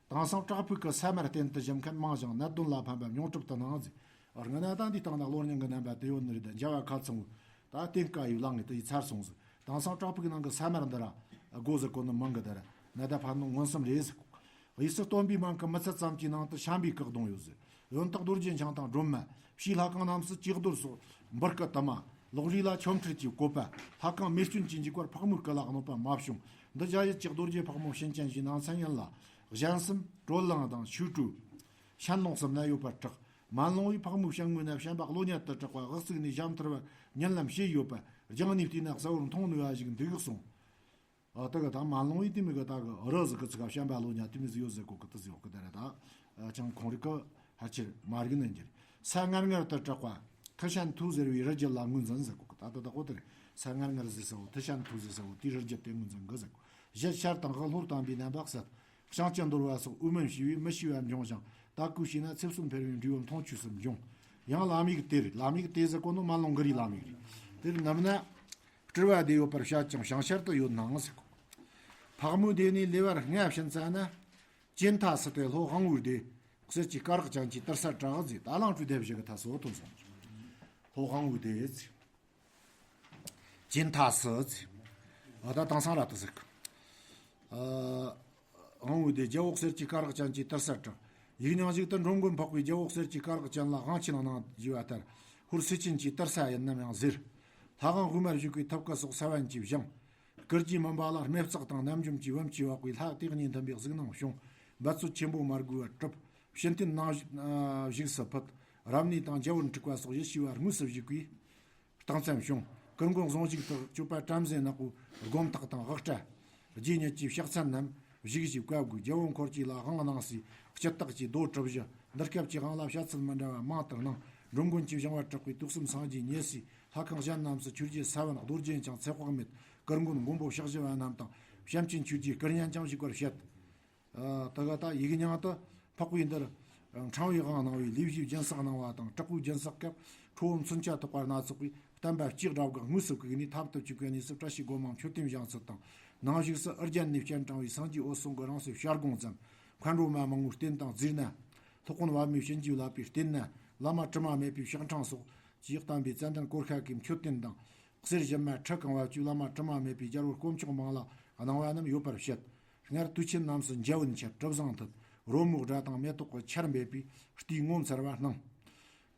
དེང་སང་བྲག་ཕུག་གི་ས་དམར་རྟེན་དུ་བཞེངས་མཁན་མང་ཞིང་གནད་དོན་ལ་ཕན་པ་མྱོང་གྲུབ་ཏུ་སྣང་ཟིག་ཨ་སྔ་ན་ད་འདིའི་སྟེང་ན་གློ་སྙིང་གི་རྣམ་པ་དེ་ཡོད་ནི་རེད། མཇལ་བ་ཁ་ཚང་བོ་ད་རྟེན་དཀའ་ཡི་ལངས་ངེ་དེ་ཡི་ཚར་སོང་ཟིག་དེང་སང་བྲག་ཕུག་ནང་གི་ས་དམར་འདི་ར་སྒོ་ཟེར་གོ་ནི་མང་གི་དེ་ར་ནད་ད་ཕན་ནོ་མངོན་སུམ་རེད་ཟེར། དབུས་སུ་སྟོན་པའི་མིང་གི་མི་ཚད་ཙམ་གྱི་ནང་དུ་བྱམས་པའི་བཀའ་གདོང་ཡོད་ཟེར། ཡོན་བདག་རྡོ་རྗེ་འཆང་དང་སྒྲོལ་མ། ཕྱིའི་ལྷ་ཁང་རྣམས་སུ་ཀྱེ་རྡོར་སོགས་འབུར་སྐུ་དུ་མ། ལོགས་རིས་ལ་ཆོ་འཕྲུལ་གྱི་བཀོད་པ། ལྷ་ཁང་རྨས་སྐྱོན་གྱི་འཇིགས་པར་ཕག་མོའི་སྐུ་ལ་གནོད་པ་མ་བྱུང་། འདི་བཞག་ཡུལ་གྱི་རྡོ་རྗེ་ཕག་མོ་ཕྱིན་ཅན་ཞེས་ནང་ཚན་ཡིན་ལ། གཞན་གསུམ་གྲོལ་གླིང་དང་ཆོས་སྤྲུལ། ཤན་ལུང་གསུམ་ན་ཡོད་པར་གྲགས། མན་ལུང་བའི་ཕག་མོའི་ཞལ་ངོས་ན་བྱམས་པ་གློ་ཉལ་དུ་གྲགས་པ་དབུ་གཙུག་ནས་ཞབས་མཐིལ་བར་ཉིན་ལམ་ཕྱེད་ཡོད་པ། རྒྱང་ནས་བལྟས་ན་གསལ་བོར་མཐོང་ནུས་པ་ཞིག་འདུག་གསུངས། ཨ་ད་ག་ད་མན་ལུང་བའི་དེ་མི་གི་ད་གི་རི་ཟིག་གི་ཚིག་ག་བྱམས་པ་གློ་ཉལ་དེ་མི་ཟིག་ཡོད་ཟེར་གོ་གི་དེ་ཟིག་ཡོད་གི་དེ་རེད་ད། ཨ་ཅང་ཁོང་རིག་གི་ཧ་ཅིར་མ་རིག་ནི་འགྱུར། ས་ངར་ངར་དུ་གྲགས་པ་ཐི་ཤན་ཐུ་ཟེར་བའི་རི་རྒྱུད་ལ་ངོས་འཛིན་ཟེར་གོ་གི་ད་ད་ད་གོ་དེ་རེད། ས་ངར་ངར་ཟེར་ས་བོ་ཐི་ཤན་ཐུ་ཟེར་ས་བོ་དེའི་རི་རྒྱུད་དེ་ངོས་འཛིན་གི་ཟེར་གོ། གཞི་ཆར་དང་གི་ལྷོར་བཏང་པའི་རྣམ་པ་གསལ། བྱང་ཆུབ་འདོར་བ་སོགས་འོས་མིན་ཞེས་པའི་མི་ཤེས་པ་འབྱུང་ཞིང་། ད་གུས་བྱས་ན་ཚེ་གསུམ་འཕེལ་བའི་འབྲས་བུ་མཐོང་ཆོས་སུ་འབྱུང་། ཡང་བླ་མའི་གཏེར། བླ་མའི་གཏེར་ཟེར་གོ་ནོ་མན་ལུང་གི་རིགས་བླ་མའི་གཏེར། དེར་ནམ་ན་སྤྲུལ་བ་དེ་ཡོད་པར་བཤད་ཅིང་བྱང་ཤར་དུ་ཡོད་སྣང་ཟེར་གོ། ཕག་མོའི་སྡེ་ནས་ལེ་བར་ལྔ་ཕྱིན་ཙ་ན། ཅན་ཐ་སི་སྟེ་ལྷོ་དབང་བོའི་སྡེ། གསེར་གྱི་སྐ་རགས་ཅན་གྱི་ཏིར་ས་བྲག་ཟེར། ད་གླང་ཀྲུའུ་སྡེ་བཞི་གི་ཐ་སོ་ཐོན་སོང་། ལྷོ་དབང་བོའི་སྡེ་ཟེར། ཅན་ཐ་སི་ཟེར། ཨ་ད་དེང་སང་ར་ཏི་ཟེར་གི། ཨ་དབང་བོའི་སྡེ་རྒྱལ་པོ་གསེར་གྱི་སྐ་རགས་ཅན་གྱི་ཏིར་ས་བྲག་ཡིག་རྙིང་ཞིག་ཏུ་འགྲོ་མགོན་འཕགས་པས་རྒྱལ་པོ་གསེར་གྱི་སྐ་རགས་ཅན་ལ་དབང་ཆེན་གནང་ཞུས་པ་ལྟར། ཧོར་སེ་ཆེན་གྱི་ཏིར་ས་ཡིན་ནམ་ཡང་ཟེར། ལྷ་དབང་དབུ་མར་བཞུགས་པའི་ཐབས་སྐུ་སོགས་ས་བོན་གྱིས་བཞེངས། སྐུ་རྒྱུའི་མུན་པ་ལ་སྨེ་བརྩེགས་དང་རྣམ་འཇོམས་ཀྱི་བུམ་གྱིས་བག་པའི་ལྷ་དེ་གཉིས་མཐུན་པའི་གཟུགས་སྣང་བྱུང་། འབད་རྩོལ་ཆེན་པོ་མ་དགོས་པར་གྲུབ། ཕྱི་མཐུན་ནང་བཞུགས་སུ་ཕུད། རབ་གནས་དང་རྒྱལ་པོར་འཁྲུག་པ་སོགས་ཡེ་ཤེས་པ་དངོས་སུ་བཞུགས་པའི་རྟགས་མཚན་བྱུང་། ཀུན་མགོན་ཟུང་འཇུག་ཐོག་སྤྱོད་པ་བྲམ་ཟེ་ནག་པོའི་སྒོམ་ཐག་དང་དབུ་སྐྲ། རྗེ་ཉིད་ཀྱི་ཕྱག་མཚན་རྣམས་བཞུགས་ཞེས་བཀའ་བསྒོས། རྒྱལ་པོ་འཁོར་བཅས་ལ་དབང་གནང་སའི་སྤྱི་རྟགས་ཀྱི་རྡོ་གྲུ་བཞི། འདི་སྐབས་ཀྱི་དབང་ལ་བྱ་ཚུལ་མི་འདྲ་བ་མང་དུ་སྣང་། འགྲོ་མགོན་གྱིས་བཞེངས་པར་གྲགས་པའི་དུག་གསུམ་སངས་རྒྱས་ཉེ་སའི་ལྷ་ཁང་གཞན་རྣམས་སུ་ཆོས་རྗེ་ས་བོན་རྡོ་རྗེ་འཆང་ཚེ་དཔག་མེད་ཀུན་མགོན་མགོན་པོ་ཕྱག་བཞི་པ་རྣམས་དང་། བྱམས་ཆེན་ཆོས་རྗེ་སྐུ་བརྙན་ཀྱང་བཞུགས་པར་བཤད། ཨ་ད་ག་ད་ཡིག་རྙིང་དུ་འཕགས་པའི་འདིར་ཨ་འཕྲེང་བའི་དབང་གནང་བའི་ལས་བཞིའི་སྦྱིན་སྲེག་གནང་བ་དང་། དྲག་པོའི་སྦྱིན་སྲེག་སྐབས་ཁྲོ་བོ་མཚོན་ཆ་ཐོགས་པ་སྣ་ཚོགས་པས་བསྟན་པ་སྐྱེ་དགྲ་བགེགས་དངོས་སུ་བཀུག་ནས་ཐབས་དང་བཅས་པའི་གནས་སུ་བཀྲ་ཤིས་སྒོ་མང་མཆོད་རྟེན་བཞེངས་ཚུལ་དང་། ནང་བཞུགས་སུ་ཨུ་རྒྱན་ནས་སྤྱན་དྲངས་པའི་སངས་རྒྱས་འོད་སྲུང་གི་རང་སྲས་བྱ་སྒོང་ཙམ། མཁའ་འགྲོ་མ་མང་པོའི་རྟེན་དང་རྩིས་སྣ། སློབ་དཔོན་པདྨས་བྱིན་གྱིས་བརླབས་པའི་རྟེན་སྣ། བླ་མ་དྲི་མ་མེད་པའི་ཕྱག་འཕྲེང་སོགས་ཀྱིས་བསྟན་པའི་ཙན་དན་གོར་ཁ་གི་མཆོད་རྟེན་དང་། གསེར་བཞི་མ་ཁྲི་གང་བ་བཅས་བླ་མ་དྲི་མ་མེད་པའི་རྒྱལ་པོར་དཀོན་མཆོག་མང་ལ་གནང་བ་རྣམས་ཡོད་པར་བཤད། སྔར་དུས་ཆེན་རྣམས་སུ་འཇའ་འོད་འཆར། གྲུ་གཟིངས་ཐིབས། རོལ་མོའི་སྒྲ་དང་མེ་ཏོག་གི་ཆར་འབེབས་པས་རྟའི་ངོ་མཚར་བ་སྣང་།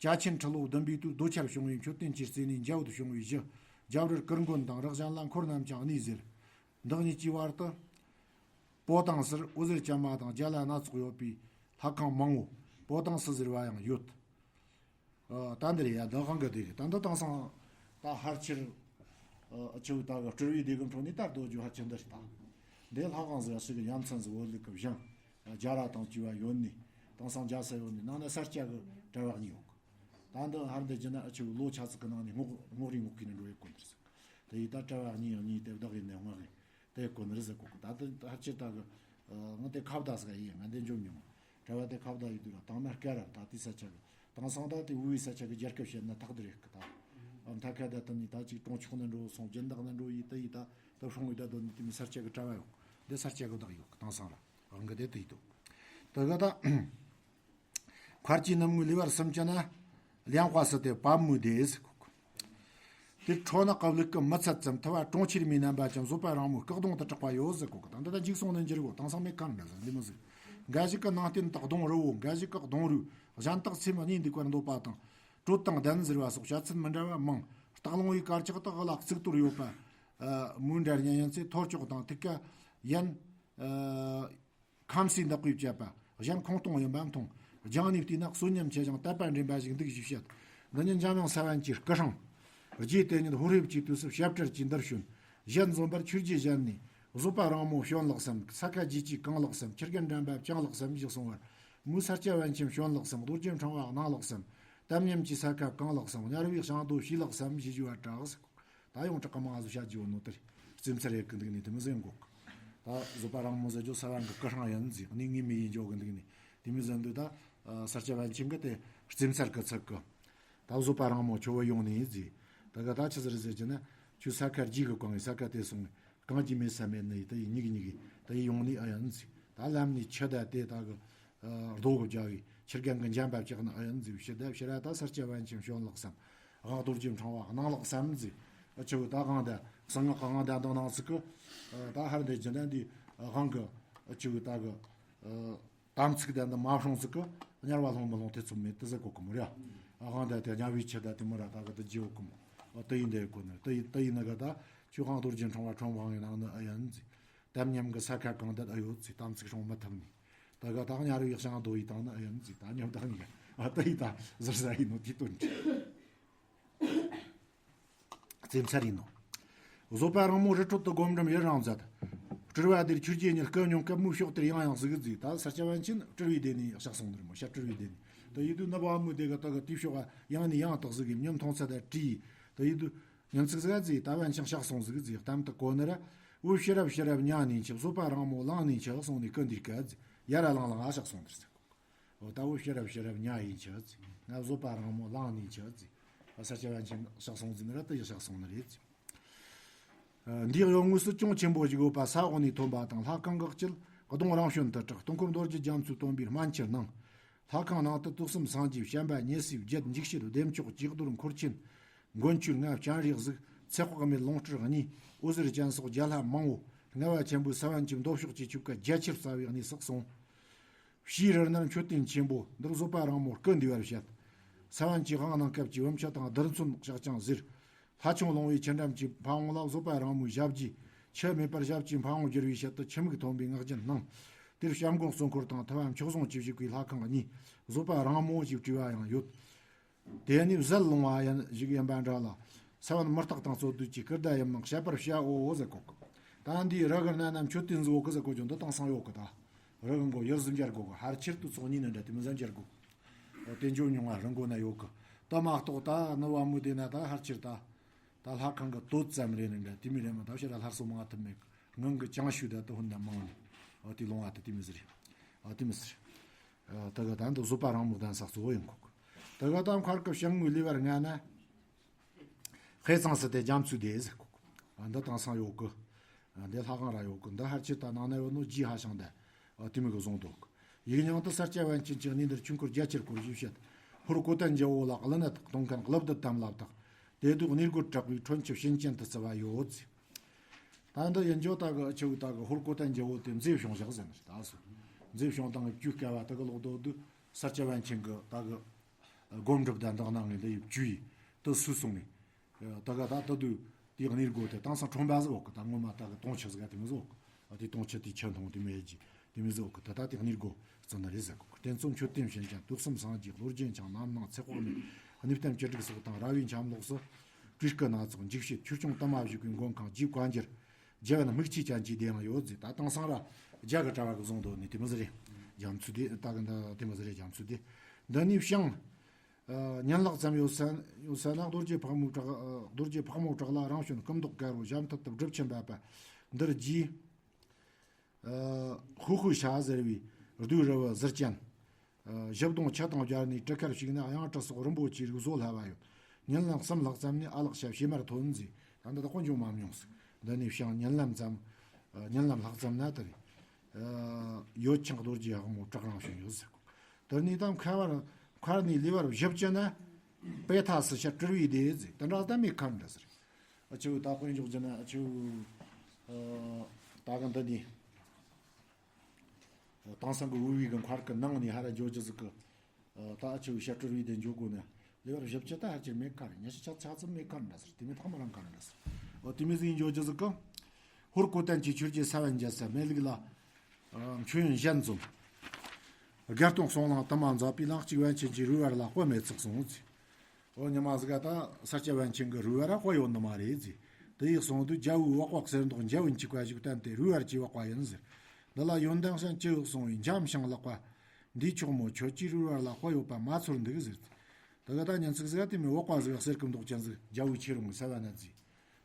ཅ་ཆེན་ཁྲི་ལོ་བདུན་པའི་དུས་རྡོ་ཆར་བྱུང་བའི་མཆོད་རྟེན་གྱི་རྩེ་ནས་འཇའ་འོད་བྱུང་བའི་གཞི། རྒྱབ་རིར་གུར་མགོན་དང་རི་གཞན་ལ་འཁོར་རྣམས་ཀྱང་གནས་ཟེར། འདི་གཉིས་ཀྱི་བར་དུ། པོ་ཏང་སིར་འོད་ཟེར་ཅན་མ་དང་རྒྱ་ལ་སྣ་ཚོགས་ཡོད་པའི་ལྷ་ཁང་མང་ངོ་། པོ་ཏང་སི་ཟེར་བ་ཡང་ཡོད། ཨ་ད་འདིར་ཡ་ལྷ་ཁང་གི་དེ་རེད། ད་འདི་དེང་སང་ད་ཕལ་ཆེར་ཨ་ཆུ་ད་གི་སྤྲུལ་བའི་སྡེ་གི་འཕྲོ་ནས་ད་རྡོ་རྗེ་ཕལ་ཆེར་འདི་རེད་ད། འདི་ལྷ་ཁང་ཟེར་བ་ཞིག་གི་ཡ་མཚན་ཟིག་བོད་ལུགས་གི་བཞེངས། རྒྱ་ར་དང་བཅས་པ་ཡོད་ནི། དེང་སང་རྒྱ་ས་ཡོད་ནི་ནང་ན་ས་སྐྱ་གི་གྲྭ་བ་གཉིས་ཡོད་གི། ད་འདི་ཧར་འདི་བརྒྱུད་ན་ཨ་ཆུ་ལོ་ཆ་ཚིག་གི་ནང་ནས་སྔོག་སྔོག་རིང་སྔོག་གི་ནས་འགྲོ་ཡི་གོ་འདིར་ཟིག་དེ་ཡི་ད་གྲྭ་བ་གཉིས་ཡང་གཉིས་དེ་བདག་ཡིན་ནས་སྔགས་ཡིན། དེ་གོ་ནི་རེད་ཟེར་གོ་གི། ད་དེ་ཧ་ཅི་ད་གི་ང་དེ་ཁ་བརྡ་ཟེར་ཡིན། ང་དེ་འཇོམས་མྱོང་། གྲྭ་བ་དེ་ཁ་བརྡ་ཡི་དུས་ལ་དང་མ་སྐད་ར་ད་དེ་ས་ཆ་གི་དེང་སང་ད་དེ་དབུས་ས་ཆ་གི་རྒྱལ་ཁབ་བཤད་ན་ཐག་དེ་རེད་གི་ད། ཨ་མཐའ་ཁ་ད་དེ་ནི་ད་ཅིག་གྲོང་ཆོག་ན་འགྲོ་སོང་སྦྱིན་བདག་ན་འགྲོ་ཡི་དེ་ཡི་ད་ད་ཧྲོང་ཡི་ད་དོ་ནི་དེ་མི་ས་ཆ་གི་གྲྭ་བ་ཡོད། འདི་ས་ཆ་གི་བདག་ཡོད་གི་དེང་སང་ར་ཨང་གི་དེ་དེ་ཡི་དུ་ད་གི་ད། མཁར་གྱི་སྣུམ་ངོས་ལེ་བར་གསུམ་གྱི་ན། ལིའང་ཧྭ་སི་སྟེ་པ་མུའི་སྡེ་ཟེར་གོ། དེ་ཁྲོ་ནག་གི་ལུག་གི་མི་ཚད་ཙམ་ཐུ་བ་གྲོང་ཁྱེར་མའི་རྣམ་པ་ཅན་བཟོད་པ་རིང་མོའི་སྐུ་གདུང་དུ་གྲགས་པ་ཡོད་ཟེར་གོ་གི། ད་འདི་ད་འཇིག་སོང་ནས་འགྱུར་གོ་དེང་སང་མེད་ཁར་འདྲ་ཟེར་འདི་མི་ཟེར། འགའ་ཞིག་གི་ནང་རྟེན་དུ་གདུང་རི་བོ། འགའ་ཞིག་གི་གདུང་རུས། གཞན་དག་ཚེམས་གཉིས་འདུག་པར་འདོད་པ་དང་། དྲོད་དང་ལྡན་ཟེར་བ་སོགས་བྱ་ཚུལ་མི་འདྲ་བ་མང་། སྟག་ལུང་བའི་དཀར་ཆག་དག་ལ་གཙུག་ཏོར་ཡོད་པ། མུའུ་འདྲ་ཉན་ཡན་ཚེ་ཐོར་ཅོག་དང་ཐུག་ཀ་ཡན། ཁམས་སུ་འདག་པའི་བཅད་པ་གཞན་ཁོང་སྟོང་ཡིན་པ་མཐོང་། རྒྱང་ནས་བལྟས་ན་གསོན་ཉམས་ཆེ་ཞིང་དད་པ་འདྲེན་པ་ཞིག་འདུག་ཞེས་བཤད། འདི་ཉིད་འཇམ་དབྱངས་ས་བོན་གྱི་སྐུ་ཧྲང་། རྗེ་དེ་ཉིད་ཧོར་ཧེབ་ཀྱི་དུས་སུ་ཞབས་བྲལ་གྱི་འདིར་བྱོན། ཞལ་འཛོམས་པར་ཆོས་རྗེ་གཞན་ནས། བཟོད་པ་རིང་མོ་བྱོན་ལགས་སམ། ས་ཁ་རྗེ་ཅིག་གང་ལགས་སམ། ཁྱི་རྒན་འགྲན་པ་བྱང་ལགས་སམ་ཞེས་གསུང་བར། མོས་ས་སྐྱ་པཎ་ཆེན་བྱོན་ལགས་སམ། རྡོ་རྗེ་འཕྲེང་བ་གནང་ལགས་སམ། དམ་ཉམས་ཀྱི་ས་ཁ་གང་ལགས་སམ། དམྱལ་བའི་ཞིང་རྡོ་ཕྱིས་ལགས་སམ་ཞེས་ཞུས་པ་དྲག་ཟེར། ད་ཡོངས་གྲགས་ཀྱི་མང་ང་ཚོ་བཤད་རྒྱུ་ཡོད་ནོ་དེ་རེད། རྩེ་མཚར་ཡི་གི་འདུག་ནི་དེ་མོ་ཟེར་གོ། ད་བཟོད་པ་རིང་མོ་ཟེར་རྒྱུ་ས་བོན་གི་སྐུ་སྲུང་ཡིན་ཟེར། གནས་ངེས་མེད་ཡིན་རྒྱུ་གི་འདུག་ནི་དེ་མོ་ཟེར་འདུག། ད་ས་སྐྱ་པཎ་ཆེན་གི་དེ་རྩེ་མཚར་གི་ཚིག་གི། ད་བཟོད་པ་རིང་མོ་ཁྱོད་བུད་ཡོང་ནི་ཟེར། ད་ག་ད་ཆི་ཟིག་རེད་ཟེར་གྱི་ན། ཁྱོད་ས་ཁ་རྗེས་གི་གང་ངི་ས་ཁ་དེ་སོང་ངི། གང་གྱིས་མེད་ས་མེད་ནི་ད་ཡི་ཉིག་ཉིག་གི་ད་ཡི་ཡོང་ནི་ཨ་ཡིན་ཟེར། ད་ལམ་ནས་ཆུ་ད་དེ་ད་གི་རྡོ་གི་རྒྱ་གི་ཆུ་རྒན་གི་འཇམ་པ་བཅག་ནི་ཨ་ཡིན་ཟེར། ཕྱི་ད་ཕྱི་ར་ད་ས་སྐྱ་པཎ་ཆེན་བྱོན་ལགས་སམ། དབང་རྡོ་རྗེ་འཕྲེང་བ་གནང་ལགས་སམ་ཟེར། ཨ་ཆུ་ད་གང་ད་གསང་སྔགས་གང་ད་འདོན་གནང་ཟིག་གི། ད་ཧར་འདི་ཇི་ན་འདི་དབང་གི་ཨ་ཆུ་ད་གི། དམ་ཚིག་དང་འདི་མ་བསྲུངས་ཟིག་གི་དམྱལ་བ་ལྷུང་མི་ལྷུང་དེ་ཚོ་མེད་དེ་ཟེར་གོ་གི་མོ་ར། ཨ་དབང་དང་དེ་དམྱལ་བའི་ཆུ་དང་དེ་མོ་ར་ད་གི་དེ་རྗེ་བོ་གི་མོ། ཨ་དེ་ཡིན་དེ་གོ་ནི་དེ་ཡིན་དེ་ཡིན་ན་ག་ད་ཆོས་དབང་རྡོ་རྗེ་འཕྲེང་བ་ཁྲོམ་དབང་ཡིན་ནང་ནི་ཨ་ཡིན་ཟིག། དམ་ཉམས་གི་ས་ཁ་གང་དད་ཨ་ཡོད་ཟིག། དམ་ཚིག་སྲུང་མི་ཐུབ་ནི། ད་ག་ད་དམྱལ་བའི་ཞིང་རྡོ་ཡི་དང་ནི་ཨ་ཡིན་ཟིག། ད་ཉམས་དང་ནི་ཨ་དེ་ཡི་ད་ཟུར་ཟ་ཡིན་ནོ་དེ་དོན་ཅི། རྩེ་མཚར་ཡིན་ནོ། བཟོད་པ་རིང་མོ་རི་ཁྲོད་དུ་སྒོམ་སྒྲུབ་ཡུན་རིང་མཛད། སྤྲུལ་བ་དེར་ཆོས་རྗེ་ཉིད་སྐུ་མྱོང་སྐབས་མོའི་ཕྱོགས་དེར་ཡང་ཡང་གཟིགས་གཟིགས། ད་ས་སྐྱ་པཎ་ཆེན་སྤྲུལ་བའི་སྡེ་ནས་གཤེགས་སོང་ནི་རེད་མོ། ཤར་སྤྲུལ་བའི་སྡེ་ནས། ད་ཡིད་དུ་ནུབ་བ་མོའི་སྡེ་ག་ད་ག་དེའི་ཕྱོགས་ཡང་ནས་ཡང་དག་གཟིགས་གི་ཉམ་མཐོང་ཚད་ད་བྲིས། ད་ཡིད་དུ་ཉམས་ཚིག་ཟིག་གཟིགས། ད་པཎ་ཆེན་གཤེགས་སོང་གཟིགས་གཟིགས། གཏམ་དག་གོ་ནི་ར། འུ་ཕྱི་རབས་ཕྱི་རབས་ཉ་ནས་འཆི། བཟོད་པ་རིང་མོ་ལང་ནས་འཆི་གསུངས་ནས་སྐུ་འདིར་བཀའ་གཟིགས། ཡར་ར་ལང་ལང་ཨ་གཤེགས་སོང་ནི་རེད་ཟེར། འོ་ད་འུ་ཕྱི་རབས་ཕྱི་རབས་ཉ་ཡིན་ཆི་ཟེར། ང་བཟོད་པ་རིང་མོ་ལང་ནས་ཆི་ཟེར། ས་སྐྱ་པཎ་ཆེན་གཤེགས་སོང་ཟིན་ར་དེ་ཡི་གཤེགས་སོང་ནི་རེད་ཟེར། འདིའི་གཡོ་ངོས་སུ་ཅུང་ཆེན་པོ་ཞིག་ཡོད་པ་ས་འོག་ནས་ཐོན་པ་དང་ལྷ་ཁང་གི་དཀྱིལ་གདུང་རང་བྱོན་དུ་གྲགས། སྟོང་འཁོར་རྡོ་རྗེ་རྒྱ་མཚོའི་སྟོན་པའི་སྨན་ཆུ་སྣང་། ལྷ་ཁང་ནང་དུ་དུག་གསུམ་སངས་རྒྱས་བྱམས་པ་ཉེ་སྲས་བརྒྱད་འཇིགས་བྱེད་བདེ་མཆོག་དཀྱིལ་རྡོར་འཁོར་ཆེན་མགོན་ཆུང་ལྔ་སྤྱན་རས་གཟིགས་ཚེ་དཔག་མེད་ལོངས་སྤྲུལ་གཉིས་འོད་ཟེར་ཅན་སོགས་བརྒྱ་ལྷག་མང་བོ་ལྔ་བ་ཆེན་པོའི་ས་བོན་གྱི་མདོ་ཕྱོགས་ཀྱི་ཆོ་ག་རྒྱ་ཆེར་རྩ་བའི་གནས་སུ་གསུངས། ཕྱིའི་རི་ནར་མཆོད་རྟེན་ཆེན་པོ་འདིར་བཟོད་པ་རིང་མོ་སྐུ་འདུས་པར་བཤད། ས་བོན་གྱི་དབང་གནང་སྐབས་ཀྱི་བུམ་ཆུ་དང་རྡུལ་ཚོན་ཞག་ཀྱང་ཟེར། ལྷ་ཆུང་ལོང་བའི་ཆུ་འགྲམ་གྱི་ཕ་བོང་ལ་བཟོད་པ་རིང་མོའི་ཞབས་རྗེས་ཆུ་མེད་པར་ཞབས་ཀྱི་ཕ་བོང་བསྒྱུར་བའི་ཞལ་དུ་ཆུ་མིག་ཐོན་པའི་ངག་རྒྱུན་སྣང་། དེར་སྐྱབས་མགོན་གཙོ་འཁོར་དང་ཐུབ་པ་མཆོག་ཟུང་བཅས་བཞུགས་པའི་ལྷ་ཁང་གཉིས་བཟོད་པ་རིང་མོ་ཞེས་བྲིས་པ་ཡང་ཡོད། དེ་ནི་བཟད་ལོང་བ་ཡང་ཞིག་ཡིན་པ་འདྲ་ལ། ས་བོན་མུ་སྟེགས་དང་རྩོད་དུས་ཀྱི་སྐུར་བཟླས་ཡིན་མིན་བཤད་པར་བྱའོ་ཟེར་གོ་གི། ད་འདིའི་རི་གི་སྣ་ནམ་མཆོད་རྟེན་ཟིག་ཡོད་གི་ཟེར་གོ་རྒྱུ་འདི་དེང་སང་ཡོད་གི་ད། རི་གི་མགོ་ཡུར་ཟིག་འབྱར་དགོ་གི། ཕལ་ཆེར་དུ་ཚོགས་གཉིས་ནི་འདྲ་དེ་མོ་ཟིག་འབྱར་དགོ་གི། འོ་དེ་འཇོག་མྱོང་བ་རི་མགོ་ན་ཡོད་གི། ད་མ་གཏོགས་ད་ནི་བ་མོ་དེ་ན་ད་ཕལ་ཆེར་ད། ད་ལྷ་ཁང་གི་དོད་ཙམ་རེད་ནི་འདྲ་དེ་མོ་རེད་མ་ད་ཕྱིར་ར་སླར་གསོ་མང་ཐུབ་མེད་གི། ངང་གི་ཅང་ཞུ་ད་དུ་ཧུན་ད་མང་ནི། འོ་དེ་ལོང་བ་ད་དེ་མོ་ཟིག་རེད། འོ་དེ་མོ་ཟིག་རེད། ད་ག་ད་འདི་བཟོད་པ་རིང་མོ་གདན་ས་གཙོ་བོ་ཡིན་གོ། ད་ག་ད་མཁར་གི་བྱང་ངོས་ལེ་བར་ལྔ་ན། ཧེ་ཚང་སི་ཏེ་རྒྱ་མཚོའི་སྡེ་ཟེར་གོ། འདི་དེང་སང་ཡོད་གི། འདི་ལྷ་ཁང་ར་ཡོད་གི། འདི་ཕལ་ཆེར་ད་ནང་ན་ཡོད་ནོ་རྗེ་ཧ་ཤང་ད། དེ་མོ་གི་བཟུང་འདུག། ཡིག་རྙིང་དུ་ས་སྐྱ་པཎ་ཆེན་གྱི་གནས་འདིར་ཆོས་འཁོར་རྒྱ་ཆེར་བསྐོར་ཞེས་བཤད། ཧོར་གོ་དན་རྒྱལ་པོ་ལ་གླུ་ནད་གཏོང་མཁན་གླུ་བདུད་དམ་ལ་བཏགས། དེ་དུས་གནས་སྒོ་དྲག་པོས་ཁྲོན་ཆུ་བྱིན་ཅན་དུ་བརྩི་བ་ཡོད། ད་འདི་ཡིན་ཇོ་ད་གི་ཆུ་བོ་ད་གི་ཧོར་གོ་དན་རྒྱལ་པོ་དེ་མཛེས་བྱུང་བཞག་ཟེར་ནས་ད་སོ། མཛེས་བྱུང་དང་བཅུའི་སྐལ་བ་ད་གི་ལོག་རྡོ་དུ་ས་སྐྱ་པཎ་ཆེན་གི་ད་གི་སྒོམ་སྒྲུབ་དང་འདག་ནང་ངས་འདི་ཡི་བཅུ་ཡི་དུ་སུ་སོང་ནས། ད་གི་ད་ད་དུ་དེའི་གནས་སྒོ་དེ་དེང་སང་ཁྲོམ་པ་ཟིག་འོག་གི་ད་ངོ་མ་ད་གི་དུང་ཆུ་ཟིག་དེ་མི་ཟིག་འོག་གི། དེ་དུང་ཆུ་དེ་ཆུ་འཐུང་དེ་མི་ཡེ་ཀྱི་དེ་མི་ཟིག་འོག་གི་ད་ད་དེ་གནས་སྒོ་བརྩི་ནི་རེད་ཟེར་གོ། རྟེན་གཙོ་མཆོད་རྟེན་བྱིན་ཅན་དུག་གསུམ་སངས་རྒྱས་རྡོ་རྗེ་འཆང་རྣམ་སྣང་ཚེ་དཔག་མེད་གནས་བརྟན་བཅུ་དྲུག་སོགས་དང་ར་བའི་འཆམ་ལོགས་སུ། སྤྲུལ་སྐུ་སྣ་ཚོགས་འཇིགས་བྱེད་ཆོས་སྐྱོང་དུ་མ་བཞུགས་པའི་མགོན་ཁང་རྗེ་བཀའ་འགྱུར། རྒྱལ་བན་མིག་ཆུ་ཅན་གྱི་སྡེ་ཡང་ཡོད་ཟེར། ད་དེང་སང་ར་རྒྱ་གི་གྲྭ་བ་གི་བཟུང་དོ་ནི་དེ་མོ་ཟིག་རེད། རྒྱ་མཚོ་དེ་ད་གི་འདི་དེ་མོ་ཟིག་རེད་རྒྱ་མཚོ་དེ། འདི་ནས་བྱང་། ཉན་ལག་ཙམ་ཡོད་ས་ཡོད་ས་ན་རྡོ་རྗེ་ཕག་མོའི་བྲག་རྡོ་རྗེ་ཕག་མོ་བྲག་ལ་རང་བྱོན་སྐུ་མདོག་དཀར་པོ་ཞབས་མཐིལ་དུ་སྒྲུབ་ཆེན་འབབ་པ་འདིར་རྗེས། ཧུ་ཧུ་ཤ་ཟེར་བའི་རྡོའི་རི་བོ་ཟུར་ཅན། བཞི་སྟོང་ཆ་དང་སྦྱར་ནས་གྲུ་ཁར་ཞུགས་ན་གཡང་གྲུ་སོགས་རིན་པོ་ཆེའི་རིགས་བཟོ་སླ་བ་ཡོད། ཉིན་ལམ་གསུམ་ལྷག་ཙམ་ནས་ཨ་ལགས་ཤ་བྱེ་མར་ཐོན་མཛད། ད་འདི་དག་གོ་འབྱུང་མ་མྱོང་ཟིག། འདི་ནས་བྱང་ཉིན་ལམ་ཙམ། ཉིན་ལམ་ལྷག་ཙམ་ན་དེར། ཡོད་ཆང་རྡོ་རྗེ་ཕག་མོ་བྲག་རང་བྱོན་ཡོད་ཟེར་གོ། དེར་ནས་དམ་མཁར་བར་མཁར་ནས་ལེ་བར་བཞི་བཅུ་ན། པེ་ཐ་སི་ཤ་སྤྲུལ་བའི་སྡེ་ཟེར་དེ་འདྲ་ད་མེད་ཁར་འདྲ་ཟེར། ཨ་ཆུ་ད་དཔེ་འཇོག་རྒྱུ་ན་ཨ་ཆུ། ད་གི་འདི་ནི། དེང་སང་གི་དབུས་པའི་གི་མཁར་གི་ནང་ནས་ཧ་ར་འཇོག་རྒྱུ་ཟིག་གི། ད་ཨ་ཆུ་ཤ་སྤྲུལ་བའི་སྡེ་འཇོག་དགོས་ན། ལེ་བར་བཞི་བཅུ་ད་ཧ་ཅིར་མེད་ཁར་ཉི་ཤུ་ཆ་ཆ་ཙམ་མེད་ཁར་འདྲ་ཟེར་དེ་མི་ཐང་མ་རང་ཁར་འདྲ་ཟེར། ཨོ་དེ་མི་ཟིག་ཡིན་འཇོག་རྒྱུ་ཟིག་གི། ཧོར་གོ་དན་གྱི་ཆོས་རྗེ་ས་བོན་རྒྱལ་ས་མེ་ལུག་ལ། མཆོད་ཡོན་གཞན་འཛོམས། དགའ་སྟོན་གསུང་གླེང་དུ་མ་མཛད་པའི་ལམ་གཅིག་པཎ་ཆེན་གྱི་རུས་པར་ལ་དཔེ་མེད་ཚིག་གསུངས་ཟེར། འོ་ཉི་མ་ཟིག་ག་ད་ས་སྐྱ་པཎ་ཆེན་གྱི་རུས་པ་ར་དཔེ་ཡོད་ནི་མ་རེད་ཟེར། དེ་ཡི་གསུང་དུས་རྒྱལ་པོའི་པགས་པ་གསེར་མདོག་འཇའ་བོན་གྱི་བཀའ་བཞིན་བསྟན་ཏེ་རུས་པར་གྱི་པགས་པ་ཡིན་ཟེར། འདི་ལ་ཡོན་ཏན་ཞིང་ཅི་ཡོད་གསུང་བའི་འཇམ་ཞིང་ལེགས་པ། འདིའི་ཆོག་མོ་ཁྱོད་ཀྱིས་རུས་བར་ལ་དཔའ་ཡོད་པ་མ་ཚོར་འདུག་ཟེར། དེ་ག་ད་ཉིན་ཚིག་ཟིག་དེ་མོ་འོག་པ་ཟིག་གསེར་གི་མདོག་ཅན་ཟིག་རྒྱལ་པོའི་ཁྱེད་རང་གི་ས་བ་ན་ཟིག་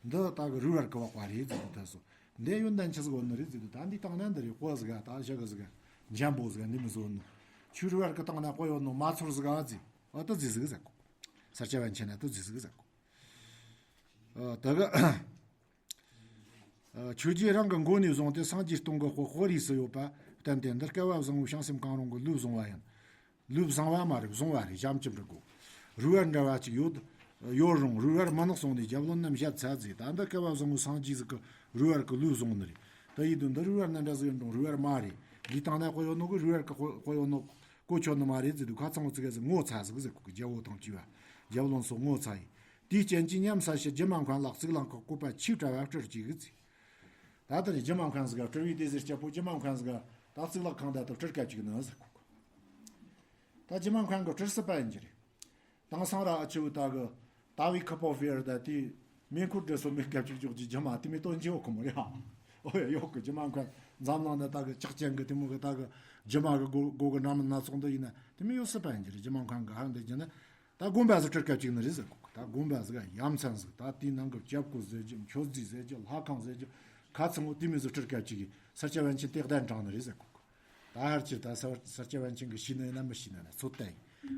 འདི་ད་གི་རུས་བར་གི་འོག་པ་རེད་ཟེར་ད་སོ། འདི་ཡོན་ཏན་ཆི་ཟིག་ཡོད་ནི་རེད་ཟེར་དུས་ད་འདི་སྟེང་ན་འདི་རེད། ཀོ་ཟིག་ད་ཞག་གི་ཟིག་འཇམ་པོ་ཟིག་འདི་མི་བཟོ་ནི། ཁྱོད་རུས་བར་གི་སྟེང་ན་ཀོ་ཡོད་ནོ་མ་ཚོར་ཟིག་ཨ་ཟིག་ཨ་ད་ཟིག་ཟིག་ཟེར་གོ། ས་སྐྱ་པཎ་ཆེན་ན་ད་ཟིག་ཟིག་ཟེར་གོ། ཨ་ད་གི་ཨ་ཆོས་རྗེ་རང་གི་མགོ་ནས་བཟུང་སྟེ་སངས་རྒྱས་སྟོང་གི་དཔལ་དཔལ་རིས་སུ་ཡོད་པ་བསྟན་ཏེ། འདི་སྐལ་བ་བཟང་བོའི་བྱང་སེམས་གང་རུང་གི་ལུས་བཟུང་བ་ཡིན། ལུས་བཟང་བ་མ་རེད། བཟུང་བ་རེད། གཞམ་གྱི་འབྲི་གོ། རུས་བར་འདྲ་བ་ཅིག་ཡོད། ཡོད་རུང་རུས་བར་མི་ནག་སོང་ནས་རྒྱབ་ལོན་རྣམས་བཤད་ཚར་ཟིག་ད་འདི་སྐལ་བ་བཟང་བོའི་སངས་རྒྱས་ཟིག་གི་རུས་བར་གི་ལུས་བཟུང་ནི་རེད། ད་ཡིན་དུས་འདི་རུས་བར་ན་འདྲ་ཟིག་ཡིན་རུང་རུས་བར་མ་རེད། འདི་སྟེང་ན་དཔལ་ཡོད་ནོ་གི་རུས་བར་གི་དཔལ་དཔལ་ཡོད་ནོ་གོ་ཆོད་ནི་མ་རེད་ཟེར་དུས་ཁ་ཚང་བོ་ཙི་གེ་ཟིག་ངོ་ཚ་ཟིག་ཟེར་གོ་གི། རྒྱལ་པོ་དང་བཅས་པ་རྒྱབ་ལོན་སོགས་ངོ་ཚ་ཡིན། དེའི་རྐྱེན་གྱིས་ཉམས་སད་ཞིག་རྗེ་མ་མཁན་ལ་གཙུག་ལག་ཁང་བཀོད་པ་ཆིག་བྲལ་བ་སྤྲུལ་གཅིག་གི་ཚེ། ད་ལྟ་ནས་རྗེ་མ་མཁན་ཟིག་ག་སྤྲུལ་བའི་སྡེ་ཟེར་སྐྱ་པོ་རྗེ་མ་མཁན་ཟིག་ག་ད་གཙུག་ལག་ཁང་དེ་ལྟར་སྤྲུལ་སྐད་ཅིག་ནི་ཟེར་གོ། ད་རྗེ་མ་མཁན་གི་སྤྲུལ་སྲིད་པ་ཡིན་གྱི་རེད། དེང་སང་ར་ཨ་ཆུ་བོ་ད་གི་ད་བའི་ཁ་པོ་ཕེར་ད་དེ་མེ་འཁོར་འདྲེ་སོ་མེ་སྐད་ཅིག་འཇོག་གི་རྗེ་མ་དེ་མེ་སྟོན་གྱི་ཡོད་གི་མོ་རེད་ཨ། ཨོ་ཡ་ཡོད་གི། རྗེ་མ་མཁན་འཛམ་གླིང་ན་ད་གི་ལྕགས་ཅན་གི་དེ་མོ་གི་ད་གི་རྗེ་མ་གི་སྒོ་སྒོ་གི་འདྲ་མིན་སྣ་ཚོགས་འདི་ཡིན་ན་དེ་མེ་ཡོད་སྲིད་པ་ཡིན་གྱི་རེད། རྗེ་མ་མཁན་གི་ཧར་འདི་རྒྱུ་ན། ད་དགོན་པ་ཟིག་སྤྲུལ་སྐད་ཅིག་ནི་རེད་ཟེར་གོ། ད་དགོན་པ་ཟིག་ཡ་མཚན་ཟིག་ད་དེའི་ནང་གི་སྐྱབས་སྐུ་ཟེར་རྒྱུ་མཆོད་རྫས་ཟེར་རྒྱུ་ལྷ་ཁང་ཟེར་རྒྱུ་ཁ་ཚང་བོ་དེ་མི་ཟིག་སྤྲུལ་སྐད་ཅིག་གིས་ས་སྐྱ་པཎ་ཆེན་དེ་གདན་དྲངས་ནི་རེད་ཟེར་གོ། ད་ཧར་ཅིག་ད་ས་ས་སྐྱ་པཎ་ཆེན་གི་ཤི་ནི་ཡིན་ན་མི་ཤི་ནི་ཡིན་ན་ཚོད་ལྟ་ཡིན།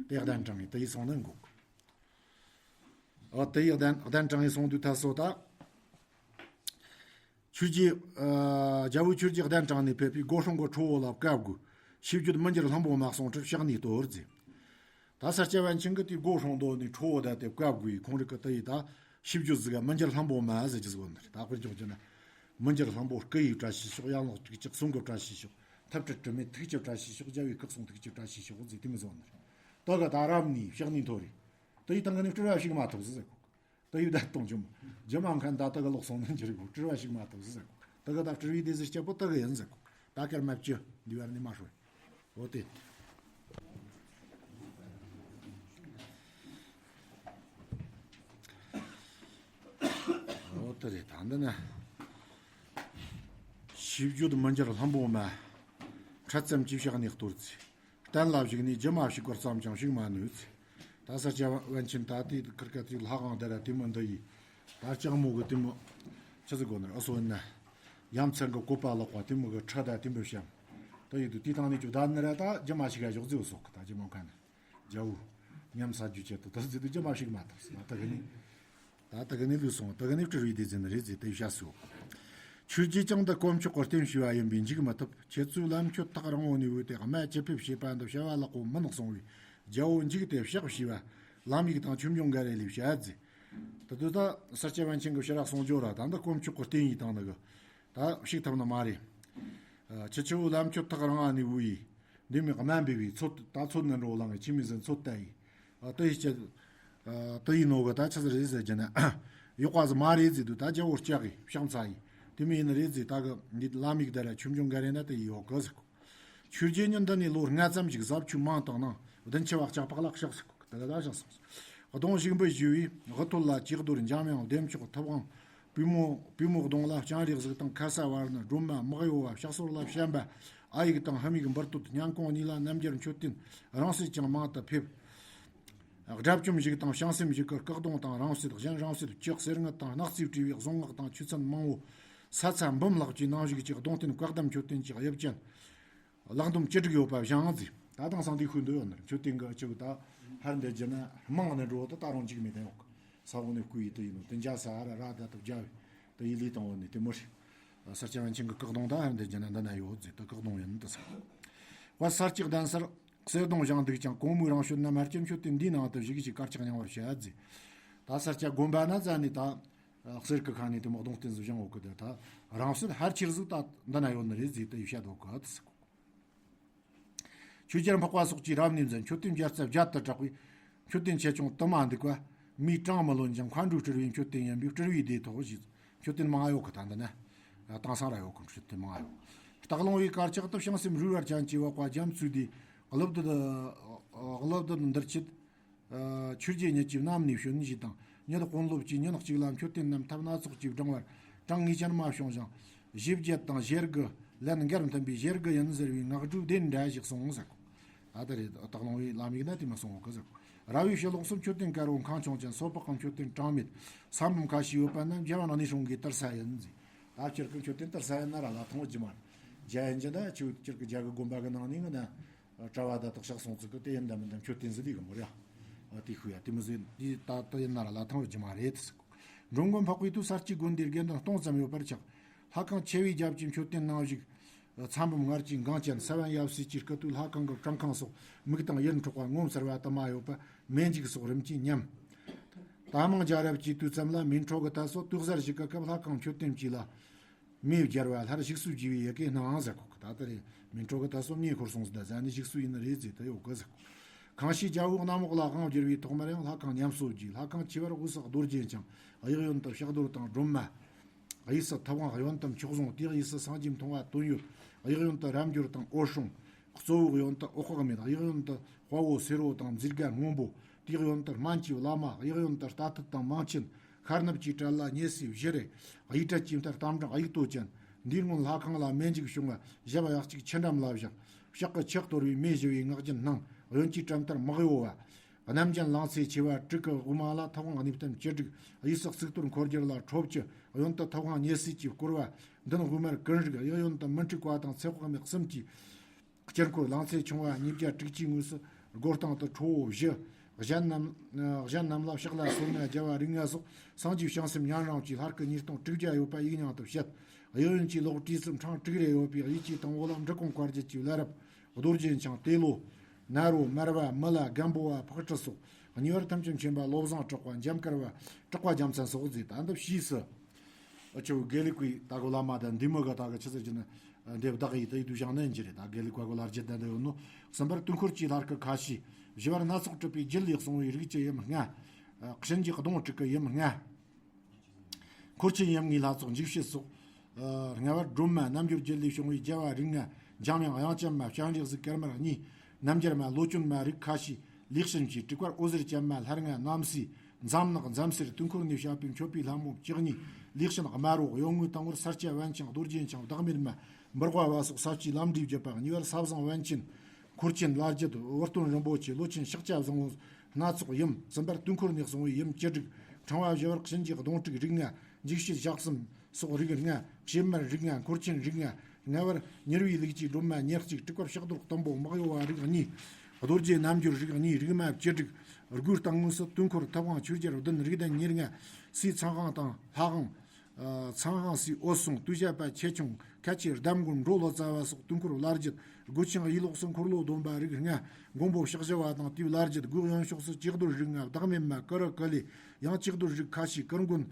དེ་གདན་དྲངས་ཡིན་དེ་ཡིས་སོང་ནི་འགོ་གོ། ཨོ་དེ་ཡིས་གདན་གདན་དྲངས་ཡིན་སོང་དུས་ད་སོ་ད། ཆོས་རྗེ། ཨ། རྒྱལ་པོ་ཆོས་རྗེ་གདན་དྲངས་ནས་ཕེབས་པའི་སྒོ་སྲུང་གི་ཁྲོ་བོ་ལ་བཀའ་བསྒོས། ཞིབ་བརྗོད་མི་འགྱུར་ལྷུན་པོ་མ་གསུང་གྲུབ་ཕྱག་ནས་གཏོར་ཟེར། ད་ས་སྐྱ་པཎ་ཆེན་གྱིས་དེའི་སྒོ་སྲུང་དོ་ནས་ཁྲོ་བོ་བསྡད་དེ་བཀའ་བསྒོས། ཁོང་རིགས་ཀྱི་དེ་ཡི་ད་ཞིབ་བརྗོད་ཟིག་མི་འགྱུར་ལྷུན་པོ་མ་ཟེར་རྒྱུ་ཟིག་ཡོད་ནི་རེད། ད་དཔེར་འཇོག་རྒྱུ་ན། མི་འགྱུར་ལྷུན་པོ་སྐུ་ཡི་བཀྲ་ཤིས་ཤོག་ཡན་ལག་དྲུག་ཅུ་གསུང་གི་བཀྲ་ཤིས་ཤོག་ཐབས་ཀྱི་དྲི་མེད་ཐུགས་ཀྱི་བཀྲ་ཤིས་ཤོག་རྒྱལ་བའི་སྐུ་གསུང་ཐུགས་ཀྱི་བཀྲ་ཤིས་ཤོག་ཟེར་དེ་མི་ཟིག་ཡོད་ནི་རེད། དེ་གི་ད་རབ་ནས་ཕྱག་ནས་འཐོར་རེད། དེ་ཡི་སྟེང་གི་ནས་སྤྲུལ་བ་ཞིག་མ་ཐུབ་ཟེར་གོ། དེ་ཡི་ད་གཏོང་ཆུ་མོ། རྗེ་མ་མཁན་ད་ལྟ་གི་ལོག་སོང་ནི་འགྱུར་གོ། སྤྲུལ་བ་ཞིག་མ་ཐུབ་ཟེར་གོ། དེ་གི་ད་སྤྲུལ་བའི་སྡེ་ཟེར་སྐྱ་པོ་དེ་གི་ཡིན་ཟེར་གོ། ད་སྐར་མ་བཅུ་འདི་བར་ནས་མ་ཧྲོ། འོ་དེ། འོ་དེ་རེད། ད་འདི་ན། ཞིབ་བརྗོད་མི་འགྱུར་ལྷུན་པོ་མ། འཕྲལ་ཙམ་གྱིས་ཕྱག་ནས་གཏོར་ཚེ། གཏན་ལ་བཞུགས་ནས་རྒྱུ་མ་ཕྱུག་པར་བརྩམས་ཀྱང་ཕྱུག་མ་ནུས་ཚེ། ད་ས་སྐྱ་པཎ་ཆེན་ད་ལྟའི་ཁིར་ཀ་དེའི་ལྷ་ཁང་དེ་ར་དེ་མོ་འདི་ཡིས། ད་ལྕགས་མོ་གི་དེ་མོ། ཆི་ཟིག་གོ་ནར་ཨ་སོ་ན། ཡ་མཚན་གི་བཀོད་པ་ལོག་པ་དེ་མོ་གི་ཁྲི་ད་དེ་མོ་བཤམས། ད་ཡོད་དུ་དེའི་སྟེང་ནས་ཅུ་ད་ནི་ར་ད་རྒྱུ་མ་ཕྱུག་ག་ཞོག་ཟེར་སོག་ད་རྗེ་མ་མཁན་ནི། རྒྱལ་བོ། ཉམས་ས་རྒྱུ་ཆེད་དུ་ད་ཟེར་དུ་རྒྱུ་མ་ཕྱུག་མ་ཐག་ཟེར་ད་གི་ནི། ད་དེ་ག་ནས་ལུས་སོང་། དེ་ག་ནས་སྤྲུལ་བའི་སྡེ་ཚན་རེད་ཟེར་དེ་བཤད་སོ། ཆོས་རྗེ་ཀྱང་འདི་དཀོན་མཆོག་གི་རྟེན་ཞུས་པ་ཡིན་པས་འཇིག་མི་ཐུབ། ཁྱེད་ཚོས་ལམ་ཁྱོད་ཐག་རིང་བོ་ནས་བོས་ཏེ་རྨ་ཅི་ཕེབས་བྱས་པ་འདི་བྱ་བ་ལེགས་པོ་མིན་གསུང་བས་རྒྱལ་བོ་འཇིགས་ཏེ་ཕྱག་བྱས་པ། ལམ་ཡིག་དང་ཆོས་འབྱུང་འགའ་རེ་ལས་བཤད་ཟེར། ད་དུ་ད་ས་སྐྱ་པཎ་ཆེན་གྱི་ཕྱི་ར་གསུང་སྦྱོར་ར་ད་འདི་དཀོན་མཆོག་གི་རྟེན་ཡིན་དང་ནི་གི། ད་ཞིག་ཐུབ་ནི་མ་རེད། ཁྱེད་ཚོས་ལམ་ཁྱོད་ཐག་རིང་བ་ནས་བོས་ཡིས། འདི་མི་དམའ་འབེབས་པའི་ཚོད་ད་ཚོད་ནི་འགྲོ་ལངས་ཀྱི་ཆི་མི་ཟིན་ཚོད་ལྟ་ཡིས། ཨ་དེ་ཡི་ཆེད། ཨ་དེ་ཡི་ནོ་གི་ད་ཆི་ཟིག་རེད་ཟེར་རྒྱུ་ན། ཡོག་པ་ཟིག་མ་རེད་ཟེར་དུས་ད་རྒྱལ་བོ་ལྕགས་ཀྱི་ཕྱག་འཚལ་ཡིས། དེ་མི་ཡིན་ནི་རེད་ཟེར་ད་གི་འདི་ལམ་ཡིག་དེ་ར་ཆོས་འབྱུང་འགའ་རེ་ན་དེ་ཡི་ཡོད་གི་ཟེར་གོ། ཆོས་རྗེ་ཉིད་འདི་ནས་ལོ་ལྔ་ཙམ་ཞིག་ཟབ་ཆོས་མང་དག་གནང་། བདུན་ཅུ་བ་ལྕགས་ཕག་ལ་གཤེགས་སོ། དེ་ལ་ད་གཤེགས་སོང་། གདོང་ཞིག་འབུད་ཞུ་བས་དབུ་ཐོད་ལ་ལྕགས་རྡོར་འཇམ་དབྱངས་བདེ་མཆོག་ཐུབ་དབང་། པུས་མོ་པུས་མོ་གདོང་ལ་སྤྱན་རས་གཟིགས་དང་ཁ་ས་བར་ན་སྒྲོལ་མ་དམག་ཡོ་བ་ཕྱག་སོར་ལ་བཤན་པ། ཨ་ཡིག་དང་ཧ་མིག་འབུར་དོད་སྙན་གོང་གཉིས་ལ་རྣམ་རྒྱལ་མཆོད་རྟེན་རིང་བསྲེལ་ཀྱང་མང་དུ་ཕེབས། དགྲ་བཅོམ་ཞིག་དང་བྱང་སེམས་ཞིག་གི་སྐུ་གདུང་དང་རིང་བསྲེལ་གཞན་རིང་བསྲེལ་བཅུ་གསེར་དངུལ་དང་སྣག་རྩིས་བྲིས་པའི་གཟུངས་སྔགས་དང་ཆོས་ཚན་མང་བོ། ས་ཚ་འབུམ་ལྷག་གི་ནང་བཞུགས་ཀྱི་གདུང་རྟེན་བཀའ་གདམས་མཆོད་རྟེན་གྱི་དབྱིབས་ཅན། ལག་འདོམ་ཅི་དྲུག་ཡོད་པ་བཞེངས་ཟིག་ད་དེང་སང་དེའི་ཤུལ་འདི་ཡོད་ནི་རེད། མཆོད་རྟེན་གི་ཅིག་ད་ཧར་འདི་རྒྱུ་ན་དམངས་ནས་འགྲོ་བ་དེ་ད་རུང་འཇིག་མེད་དེ་ཡོད་གི། ས་འོག་ནས་བརྐོས་ཡི་དེ་ཡིན་ནོ་དེ་འཇའ་ས་ཧ་ར་ར་ད་དུ་རྒྱ་བའི་དེ་ཡི་ལུས་དང་བོ་ནས་དེ་མོ་རེད། ས་སྐྱ་པཎ་ཆེན་གི་བཀའ་གདུང་ད་ཧར་འདི་རྒྱུ་ན་འདི་ན་ཡོད་ཟིག་ད་བཀའ་གདུང་ཡིན་དུ་ས། བ་ས་སྐྱ་གདན་སར་གསེར་གདུང་བཞེངས་འདུག་ཀྱང་གོང་མའི་རང་ཤོད་རྣམས་ཧར་གྱི་མཆོད་རྟེན་འདིའི་ནང་དུ་བཞུགས་ཀྱི་དཀར་ཆག་མྱང་བར་བྱ་ཟིག་ད་ས་སྐྱ་དགོན་པ་ན་ཙ་ནས་ད་གསེར་གི་ཁ་ནས་དེ་མོ་གདུང་རྟེན་ཟིག་བཞེངས་ཡོད་གི། དེ་ད་རིང་བསྲེལ་ཧར་ཆེར་ཟིག་ད་འདི་ན་ཡོད་ནི་རེད་ཟིག་དེ་ཡི་བཤད་དོ་གི་དུ་ས། ཆོས་རྒྱལ་འཕགས་པ་སོགས་ཀྱིས་རབ་གནས་མཛད་མཆོད་རྟེན་བརྒྱ་རྩ་བརྒྱད་དུ་གྲགས་པའི་མཆོད་རྟེན་ཆེ་ཆུང་དུ་མ་འདུག་པ། མིའི་གྲངས་མི་ལོན་ཅིང་མཁའ་འགྲོའི་སྤྲུལ་པའི་མཆོད་རྟེན་ཡིན་པས་སྤྲུལ་པའི་སྡེ་ཐོག་ཞེས་མཆོད་རྟེན་མང་ཡོད་གི། ད་འདི་ན་དེང་སང་ར་ཡོད་གི་མཆོད་རྟེན་མང་ཡོད། སྟག་ལུང་བའི་དཀར་ཆག་ཏུ་བྱང་སེམས་རུས་བར་ཅན་གྱི་འོག་པ་རྒྱ་མཚོའི་སྡེ་ཀླུ་བདུད་ཀླུ་བདུད་འདུལ་ཆེད། ཆོས་རྗེ་ཉིད་ཀྱིས་བསྣམས་ནས་བྱོན་ཞེས་དང་ཉིད་དཔོན་སློབ་ཀྱིས་ཉིན་གཅིག་ལ་མཆོད་རྟེན་རྣམས་ཐབས་སྣ་ཚོགས་ཀྱིས་བསྒྲེངས་པར་གྲངས་ངེས་ཅན་མ་བྱུང་ཞིང་། ཞེ་བརྒྱད་དང་ཞེ་དགུ་ལན་འགར་མཐུན་པའི་ཞེ་དགུ་ཡིན་ཟེར་བའི་ངག་སྒྲོས་བདེན་འདྲ་ཞིག་གསུངས་ཟེར་གོ། ད་ལྟ་རེད། སྟག་ལུང་བའི་ལམ་ཡིག་ན་དེ་མ་སོང་བ་གི་ཟེར། ར་བའི་ཕྱི་ལོགས་སུ་མཆོད་རྟེན་དཀར་བོ་ཁང་ཆུང་ཅན་སོ་ཕག་གམ་མཆོད་རྟེན་གྲངས་མེད་ས་འབུམ་ཁ་ཤས་ཡོད་པ་རྣམས་རྒྱལ་བ་ནང་ནས་སྲུང་གི་དར་ས་ཡིན་ཟེར། ད་སྤྱིར་གི་མཆོད་རྟེན་དར་ས་ཡིན་ན་ར་ལ་ཐང་བ་ཇི་མ་རེད། རྒྱ་ཡན་གྱི་ན་ཆུ་སྤྱིར་གི་རྒྱ་གི་དགོན་པ་གི་ནང་ནས་ངི་ན་གྲྭ་བ་ད་དག་ཕྱག་སོང་ཚིག་གི་དེ་ཡིན་ད་མིན་ད་མཆོད་རྟེན་ཟི་ལི་གི་མོ་རེད། ཨ་དེ་ཤུ་ཡ་དེ་མི་ཟི་དེ་ད་ད་ཡིན་ན་ར་ལ་ཐང་བ་ཇི་མ་རེད་ཟེར། འགྲོ་མགོན་འཕགས་པའི་དུས་ས་སྐྱའི་དགོན་སྡེའི་དགེ་འདུན་སྟོང་ཙམ་ཡོད་པར་ཆགས། ལྷ་ཁང་ཆེ་བའི་རྒྱབ་ཀྱི་མཆོད་རྟེན་ནང་བཞུགས། ཚ་འབུམ་ལྔ་བཅུའི་འགངས་ཅན་ས་བོན་ཡབ་སྲས་ཀྱི་སྐུ་དུས་ལྷ་ཁང་གི་བྲང་ཁང་སོགས་མིག་དང་ཡིད་འཕྲོག་པ་ངོ་མཚར་བ་དུ་མ་ཡོད་པ་མེ་འཇིག་སོགས་རིམ་གྱིས་ཉམས། ད་མང་རྒྱལ་རབས་ཀྱི་དུས་ཙམ་ལ་མིན་ཁྲོ་གི་ད་སོ་དུག་གཟར་ཞིག་གི་སྐབས་ལྷ་ཁང་མཆོད་རྟེན་གཅིག་ལ་མེ་སྦྱར་བ་སླར་ཞིག་གསོ་བགྱིས་པའི་ཡི་གེ་སྣང་ཟེར་གོ་གི། ད་ལྟ་རེད་མིན་ཁྲོ་གི་ད་སོ་མེ་འཁོར་སོང་ཟིན་ད་ཟ་ནི་ཞིག་གསོ་ཡིན་ནི་རེད་ཟེར་ད་ཡོད་གི་ཟེར་གོ། ཁང་ཕྱིའི་རྒྱལ་པོའི་གནམ་འོག་ལ་དབང་བསྒྱུར་བའི་ཐོག་མར་ཡང་ལྷ་ཁང་ཉམས་གསོ་བགྱིས། ལྷ་ཁང་ཆེ་བར་དབུས་སུ་རྡོ་རྗེ་འཆང་། གཡས་གཡོན་དུ་ཕྱག་རྡོར་དང་སྒྲོལ་མ། གཡས་སུ་ཐུབ་དབང། གཡོན་དུ་མཆོག་ཟུང་། དེའི་གཡས་སུ་སངས་རྒྱས་མཐོང་བ་དོན་ཡོད། གཡས་གཡོན་དུ་རབ་འབྱོར་དང་འོད་སྲུང་། གཙོ་བོའི་གཡོན་དུ་འོད་དཔག་མེད། གཡས་གཡོན་དུ་དཔའ་བོ་སེར་པོ་དང་མཛེས་དགའ་སྔོན་པོ། དེའི་གཡོན་དུ་སྨན་གྱི་བླ་མ། གཡས་གཡོན་དུ་རྟ་ཐུལ་དང་མིང་ཆེན། ཤར་ནུབ་ཀྱི་གྲལ་ལ་ཉེ་སའི་བཞི་རེ། གཡས་གྲལ་གྱི་མཐར་རྟ་མགྲིན་གཡུ་ཏོ་ཅན། འདིའི་སྔོན་ལྷ་ཁང་ལ་མེ་འཇིག་བྱུང་བ་ཞབས་གཡས་གཅིག་ཆུ་འགྲམ་ལ་བཞག། ཕྱག་གི་ཆུ་གཏོར་བའི་མེ་ཞི་བའི་ངག་རྒྱུན་སྣང་། གཡོན་གྱི་གྲལ་མཐར་མི་གཡོ་བ། རྣམ་རྒྱལ་ལང་ཚོའི་ཆེ་བ་དྲུག་གི་དབུ་མ་ལ་ཐུབ་དབང་གནས་བརྟན་བཅུ་དྲུག། གཡས་སུ་གཙུག་ཏོར་འཁོར་སྒྱུར་ལ་ཁྲོ་བཅུ། གཡོན་དུ་ཐུབ་དབང་ཉེ་སྲས་ཀྱིས་བསྐོར་བ། མདུན་དབུ་མར་ཀུན་རིག། གཡས་གཡོན་དུ་མི་འཁྲུགས་པ་དང་ཚེ་དཔག་མེད་གསུམ་གྱི་དཀྱིལ་འཁོར། ལང་ཚོ་ཆུང་བ་ཉིས་བརྒྱ་དྲུག་ཅུའི་ངོས་སུ་སྒོ་སྟེང་དུ་ཁྲོ་བོ་བཞི། གཞན་རྣམས་གཞན་རྣམས་ལ་ཕྱག་ལ་སོལ་ལྔ། རྒྱལ་བ་རིགས་ལྔ་སོགས་སངས་རྒྱས་བྱང་སེམས་ཉམས་རང་གི་ལྷར་སྐུ་ཉིས་སྟོང་དྲུག་བརྒྱ་ཡོད་པ་ཡིག་རྙིང་དུ་བཤད། གཡས་གཡོན་གྱི་ལོགས་བྲིས་སུ་འཕྲང་དྲུག་རེ་ཡོད་པའི་གཡས་ཀྱི་དང་པོ་ལ་འབྲི་གུང་བཀའ་བརྒྱུད་ཀྱི་བླ་རབས་རྡོ་རྗེ་འཆང་། དེ་ལོ་ནཱ་རོ་མར་པ་མི་ལ་སྒམ་པོ་བ་ཕག་གྲུ་སོགས། གཉིས་པར་ཐམས་ཅད་མཁྱེན་པ་བློ་བཟང་གྲགས་པ་འཇམ་དཀར་བ་གྲགས་པ་རྒྱལ་མཚན་སོགས་མཛད། ད་འདི་ཕྱིས་སུ་ཨ་ཆོ་དགེ་ལེགས་པའི་ད་གོ་བླ་མ་དང་འདི་མོ་ག་ད་གི་ཆི་ཟེར་གྱི་ན་འདེབས་བདག་ཡིས་ད་ཡིད་དུ་བཞག་ནན་གྱི་རེད། ད་དགེ་ལེགས་པ་གོ་ལ་རྒྱུད་ད་འདི་ཡོད་ནོ། གསུམ་པར་དུས་འཁོར་གྱི་ལྷ་སྐུ་ཁ་ཤས། བཞི་པར་སྣ་ཚོགས་གྲུབ་པའི་རྒྱུད་ལས་གསུངས་པའི་རིགས་ཀྱི་ཡུམ་ལྔ། ཨ་གཤིན་རྗེ་གདོང་དྲུག་གི་ཡུམ་ལྔ། འཁོར་ཆེན་ཡུམ་ལྔའི་ལྷ་ཚོགས་འཇིགས་བྱེད་སོགས། ལྔ་བར་སྒྲོལ་མ་རྣལ་འབྱོར་རྒྱུད་ལས་བྱུང་བའི་རྒྱལ་བ་རིགས་ལྔ། འཇམ་དབྱངས་དབྱངས་ཅན་མ། སྤྱན་རས་གཟིགས་དཀར་དམར་གཉིས། རྣལ་འབྱོར་མ་ལོ་གྱོན་མ་རིགས་ཁ་ཤས། ལེགས་བྱིན་གྱིས་དྲུག་པར་འོད་ཟེར་ཅན་མ་ལྷ་ལྔ་རྣམ་སྲས། འཛམ་ནག་འཛམ་སེར་དུས་འཁོར་ནས་བཤད་པའི་མཆོད་པའི་ལྷ་མོ་བཅུ་གཉིས། ལེགས་བྱིན་དམར་པོ་གཡོན་ངོས་དང་པོར་ས་སྐྱ་པཎ་ཆེན་རྡོ་རྗེ་འཆང་བདག་མེད་མ། འབུལ་བ་བ་སོགས་ས་བཅུའི་ལམ་འབྲས་བརྒྱུད་པ། གཉིས་པར་ས་བཟང་པཎ་ཆེན། འཁོར་ཆེན་བླ་རྒྱུད་བུ་སྟོན་རིན་པོ་ཆེ། ལོ་ཆེན་ཤཱཀྱ་བཟང་པོ་སྣ་ཚོགས་ཡུམ། གསུམ་པར་དུས་འཁོར་ནས་གསུངས་པའི་ཡུམ་བཅུ་དྲུག། ཕྲེང་བ་བཞི་བར་གཤིན་རྗེ་གདོང་དྲུག་རིགས་ལྔ། འཇིགས་བྱེད་ཞག་གསུམ་སོགས་རིགས་ལྔ། གཤེད་མར་རིགས་ལྔ། འཁོར་ཆེན་རིགས་ལྔ། ལྔ་བར་ཉེར་བའི་ལུགས་ཀྱི་སྒྲོལ་མ་ཉེར་གཅིག། དྲུག་པར་ཕྱག་རྡོར་གཏུམ་པོ་མི་གཡོ་བ་རིགས་གཉིས། རྡོ་རྗེ་རྣལ་འབྱོར་རིགས་གཉིས། རིགས་མ་བཅུ་དྲུག། དགུའི་སྟེང་ངོས་སུ་དུས་འཁོར་ཐུབ་དབང་ཆོས་རྒྱལ་བདུན། རིགས་ལྡན་ཉེར་ལྔ། སའི་ཚངས་དབང་དང་ལྷ་དབང་། ཨ་ཚངས་དབང་སའི་འོད་སྲུང་། དུས་བྱ་བ་ཆེ་ཆུང་ཁ་ཆེ་གདམས་མགོན་འགྲོ་ལོ་ཙཱ་བ་སོགས་དུས་འཁོར་བླ་རྒྱུད། སྒོ་ཆེན་གཡས་ལོགས་སུ་འཁོར་ལོ་སྡོམ་པ་རིགས་ལྔ། མགོན་པོ་ཕྱག་བཞི་བ་དང་དེའི་བླ་རྒྱུད། སྒོ་གཡོན་ཕྱོགས་སུ་ཀྱག་རྡོར་རིགས་ལྔ། བདག་མེད་མ། ཀུ་རུ་ཀུ་ལེ། ཡང་ཀྱག་རྡོར་རིགས་ཁ་ཤས། ཀུར་མགོན།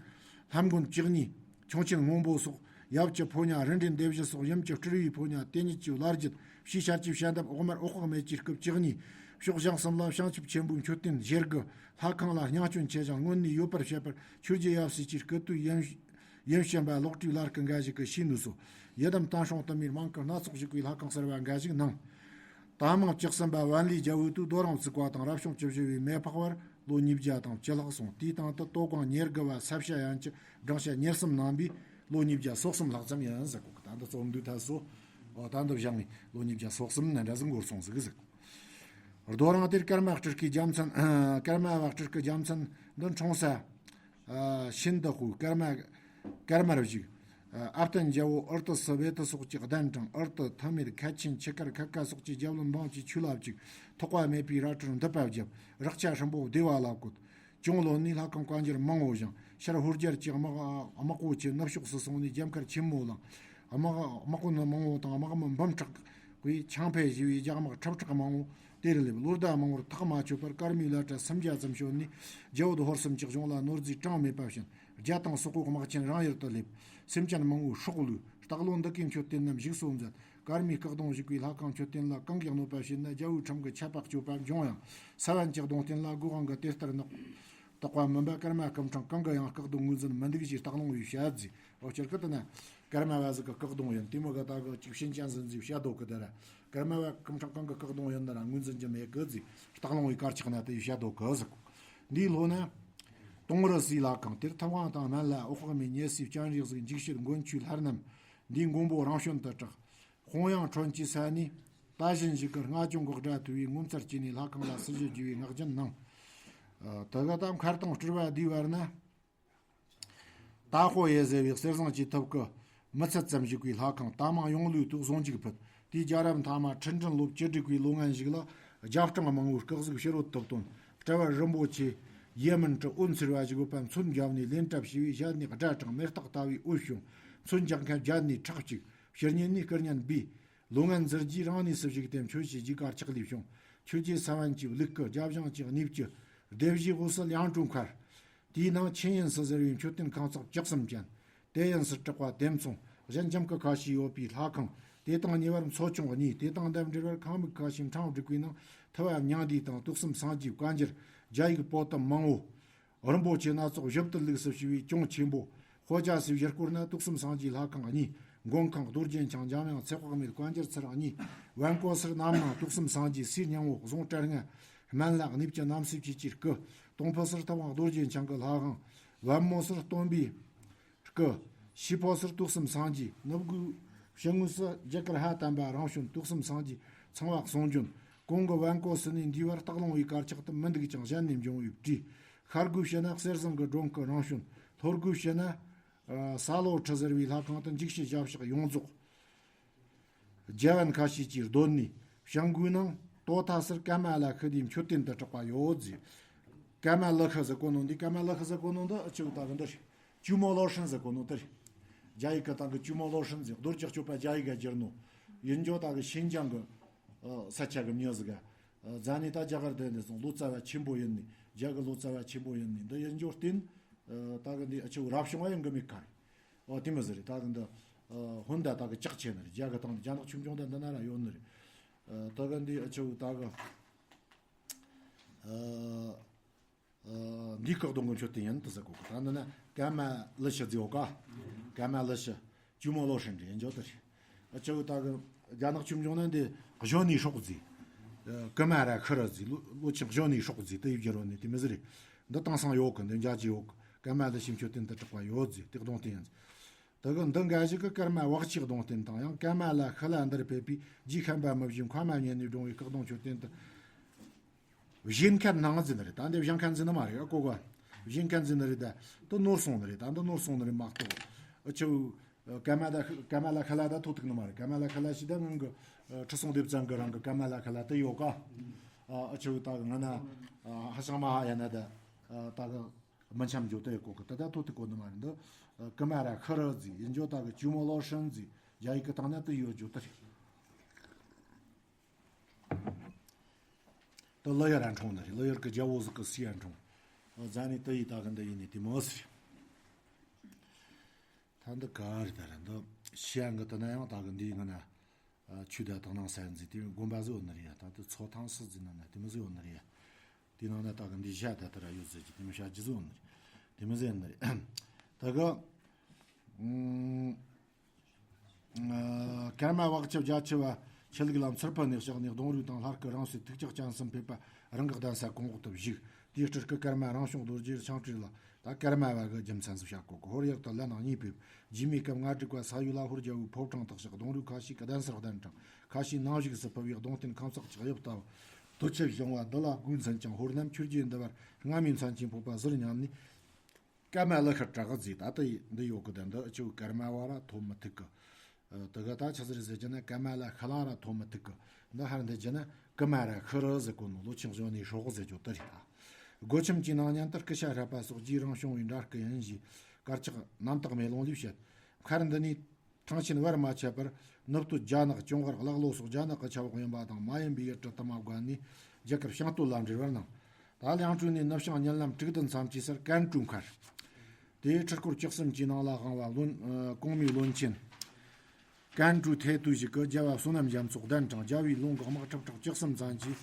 ལྷ་མགོན་བཅུ་གཉིས། ཁྱུང་ཆེན་སྔོན་པོ་སོགས། ཡབ་ཀྱི་ཕོ་ཉ་རིན་བྲལ་སྡེ་བཞི་སོགས། ཡུམ་གྱི་སྤྲུལ་པའི་ཕོ་ཉ་དེ་ཉིད་ཀྱི་བླ་རྒྱུད། ཕྱིའི་ཤར་གྱི་བྱ་འདབ་འོག་མར་འོད་དཔག་མེད་ཀྱི་སྐུ་བཅུ་གཉིས། ཕྱོགས་བཞི་གསུམ་ལ་བྱང་ཆུབ་ཆེན་པོའི་མཆོད་རྟེན་བཞེར་དགུ། ལྷ་ཁང་ལ་བརྙན་སྐྱོན་ཆེ་ཞིང་སྔོན་ནས་ཡོད་པར་བཤད་པར་ཆོས་རྗེ་ཡབ་སྲས་ཀྱི་སྐུ་དུས་ཡུམ་ཡུམ་བྱོན་པ་ལོག་སྤྲོའི་བླ་སྐུ་འགའ་ཞིག་གི་ཕྱིའི་ནུས་སོ། ཡི་དམ་བརྟན་སྲུང་དུ་མའི་རྨང་བཀུར་སྣ་ཚོགས་བཞུགས་པའི་ལྷ་ཁང་གསར་བ་འགའ་ཞིག་སྣང་། ད་མང་བཅུ་གསུམ་པ་ཝན་ལི་རྒྱལ་པོའི་དུས་རྡོ་རིང་བཙུགས་པ་དང་རབ་བྱུང་བཅུ་བཞི་པའི་མེ་ཕག་བར་ལོ་ཉིས་བརྒྱ་དང་བཅུ་ལྷག་སོང་། དེའི་སྟེང་དུ་དོ་དགོང་ཉེར་དགུ་བ་ས་བྱ་ཡན་གྱི་བགྲང་བྱ་ཉེར་གསུམ་གནང་བས་ལོ་ཉིས་བརྒྱ་སོ་གསུམ་ལྷག་ཙམ་ཡིན་ཟེར་གོ་གི། ད་འདི་རྩོམ་འདུས་ཐད་སོ། ཨོ་ད་འདི་བཞག་ནས་ལོ་ཉིས་བརྒྱ་སོ་གསུམ་ནས་འདྲ་ཟིག་འགོར་སོང་ཟིག་ཟེར་གོ། རྡོ་རིང་དེར་ཀརྨ་སྤྲུལ་སྐུའི་རྒྱལ་མཚན། ཀརྨ་པ་སྤྲུལ་སྐུའི་རྒྱལ་མཚན་འདི་འཁྲུངས་ས། ཤིན་ཏུ་དཔལ་ཀརྨ། ཀརྨར་བཞུགས། ཨ་བསྟན་རྒྱལ་པོ་ཨུར་ཏི་སི་བེ་ཏི་སོགས་ཀྱིས་གདན་དྲངས། ཨུར་ཏི་ཐ་མེད་ཁ་ཆེན་ཆི་ཀར་ཁ་ཀ་སོགས་ཀྱིས་རྒྱབ་ལོན་འབངས་ཀྱི་ཆོས་ལ་བཅུག། ཐོགས་པ་མེད་པའི་རལ་གྲིར་མདུད་པ་བརྒྱབ། རེག་བྱ་ཧྲིལ་པོ་བདེ་བ་ལ་བཀོད། གཅུང་ལོན་ནས་ལྷ་ཁང་བཀའ་འགྱུར་མང་བོ་བཞེངས། ཕྱིར་ཧོར་རྒྱལ་གྱི་དམག་དམག་དཔུང་ཆེ་ནུབ་ཕྱོགས་སུ་སོང་ནས་རྒྱབ་ཁར་ཆེན་མོ་བླངས། དམག་དམག་དཔོན་མང་བོ་དང་དམག་མི་འབུམ་ཕྲག་གིས་ཆང་ཕེ་ཞེས་པའི་རྒྱ་དམག་ཁྲི་ཕྲག་མང་བོ་དེར་སླེབས། ལོ་ཟླ་མང་བོར་ཐག་མ་ཆོད་པར་ཀརྨའི་བླ་གྲྭ་སུམ་བརྒྱ་ཙམ་བྱོན་ནས་རྒྱ་བོད་ཧོར་གསུམ་གྱི་གཞུང་ལ་ནོར་རྫས་གྲངས་མེད་པ་བྱིན། རྒྱ་དང་སོག་པོའི་དམག་ཆེན་རང་ཡུལ་དུ་སླེབས། སེམས་ཅན་མང་བོའི་སྲོག་བླུས། སྟག་ལུང་འདི་གའི་མཆོད་རྟེན་རྣམས་བཞུགས་སོ་མཛད། ཀརྨའི་སྐུ་གདུང་བཞུགས་པའི་ལྷ་ཁང་མཆོད་རྟེན་ལ་གང་གིས་གནོད་པ་བྱས་ན་རྒྱལ་པོའི་ཁྲིམས་ཀྱི་ཆད་པ་གཅོད་པ་འབྱུང་ཡང་། ས་བོན་གྱི་གདུང་རྟེན་ལ་སྒོ་ཁང་གི་དེ་ལྟར་ནག་དག་པ་མིན་པ་ཀརྨ་སྐུ་ཕྲེང་གང་གི་ཡང་སྐུ་གདུང་ངོས་འཛིན་མི་འདུག་ཞེས་སྟག་ལུང་བའི་བཤད་རྫིས། འོ་སྤྱིར་སྐུ་དེ་ན་ཀརྨ་པ་ཟིག་གི་སྐུ་གདུང་ཡིན། དེ་མོ་གི་ད་གི་ཅིག་ཕྱིན་ཅན་ཟིན་རྫིས་བཤད་དོ་གི་དེ་ར། ཀརྨ་པ་སྐུ་ཕྲེང་གང་གི་སྐུ་གདུང་ཡིན་ན་ར་ངོས་འཛིན་གྱི་མེད་གི་རྫིས། སྟག་ལུང་བའི་དཀར་ཆག་ན་དེ་བཤད་དོ་གི་ཟིག། འདིའི་ལྷོ་ན་དུང་རི་སའི་ལྷ་ཁང་། དེར་ཐུབ་དབང་དང་སྨན་བླ་འོད་དཔག་མེད་ཉེ་སྲས་སྤྱན་རས་གཟིགས་འཇིགས་བྱེད་མགོན་ཆོས་ལྷ་རྣམས། འདིའི་མགོན་པོ་རང་བྱོན་དུ་གྲགས། ཧོང་ཡང་ཁྲོན་གྱི་ས་ནས། ད་བཞིན་ཞིག་གི་རྔ་ལྗང་གི་སྒྲ་ཐོས་པའི་ངོ་མཚར་སྐྱེས་ནས། ལྷ་ཁང་ལ་སྲི་ཞུ་རྒྱུ་བའི་ངག་རྒྱུན་ནང་། ཨ། དེ་ག་ད་མཁར་དང་སྤྲུལ་བ་འདིའི་བར་ན། ཏཱ་ཧོ་ཡེ་ཟེར་བའི་གསེར་ཟངས་ཀྱི་ཐབ་ཀྱི་མི་ཚད་ཙམ་བཞུགས་པའི་ལྷ་ཁང་། ད་མང་ཡོང་ལུས་དུག་ཟོང་འཇུག་ཕུད། དེའི་རྒྱལ་རབས་མཐའ་མ་ཁྲི་འབྲིང་ལོ་བཅུ་དྲུག་པའི་ལོ་ངན་ཞིག་ལ། རྒྱ་སྤྲང་མང་བོས་སྐུ་གཟུགས་ཕྱི་རོལ་དུ་བཏོན། གྲྭ་བ་རིན་པོ་ཆེ་ཡེ་མིན་གྲི་འོད་འཚེར་བ་ཞིག་ཡོད་པ་མཚོན་བརྒྱབ་ནས་ལན་གྲབས་བྱས་པས། ཞལ་ནས་སྒྲ་གྲགས། མེ་སྟག་ལྟ་བུའི་འོད་བྱུང་། མཚོན་རྒྱག་མཁན་བརྒྱབ་ནས་ཁྲག་བཅུག། ཕྱིར་ཉིན་ནས་སྐུ་བརྙན་སྦས། ལོ་ངན་ཟུར་གྱིས་རང་གནས་སུ་བཞུགས་ཏེ། མཆོད་བྱའི་རྗེས་དཀར་ཆག་ལས་བྱུང་། ཆོས་རྗེ་ས་བོན་གྱི་ལུག་གི་རྒྱབ་བཞེངས་ཀྱི་གནས་བཅུ། སྡེ་བཞིའི་དབུས་སུ་ལིའང་ཀྲུའུ་མཁར། དེའི་ནང་ཆིན་ཡིན་སི་ཟེར་བའི་མཆོད་རྟེན་ཁང་བརྩེགས་བཅུ་གསུམ་ཅན། དེ་ཡིན་སི་གྲགས་པ་དེ་མཚུངས་གཞན་ཁྱིམ་གྱི་ཁ་ཤས་ཡོད་པའི་ལྷ་ཁང་། དེ་དང་ཉེ་བར་མཚོ་ཆུང་གཉིས། དེ་དང་འདབས་འབྲེལ་བར་ཁང་མིག་ཁ་ཤས་འཕྲང་བསྒྲིགས་པའི་ནང་ཐུབ་པ་མྱང་འདས་དང་དུག་གསུམ་སངས་རྒྱས། བཀའ་འགྱུར་རྒྱ་ཡིག་པོ་ཏི་མང་བོ། རིན་པོ་ཆེ་སྣ་ཚོགས་ཞིབ་ཏུ་བླུགས་སུ་ཞུ་བའི་གྱང་ཆེན་པོ། ཧོ་ཅ་སིའི་ཡུལ་སྐོར་ན་དུག་གསུམ་སངས་རྒྱས་ལྷ་ཁང་གཉིས། མགོན་ཁང་རྡོ་རྗེ་འཆང་། འཇམ་དབྱངས་ཚེ་དཔག་མེད། བཀའ་འགྱུར་ཚར་གཉིས། བན་ཀོ་སར་གནམ་ནང་དུག་གསུམ་སངས་རྒྱས། སའི་སྙིང་པོ་གཟུངས་བྲལ་ལྔ། སྨན་བླ་གནས་བཅུ་རྣམ་སྲས་བཅས་ཀྱི་སྐུ། སྟོང་ཕུ་སར་ཐུབ་དབང་རྡོ་རྗེ་འཆང་གི་ལྷ་ཁང་། བན་མོ་སར་སྟོན་པའི་སྐུ། ཤི་ཕོ་སར་དུག་གསུམ་སངས་རྒྱས། ནུབ་སྒོའི་ཕྱི་ངོས་སུ་རྒྱ་གར་ཧ་དམ་པ་རང་བྱོན་དུག་གསུམ་སངས་རྒྱས་ཚངས་པ་གསུང་བྱོན། གོང་གི་བན་ཀོ་སི་ནས་འདས་པར་སྟག་ལུང་བའི་དཀར་ཆག་ཏུ་མི་འདུག་ཅིང་གཞན་ནས་འབྱུང་བའི་བྲིས། ཤར་སྒོའི་ཕྱི་ན་གསེར་ཟངས་ཀྱི་སྒྲོམ་སྐུ་རང་བྱོན། ལྷོ་སྒོའི་ཕྱི་ན། ཨ། ས་ལོ་ཁྲི་ཟེར་བའི་ལྷ་ཁང་དུ་འཇིགས་བྱེད་ཞབས་ཕྱག་ཡོངས་རྫོགས། རྒྱལ་བན་ཁ་ཤས་ཀྱིས་རྡོལ་ནས། བྱང་སྒོའི་ནང་ཏོ་ཐ་སར་ཀརྨ་ལ་ཤི་དེའི་མཆོད་རྟེན་དུ་གྲགས་པ་ཡོད་ཟེར། ཀརྨ་ལ་ཤི་ཟེར་གོ་ནོ་འདི། ཀརྨ་ལ་ཤི་ཟེར་གོ་ནོ་འདི་ཨ་ཆུ་ད་གི་འདི་རེད། ཅུ་མོ་ལོ་ཧྲན་ཟེར་གོ་ནོ་དེ་རེད། རྒྱ་ཡིག་གི་སྟེང་གི་ཅུ་མོ་ལོ་ཧྲན་ཟེར། རྡོ་རྗེ་གཅོད་པ་རྒྱ་ཡིག་ག་བསྒྱུར་ནོ། ཡིན་རྒྱུ་ད་གི་ཤིན་ཅང་གི། ཨ། ས་ཆ་གི་མྱི་ཟིག་ག་ཨ། རྫ་ནས་ད་རྒྱ་གར་དེ་ནས་སོང་ལོ་ཙཱ་བ་ཆེན་པོ་ཡིན་ནི། རྒྱ་གི་ལོ་ཙཱ་བ་ཆེན་པོ་ཡིན་ནི། འདི་ཡིན་རྒྱུ་རྟེན། ཨ། ད་གི་འདི་ཨ་ཆུ་རབ་བྱུང་བ་ཡང་གི་མེད་ཁ་རེད། ཨོ་དེ་མི་ཟེར་རེད། ད་གི་འདི། ཨ། ཧོན་ད་ད་གི་ལྕགས་ཆེ་ནི་རེད། རྒྱ་གི་སྟེང་དུ་རྒྱ་ནག་ཆོས་འབྱུང་ད་འདི་ན་ར་ཡོད་ནི་རེད། ཨ། ད་གི་འདི་ཨ་ཆུ་ད་གི། ཨ། ཨ། འདིའི་བཀག་སྡོམ་གྱི་མཆོད་རྟེན་ཡིན་དུ་ཟེར་གོ་གི། ད་འདི་ན་ཀརྨ་ལི་ཤི་ཟེར་ཡོད་ཀ་ཀརྨ་ལི་ཤི། ཅུ་མོ་ལོ་ཧྲན་རེད། འཇོག་ཏུ་རེད། ཨ་ཆུ་ད་གི་རྒྱ་ནག་ཆོས་འབྱུང་ན་འདི་གཞོན་ནུའི་སྲོག་རྫས། ཀརྨ་ར་ཤི་ར་རྫས། ལོ་ལོ་ཆེན་གཞོན་ནུའི་སྲོག་རྫས་དུ་ཡིབ་རྒྱུ་རོ་ནི་དེ་མི་ཟེར་རེད། འདི་དེང་སང་ཡོད་གི། འདི་འཇའ་ཅི་ཡོད་གི། ཀརྨ་ལི་ཤི་མཆོད་རྟེན་དུ་གྲགས་པ་ཡོད་ཟེར། དེ་གདོང་རྟེན་ཡིན། དེ་གི་འདི་འགའ་ཞིག་གི་ཀརྨ་བག་ཆེ་གདོང་རྟེན་དང་ཡང་ཀརྨ་ལ་ཤི་ལ་འདིར་ཕེབས་པའི་རྗེ་ཤན་པ་མི་བཞིའི་མཁའ་མ་ཉིད་ནས་བགྲངས་པའི་བཀག་སྡོམ་མཆོད་རྟེན་དུ། བཞེངས་མཁན་ནང་འཛིན་རེད། ད་འདི་བཞེངས་མཁན་འཛིན་ནི་མ་རེད། ཨ་ཀོ་ག་བཞེངས་མཁན་འཛིན་ནི་རེད། ད་དུ་ནོར་སོང་ནི་རེད། ད་འདི་ནོར་སོང་ནི་རེད་མ་གཏོགས། ཨ་ཆུ་ཀརྨ་ད་ཀརྨ་ལ་ཤི་ལ་ད་ཐོ་ཐུག་ནི་མ་རེད། ཀརྨ་ལ་ཤི་ལ་ཞིག་ད་ངང་གི་ཁྲི་སྲོང་ལྡེ་བཙན་གི་རང་གི་ཀརྨ་ལ་ཤི་ལ་དུ་ཡོད་ཀ་ཨ་ཆུ་ད་ང་ན་ཧ་ཤང་མ་ཧ་ཡ་ན་ད་ད་གི་མི་འཆམ་འཇོག་ཏུ་ཡོད་ཀོ་གི། ད་ད་ཐོ་ཐུག་གོ་ནི་མ་རེད། འདི་ཀརྨ་ར་ཤི་ར་རྫས་ཡིན་རྒྱུ་ད་གི་ཅུ་མོ་ལོ་ཧྲན་རྫས་རྒྱ་ཡིག་གི་སྟེང་ན་དུ་ཡོད་རྒྱུ་དུ་རེད། ད་ལོ་ཡར་འཁྲུངས་ནི་རེད། ལོ་ཡར་གི་རྒྱལ་པོ་ཟིག་གི་སྲས་ཡར་འཁྲུངས། ཨ་ཟ་ནི་དུ་ཡི་ད་གི་འདི་ཡིན་ནི་དེ་མོ་ཟེར། ད་འདི་ག་རེད། ད་ར་འདི་ཤི་ཡང་གི་དུ་ན་ཡང་ད་གི་འདི་ཡི་ང་ན་ཆུ་ད་དག་སྣང་ས་ཡང་ཟིག་དེ་དགོན་པ་ཟིག་ཡོད་ནི་རེད་ཡ། ད་དུ་ཚོ་ཐང་སི་ཟིག་ན་ན་དེ་མོ་ཟིག་ཡོད་ནི་རེད་ཡ། དེ་ནང་ན་ད་གི་འདི་ཤ་ད་ད་ར་ཡོད་ཟེར་གི་དེ་མོ་ཤ་ཇི་ཟིག་ཡོད་ནི་རེད། དེ་མོ་ཟིག་ཡོད་ནི་རེད། ད་གི་ཨུམ། ཀརྨ་བག་ཆེ་རྒྱ་ཆེ་བ་ཆེ་ལུགས་ལ་མཚུར་ཕུ་ནས་བཞག་ནས་གདུང་རུས་དང་ལྷ་སྐུ་རིང་བསྲེལ་ཐུགས་ལྕགས་སྤྱན་གསུམ་ཕུད་པ་རང་གི་གདན་ས་གོང་འོག་ཏུ་བཞུགས། དེའི་སྤྲུལ་སྐུ་ཀརྨ་རང་བྱུང་རྡོ་རྗེ་ཆང་སྤྲེལ་ལ་ད་ཀརྨ་བ་གི་རྒྱུ་མཚན་ཟིག་བཤད་གོ་གི། ཧོར་ཡུལ་དུ་ལན་གཉིས་ཕེབས། རྗེས་མའི་སྐབས་ང་དྲུག་པ་ས་ཡུལ་ལ་ཧོར་རྒྱལ་པོའི་ཕོ་བྲང་དག་བཞག། གདུང་རུས་ཁ་ཤས་གདན་སར་གདན་དྲངས། ཁ་ཤས་ནང་བཞུགས་སུ་ཕུལ་བའི་གདུང་རྟེན་ཁང་བརྩེགས་ཀྱི་དབྱིབས་ལྟ་བུ་དུ་ཆུ་བྱུང་བ་འདི་ལ་དགོས་མཚན་ཅིང་། ཧོར་རྣམས་ཆོས་བརྒྱུད་འདུལ་བར་སྔ་མའི་མཚན་ཅན་ཕོག་པ་ཟུར་ཉམས་ནས། ཀརྨ་ལ་ཤི་གྲགས་ཟིག་ད་ལྟ་འདི་ཡོད་གི། ད་འདི་ཨ་ཆུ་ཀརྨ་བ་ར་ཐོབ་མི་ཐུབ་གི། ཨ། དེ་ག་ད་ཆི་ཟིག་རེད་ཟེར་གྱི་ན་ཀརྨ་ལ་ཤི་ལ་ར་ཐོབ་མི་ཐུབ་གི། འདི་ཧར་འདི་གྱི་ན་ཀརྨ་ར་ཤི་ར་ཟེར་གོ་ནོ་ལོ་ཆེན་གཞོན་ནུའི་སྲོག་ཟེར་རྒྱུ་དེ་རེད་ད། སྒོ་ཁྱིམ་གྱི་ནང་ཉན་དུ་སྐུ་ཤ་ཧྲ་པ་སོགས་རྗེས་རང་བྱུང་བའི་འདྲ་སྐུ་ཡིན་ཞེས་དཀར་ཆག་རྣམ་དག་མེ་ལོང་ལས་བཤད། མཁར་འདི་ནས་ཐང་ཆེན་བར་མ་ཆད་པར་ནུབ་སྟོད་རྒྱ་ནག་ཅུང་ཧར་ཀླ་ཀློ་སོགས་རྒྱ་ནག་གི་ཆབ་འོག་ཡིན་པ་དང་། མ་ཡིན་པའི་ཡུལ་གྲུ་དུ་མ་བརྒལ་ནས་རྒྱ་གར་བྱང་སྟོད་ལ་འབྲེལ་བར་གནང་། ད་ལིའང་ཀྲུའུ་ནས་ནུབ་བྱང་གཉིད་ལམ་དྲུག་ཏུ་མཚམས་བཅད་སར་ཀན་ཀྲུའུ་མཁར། དེའི་ཁྲི་སྐོར་བཅུ་གསུམ་གྱི་ནང་ལ་དབང་བ་བློན། ཨ། གོང་མའི་བློན་ཆེན་ཀན་ཀྲུའུ་ཐེ་ཏུའུ་ཞིག་གིས་རྒྱལ་བ་བསོད་ནམས་རྒྱ་མཚོ་གདན་དྲངས། རྒྱལ་བའི་ལུང་གི་དམག་ཁྲི་ཕྲག་བཅུ་གསུམ་ཙམ་གྱིས།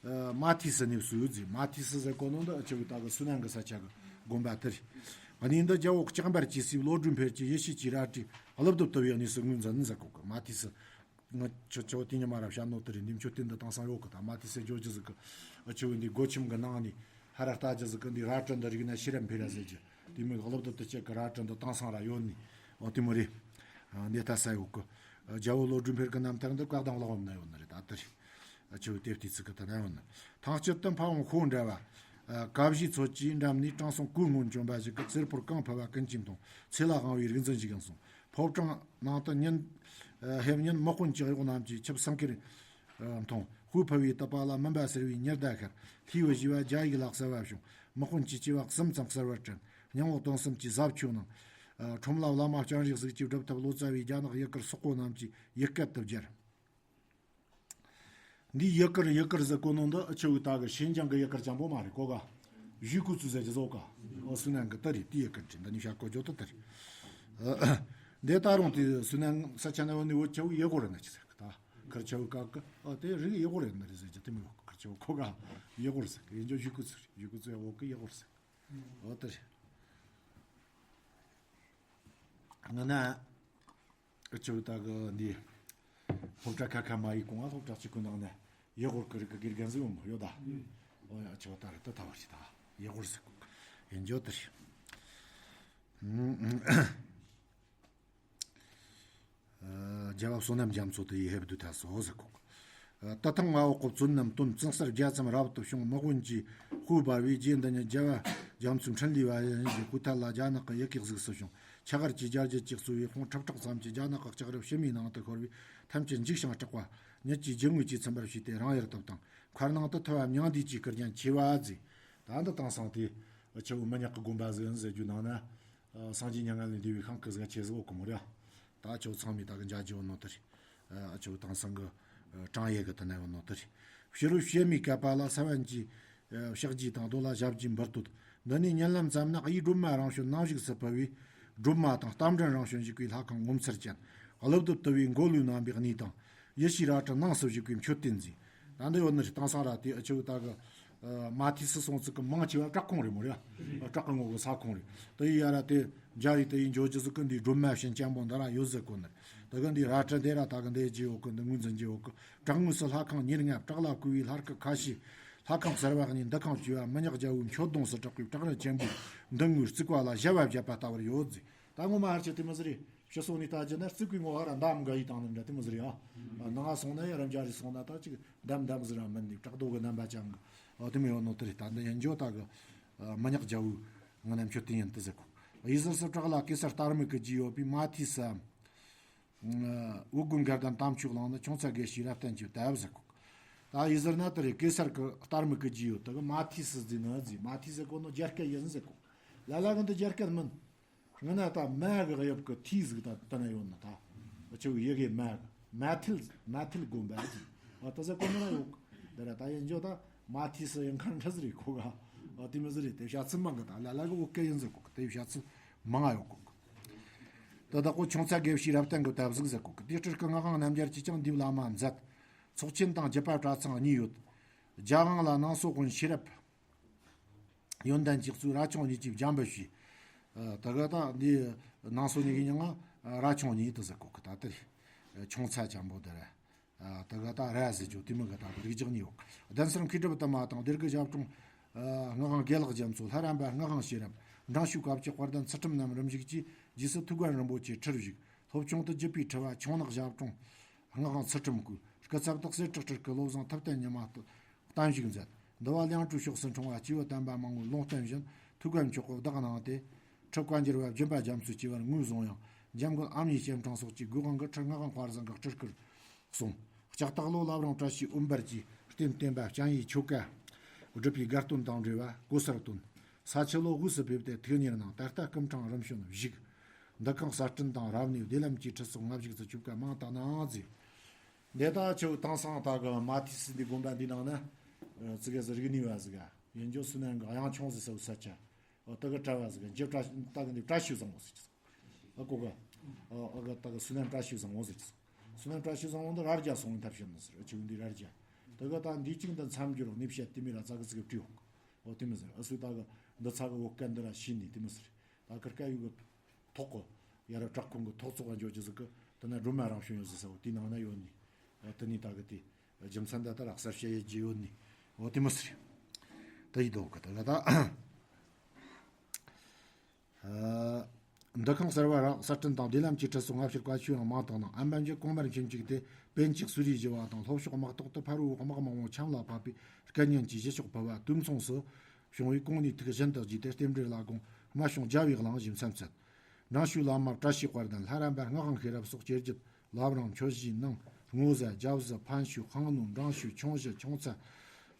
ཨ། མ་ཐི་སི་ནས་བསུས་ཟིག་མ་ཐི་སི་ཟེར་གོ་ནོ་འདི་ཨ་ཆུ་ད་གི་སུ་ནན་གི་ས་ཆ་གི་དགོན་པ་དེ་རེད། གནས་འདི་རྒྱལ་པོ་ལྕགས་འབར་གྱི་སྲས་བློ་གྲོས་འཕེལ་གྱིས་ཡེ་ཤེས་ཀྱི་རལ་གྲིས་ཀླུ་བདུད་བཏུལ་བའི་གནས་སུ་ངོས་འཛིན་ཟེར་གོ་གི། མ་ཐི་སི། ང་ཆུ་ཆུ་བོ་དེ་ཉི་མ་ར་བཤད་ནོ་དེ་རེད། འདི་མཆོད་རྟེན་འདི་དེང་སང་ཡོད་གི། ད་མ་ཐི་སི་ཇོ་ཇི་ཟིག་གི་ཨ་ཆུ་བོ་འདི་སྒོ་ཁྱིམ་གི་ནང་ནས་ཧ་ར་ལྟ་ཇི་ཟིག་གི་འདི་རལ་གྲི་འདི་རིག་ན་ཤེས་རབ་འཕེལ་ར་ཟེར་གྱི། དེ་མོ་ཀླུ་བདུད་བཏུལ་ཆེད་གི་རལ་གྲི་འདི་དེང་སང་ར་ཡོད་ནི། འོ་དེ་མོ་རེད། ཨ། འདི་ལྟ་ས་ཡོད་གི། རྒྱལ་པོ་བློ་གྲོས་འཕེལ་གྱི་རྣམ་ཐར་འདི་བཀའ་གདམས་ཀློག་འོང་ན་ཡོད་ནི་རེད། ད་ལྟ་རེད། ཨ་ཆུ་དེབ་ཐིག་ཚིག་གི་ད་ན་ཡོད་ནི། ཐང་དཀྱིལ་དུ་ཕ་བོང་ཤོ་འདྲ་བ། ཨ་ཀ་བཞིའི་ཚོད་ཀྱིས་འགྲམ་ནས་དྲང་སྲོང་ཀུན་སྔོན་བྱོན་པ་ཞིག་གི་རྩེར་ཕུར་གང་ཕུལ་བ་ཀུན་གྱིས་མཐོང་། ཚེ་ལ་དབང་བའི་རིག་འཛིན་ཞིག་ཡང་གསུངས། ཕོ་བྲང་ནང་དུ་ཉིན། ཨ་ཧེབ་ཉིན་དམག་དཔོན་གྱི་གཡོག་རྣམས་ཀྱིས་ཆིབས་སེང་གེར། ཨ་མཐོང་། དཔེ་ཕུལ་བའི་དུ་པ་ལ་མུན་པ་སེལ་བའི་ཉི་ཟླ་ཤར། ལྷའི་བུ་ཞེས་པ་རྒྱ་ཡིག་ལ་གསལ་བ་བྱུང་། དམག་དཔོན་གྱི་སྐྱེ་བ་གསུམ་ཙམ་གསལ་བར་དྲན། སྙིང་པོ་དོན་གསུམ་གྱི་ཟབ་ཆོས་རྣམས། ཨ་ཁྲོམ་ལ་བླ་མ་སྤྱན་རས་གཟིགས་ཀྱི་སྒྲུབ་ཐབས་ལོ་ཙཱ་བའི་རྒྱ་ནག་ཡུལ་དཀར་སོག་པོ་རྣམས་ཀྱི་ཡུལ་སྐད་དུ་བསྒྱུར། འདིའི་ཡུལ་དཀར་ཡུལ་དཀར་ཟེར་གོ་ནོ་འདི་ཨ་ཆུ་བོའི་ད་གི་ཤིན་ཅང་གི་ཡུལ་དཀར་ཅང་པོ་མ་རེད་གོ་ག་ཞུས་ཀུ་ཙུ་ཟེར་གྱི་བཟོ་ག་ཨོ་སུ་ནན་གི་ད་རེད། དེའི་ཡུལ་དཀར་རེད། འདི་ནི་ཤ་ཀོ་ཇོ་ཏི་ད་རེད། འདི་ད་རུང་དེ་སུ་ནན་ས་ཆ་ནས་བ་ནི་བོད་ཆུ་བོ་ཡུལ་སྐོར་རེད་ན་ཅི་ཟེར་གི་ད་ཁར་ཆུ་བོ་ཀ་གི་ཨ་དེ་རིགས་ཡུལ་སྐོར་རེད་ན་རེད་ཟེར་གྱི་དེ་མི་ཡོད་གི་ཁར་ཆུ་བོ་ཁོ་ག་ཡུལ་སྐོར་ཟེར་གི་ཡིན་ཇོ་ཞུས་ཀུ་ཙུ་རེད། ཞུས་ཀུ་ཙུ་ཡ་བོད་གི་ཡུལ་སྐོར་ཟེར་གི་ཨོ་དེ་རེད། ང་ན། ཨ་ཆུ་བོ་ད་གི་འདི། སློབ་གྲྭ་ཁ་ཁ་མ་ཡི་གོང་ང་སློབ་གྲྭ་གཅིག་གི་ནང་ནས་ཡུལ་སྐོར་གི་རིགས་གི་དགེ་རྒན་ཟིག་ཡོད་མོ་ཡོད་ད། ཨོ་ཡ་ཨ་ཆུ་བོ་ད་རེད་ད་ད་བར་ཞིག་ད་ཡུལ་སྐོར་ཟིག་ཡིན་འཇོ་ད་རེད། ཨ་རྒྱལ་བ་བསོད་ནམས་རྒྱ་མཚོ་དེ་ཡི་ཧེབ་བསྡུ་ད་སོ་ཟེར་གོ། ཨ་ཏི་ཐང་མ་འོག་གི་བཙུན་རྣམས་སྟོན། ཙིང་སར་རྒྱ་ཙམ་རབ་ཏུ་བྱུང་། དམག་དཔོན་གྱིས་དཔེ་འབར་བའི་རྗེ་འདི་ཉིད་རྒྱལ་བ་རྒྱ་མཚོའི་འཕྲིན་ལས་པ་ཡིན་ཞེས་ཧུ་ཐལ་ལ་རྒྱ་ནག་གི་ཡི་གེ་གཟིགས་སུ་བྱུང་། ཆ་གར་གྱི་རྒྱ་རྒྱུད་ཅིག་གཙོ་བའི་ཁོང་ཁྲི་ཕྲག་ཙམ་གྱིས་རྒྱ་ནག་གི་ལྕགས་རི་ཕྱི་མའི་ནང་དུ་ཤོར་བས་ཐམས་ཅད་འཇིགས་ཤིང་སྐྲག་པ། ཉིད་ཀྱིས་རྒྱུ་དངོས་ཀྱིས་ཚིམ་པར་བྱས་ཏེ་རང་ཡུལ་དུ་བཏང་། མཁར་ནང་དུ་ཐུབ་པ་མྱང་འདས་ཀྱི་སྐུ་རྒྱན་ཆེ་བ་མཛད། ད་འདི་དེང་སང་དེ་ཆུ་བོ་མི་ཉག་གི་དགོན་པ་ཟིག་ཡིན་ཟེར་རྒྱུ་ནང་ན། ཨ་སངས་རྒྱས་མྱ་ངན་ལས་འདས་པའི་ཤིང་གི་ཟིག་ཆེ་ཟིག་ཡོད་གི་མོ་རེད། ད་ཆུ་བོ་ཚང་མས་ད་གི་མཇལ་རྒྱུ་ཡོད་ནོ་དེ་རེད། ཨ་ཆུ་བོ་དེང་སང་གི་ཨ་བྲང་ཡས་གི་དེ་ན་ཡོད་ནོ་དེ་རེད། ཕྱི་རོལ་བྱེ་མའི་བསྐལ་པ་ལ་ས་བོན་གྱི་ཨ་ཕྱག་རྒྱས་དང་རྡོ་ལ་ཞབས་ཀྱི་འབུར་བསྟོད། འདི་ནས་ཉིན་ལམ་ཙམ་ན་དབྱེ་སྒྲོལ་མ་རང་བྱོན་ནམ་བཞུགས་སུ་ཕུལ་བས། སྒྲོལ་མ་དང་རྟ་མགྲིན་རང་བྱོན་བཞུགས་པའི་ལྷ་ཁང་ངོ་མཚར་ཅན། ཀླུ་བདུད་དུ་བའི་མགོ་ལུས་རྣམ་པའི་གནས་དང་། ཡེ་ཤེས་རལ་གྲི་ནང་སུ་བཞུགས་པའི་མཆོད་རྟེན་མཛེས། ད་འདི་ཡོད་ནི་རེད། དེང་སང་ར་དེ་ཨ་ཆུ་བོ་ད་གི་ཨ་མ་ཐི་སི་སོང་ཚིག་གི་མང་ཆེ་བ་བྲག་ཁུང་རེད་མོ་རེད། ཨ་བྲག་གི་ངོ་གི་ས་ཁུང་རེད། དེ་ཡི་ཡ་ར་དེ་འཇའ་རིས་དེ་ཡི་འཇོ་རྒྱུ་ཟིག་གི་འདི་སྒྲོལ་མ་བྱིན་ཅན་པོ་འདི་ར་ཡོད་ཟེར་གོ་ནི་རེད། དེ་གི་འདི་རལ་གྲི་འདི་ར་ད་གི་འདི་རྒྱུ་ཡོད་གི། འདི་ངོས་འཛིན་རྒྱུ་ཡོད་གི། བྲག་ངོས་སུ་ལྷ་ཁང་ཉེར་ལྔ། བྲག་ལ་བརྐོས་པའི་ལྷ་སྐུ་ཁ་ཤས། ལྷ་ཁང་གསར་བ་གཉིས། འདུ་ཁང་བཅུ་པ་མི་ཉག་རྒྱལ་པོའི་མཆོད་སྡོང་སུ་གྲགས་པའི་བྲག་རི་ཆེན་པོའི་མདུན་ངོས་རྩིག་པ་ལ་ཞབས་པ་བརྒྱབ་པ་ལྟ་བུར་ཡོད་ཟེར། ད་ངོ་མ་ཧར་ཆེ་དེ་མི་ཟེར་རེད། ཕྱི་སོང་ནས་ལྟ་རྒྱུ་ན་རྩིག་པའི་ངོ་བ་ར་འདམ་འགའ་ཡིས་བཏང་ནི་འདྲ་དེ་མོ་ཟིག་རེད་ཨ། ནང་ང་སོང་ན་ཡང་ར་འཇའ་རིས་སོང་ན་ད་ཅིག་འདམ་འདམ་ཟིག་ར་མིན་ནི་བྲག་རྡོ་གི་རྣམ་པ་ཅན་གི་ཨ་དེ་མོ་ཡོད་ནོ་དེ་རེད། ད་འདི་ཡིན་འཇོ་ད་གི་ཨ་མི་ཉག་རྒྱལ་པོའི་ངོས་ནས་མཆོད་རྟེན་ཡིན་དུ་ཟེར་གོ། དབྱི་ཟུར་སུ་བྲག་ལ་གེ་སར་རྟ་རྨིག་གི་རྗེས་ཡོད་པའི་མ་ཐི་སི་འམ། འུ་གུ་མགར་ལྡན་དམ་ཆོས་གླིང་ནི་ཁྱུང་ཚ་དགེ་བཤེས་རབ་བརྟན་གྱིས་བཏབ་ཟེར་གོ། ད་དབྱི་ཟུར་ན་དེ་རེད། གེ་སར་གི་རྟ་རྨིག་གི་རྗེས་ཡོད་དེ་གི་མ་ཐི་སི་ཟེར་ནི་ཟེར། མ་ཐི་སི་གོ་ནོ་རྒྱ་སྐད་ཡིན་ཟེར་གོ། ལ་ལ་གི་འདི་རྒྱ་སྐད་མིན། ང་ན་ད་མ་གི་དབྱིབས་གི་ཐི་ཟིག་ད་ད་ན་ཡོད་ན་ད། ཨ་ཆུ་བོའི་ཡི་གེ་མ་གི་མ་ཐིལ་མ་ཐིལ་དགོན་པ་ཟིག་ཨ་ད་ཟེར་གོ་ནི་ན་ཡོད་གི། ད་ར་ད་ཡིན་འཇོ་ད་མ་ཐི་སི་ཡིན་ཁ་འདྲ་ཟིག་རེད་གོ་ག་ཨ་དེ་མི་ཟིག་རེད། དེ་བྱ་ཚིག་མང་གི་ད་ལ་ལ་གི་བོད་སྐད་ཡིན་ཟེར་གོ་གི། དེ་བྱ་ཚིག་མང་ང་ཡོད་གོ་གི། ད་བདག་པོ་ཁྱུང་ཚ་དགེ་བཤེས་རབ་བརྟན་གྱིས་བཏབ་ཟིག་ཟེར་གོ་གི། དེ་སྤྲུལ་སྐུ་ངག་དབང་རྣམ་རྒྱལ་གྱིས་ཀྱང་འདིའི་བླ་མ་མཛད། ཚོགས་ཆེན་དང་རྒྱུད་པ་གྲྭ་ཚང་གཉིས་ཡོད། རྒྱ་དབང་ལ་ནང་སོ་དགོན་ཤེས་རབ་ཡོན་ཏན་གྱིས་གཙོས་ར་ཆུང་གཉིས་ཀྱིས་སྦྱང་འབུལ་བྱས། ཨ་ད་ག་ད་འདི་ནང་སོ་གཉིས་ཀྱི་མྱིང་ང་ར་ཆུང་གཉིས་དུ་ཟེར་གོ་གི། ད་དེ་རེད། ཁྱུང་ཚ་ཅན་པོ་དེ་རེད། ཨ་ད་ག་ད་ར་ཟེར་རྒྱུ་དེ་མི་ག་ད་རིགས་རྒྱག་ནི་ཡོད། གདན་སར་མཁས་གྲུབ་དུ་མ་དང་སྡེ་དགེ་ཞབས་དྲུང་། ཨ་ངག་དབང་དགེ་ལེགས་རྒྱ་མཚོ། ལྷ་རམས་པ་ངག་དབང་ཤེས་རབ། འབྲིང་ཤོས་སྐབས་ཀྱི་དཔལ་ལྡན་ཚུལ་ཁྲིམས་རྣམས་རིམ་བཞུགས་ཀྱིས། རྗེས་སུ་ཐུའུ་བཀྭན་རིན་པོ་ཆེ་ཁྲིར་བཞུགས། སློབ་ཆུང་དུ་བརྒྱུད་པའི་ཁྲི་པ་ཁྱུང་ནག་ཞབས་དྲུང་། ངག་དབང་ཚུལ་ཁྲིམས་སྐུ། སྐུ་ཚབ་ཏུ་གསེར་བྲག་སྤྲུལ་སྐུ་བློ་བཟང་ཐུབ་བསྟན་ཉི་མ་བསྟན་བཞུགས་མཛད། འདུལ་བ་གླིང་བྲོའི་ཕྱོགས་སུ་འཁྲུངས་པ་སྐྱེས་བུ་དམ་པ་མང་པོས་ལུང་བསྟན་བཞིན་ཐུའུ་བཀྭན་མཆོག་གིས་བདག་གནང་སྟེ། ཁྲི་བཀའ་འགྱུར་བ་སྦྱིན་པ་རྒྱ་མཚོའི་སྐྱེས་པར་ངོས་བཟུང་ཡང་། འཇམ་མགོན་ཨ་མྱེས་སྐྱབས་འཕྲིན་སོགས་ཀྱིས་སྒོས་དབང་གི་ཁྲི་ངག་དབང་དཔལ་བཟང་གི་སྤྲུལ་སྐུར་གསུངས། ལྕགས་སྟག་ལོ་བླ་བྲང་བཀྲ་ཤིས་འོད་འབར་གྱིས་རྟེན་བརྟེན་པ་སྤྱན་ཡི་ཆོ་ག་སྒྲུབ་པའི་དགའ་སྟོན་དང་འབྲེལ་བ་གོ་སར་བཏོན། ས་ཆུ་ལོ་དབུས་སུ་ཕེབས་ཏེ་ཐུགས་གཉེར་གནང་། ད་ལྟ་སྐུ་ཕྲེང་རིམ་བྱོན་བཞུགས། འདུ་ཁང་གསར་སྐྲུན་དང་རབ་གནས་བདེ་ལམ་གྱི་ཁྲི་ཚོ་ལྔ་བཞུགས་སུ་བཅུག་པ་མང་དག་གནང་མཛད། འདི་ད་ཆུ་དེང་སང་ད་གི་མ་ཐི་སི་འདི་དགོན་པ་འདི་ནང་ན། ཙི་གེ་ཟི་རིག་གནས་བ་ཟིག་ག་ཡིན་རྒྱུ་སུ་ནན་གི་གཡང་ཆུང་ཟིག་ས་བོ་ས་ཆ། ཨོ་ད་གི་བཀྲ་བ་ཟིག་ག་འཇིབ་བཀྲ་ད་གི་འདི་བཀྲ་ཤིས་བཟང་བོ་ཟིག་ཆི་སོང་། ཨ་ཀོ་ག་ཨོ་ཨ་ག་ད་གི་སུ་ནན་བཀྲ་ཤིས་བཟང་བོ་ཟིག་ཆི་སོང་། སུ་ནན་བཀྲ་ཤིས་བཟང་བོ་འདི་ར་རྒྱ་སོང་ཐབས་ཤེས་ནི་ཟེར། ཨ་ཆུ་འདི་ར་རྒྱ། ད་གི་ད་འདི་ཅིག་འདི་མཚམས་སྦྱོར་ནི་བཤད་དེ་མི་ར་ཙ་གི་ཙི་གི་བྲིས་ཡོང་། ཨོ་དེ་མི་ཟེར། ཨ་སུ་ད་གི་འདི་ཚ་གི་བོད་སྐད་འདི་ར་ཤེས་ནི་དེ་མི་ཟེར། ད་གི་སྐད་ཡུག་གི་ཐོག་གི་ཡ་རབས་བྲག་ཁུང་གི་ཐོག་བཙོག་ག་འཇོག་རྒྱུ་ཟིག་གི་དེ་ན་སྒྲོལ་མ་རང་བྱོན་ཡོད་ཟིག་ས་བོ་དེའི་ནང་ན་ཡོད་ནི། ཨ་དེ་ནི་ད་གི་དེ་རྒྱུ་མཚན་ད་ལྟ་ར་གསར་བཤད་ཡེ་རྒྱུ་ཡོད་ནི། ཨོ་དེ་མི་ཟེར། ད་ཡི་དོ་གི་ད་གི་ད། ཨ། འདུ་ཁང་གསར་བ་རག་གསར་སྐྲུན་དང་བདེ་ལམ་གྱི་ཁྲིད་སོགས་སྔ་ཕྱིར་བཀའ་ཆོས་ཡང་མང་དང་ནང་ཨན་པན་གྱི་གོང་མར་མཁན་གཅིག་སྟེ་པན་གཅིག་སུ་རིའི་བཞི་བ་དང་ལྷོ་ཕྱོགས་དམག་ཐོག་ཏུ་ཕ་རུའི་དམག་མང་བོ་འཆམ་ལ་ཕབ་པའི་སྐད་སྙན་གྱི་གཞི་ཕྱོགས་ཕུ་བ་དུས་མཚུངས་སུ་བྱུང་བའི་གོང་ནས་ཐུགས་བཞིན་དུ་བགྱིས་ཏེ་རྟེན་འབྲེལ་ལ་དགོངས་སྨྲ་བྱུང་རྒྱལ་བའི་གླིང་བཞི་མཚམས་ཚད། འབྲང་ཞུས་བླ་མ་བཀྲ་ཤིས་དཔལ་ལྡན་ལྷ་རམས་པ་སྔགས་ཁང་ཤེས་རབ་སོགས་བཅོས་བརྒྱད་བླ་བྲང་ཆོས་གཞིས་ནང་ངོ་ཟ་རྒྱབ་ཟ་ཕན་ཞུ་ཁང་ནུ་འབྲང་ཞུ་ཆུང་བཞི་ཆུང་ཚ་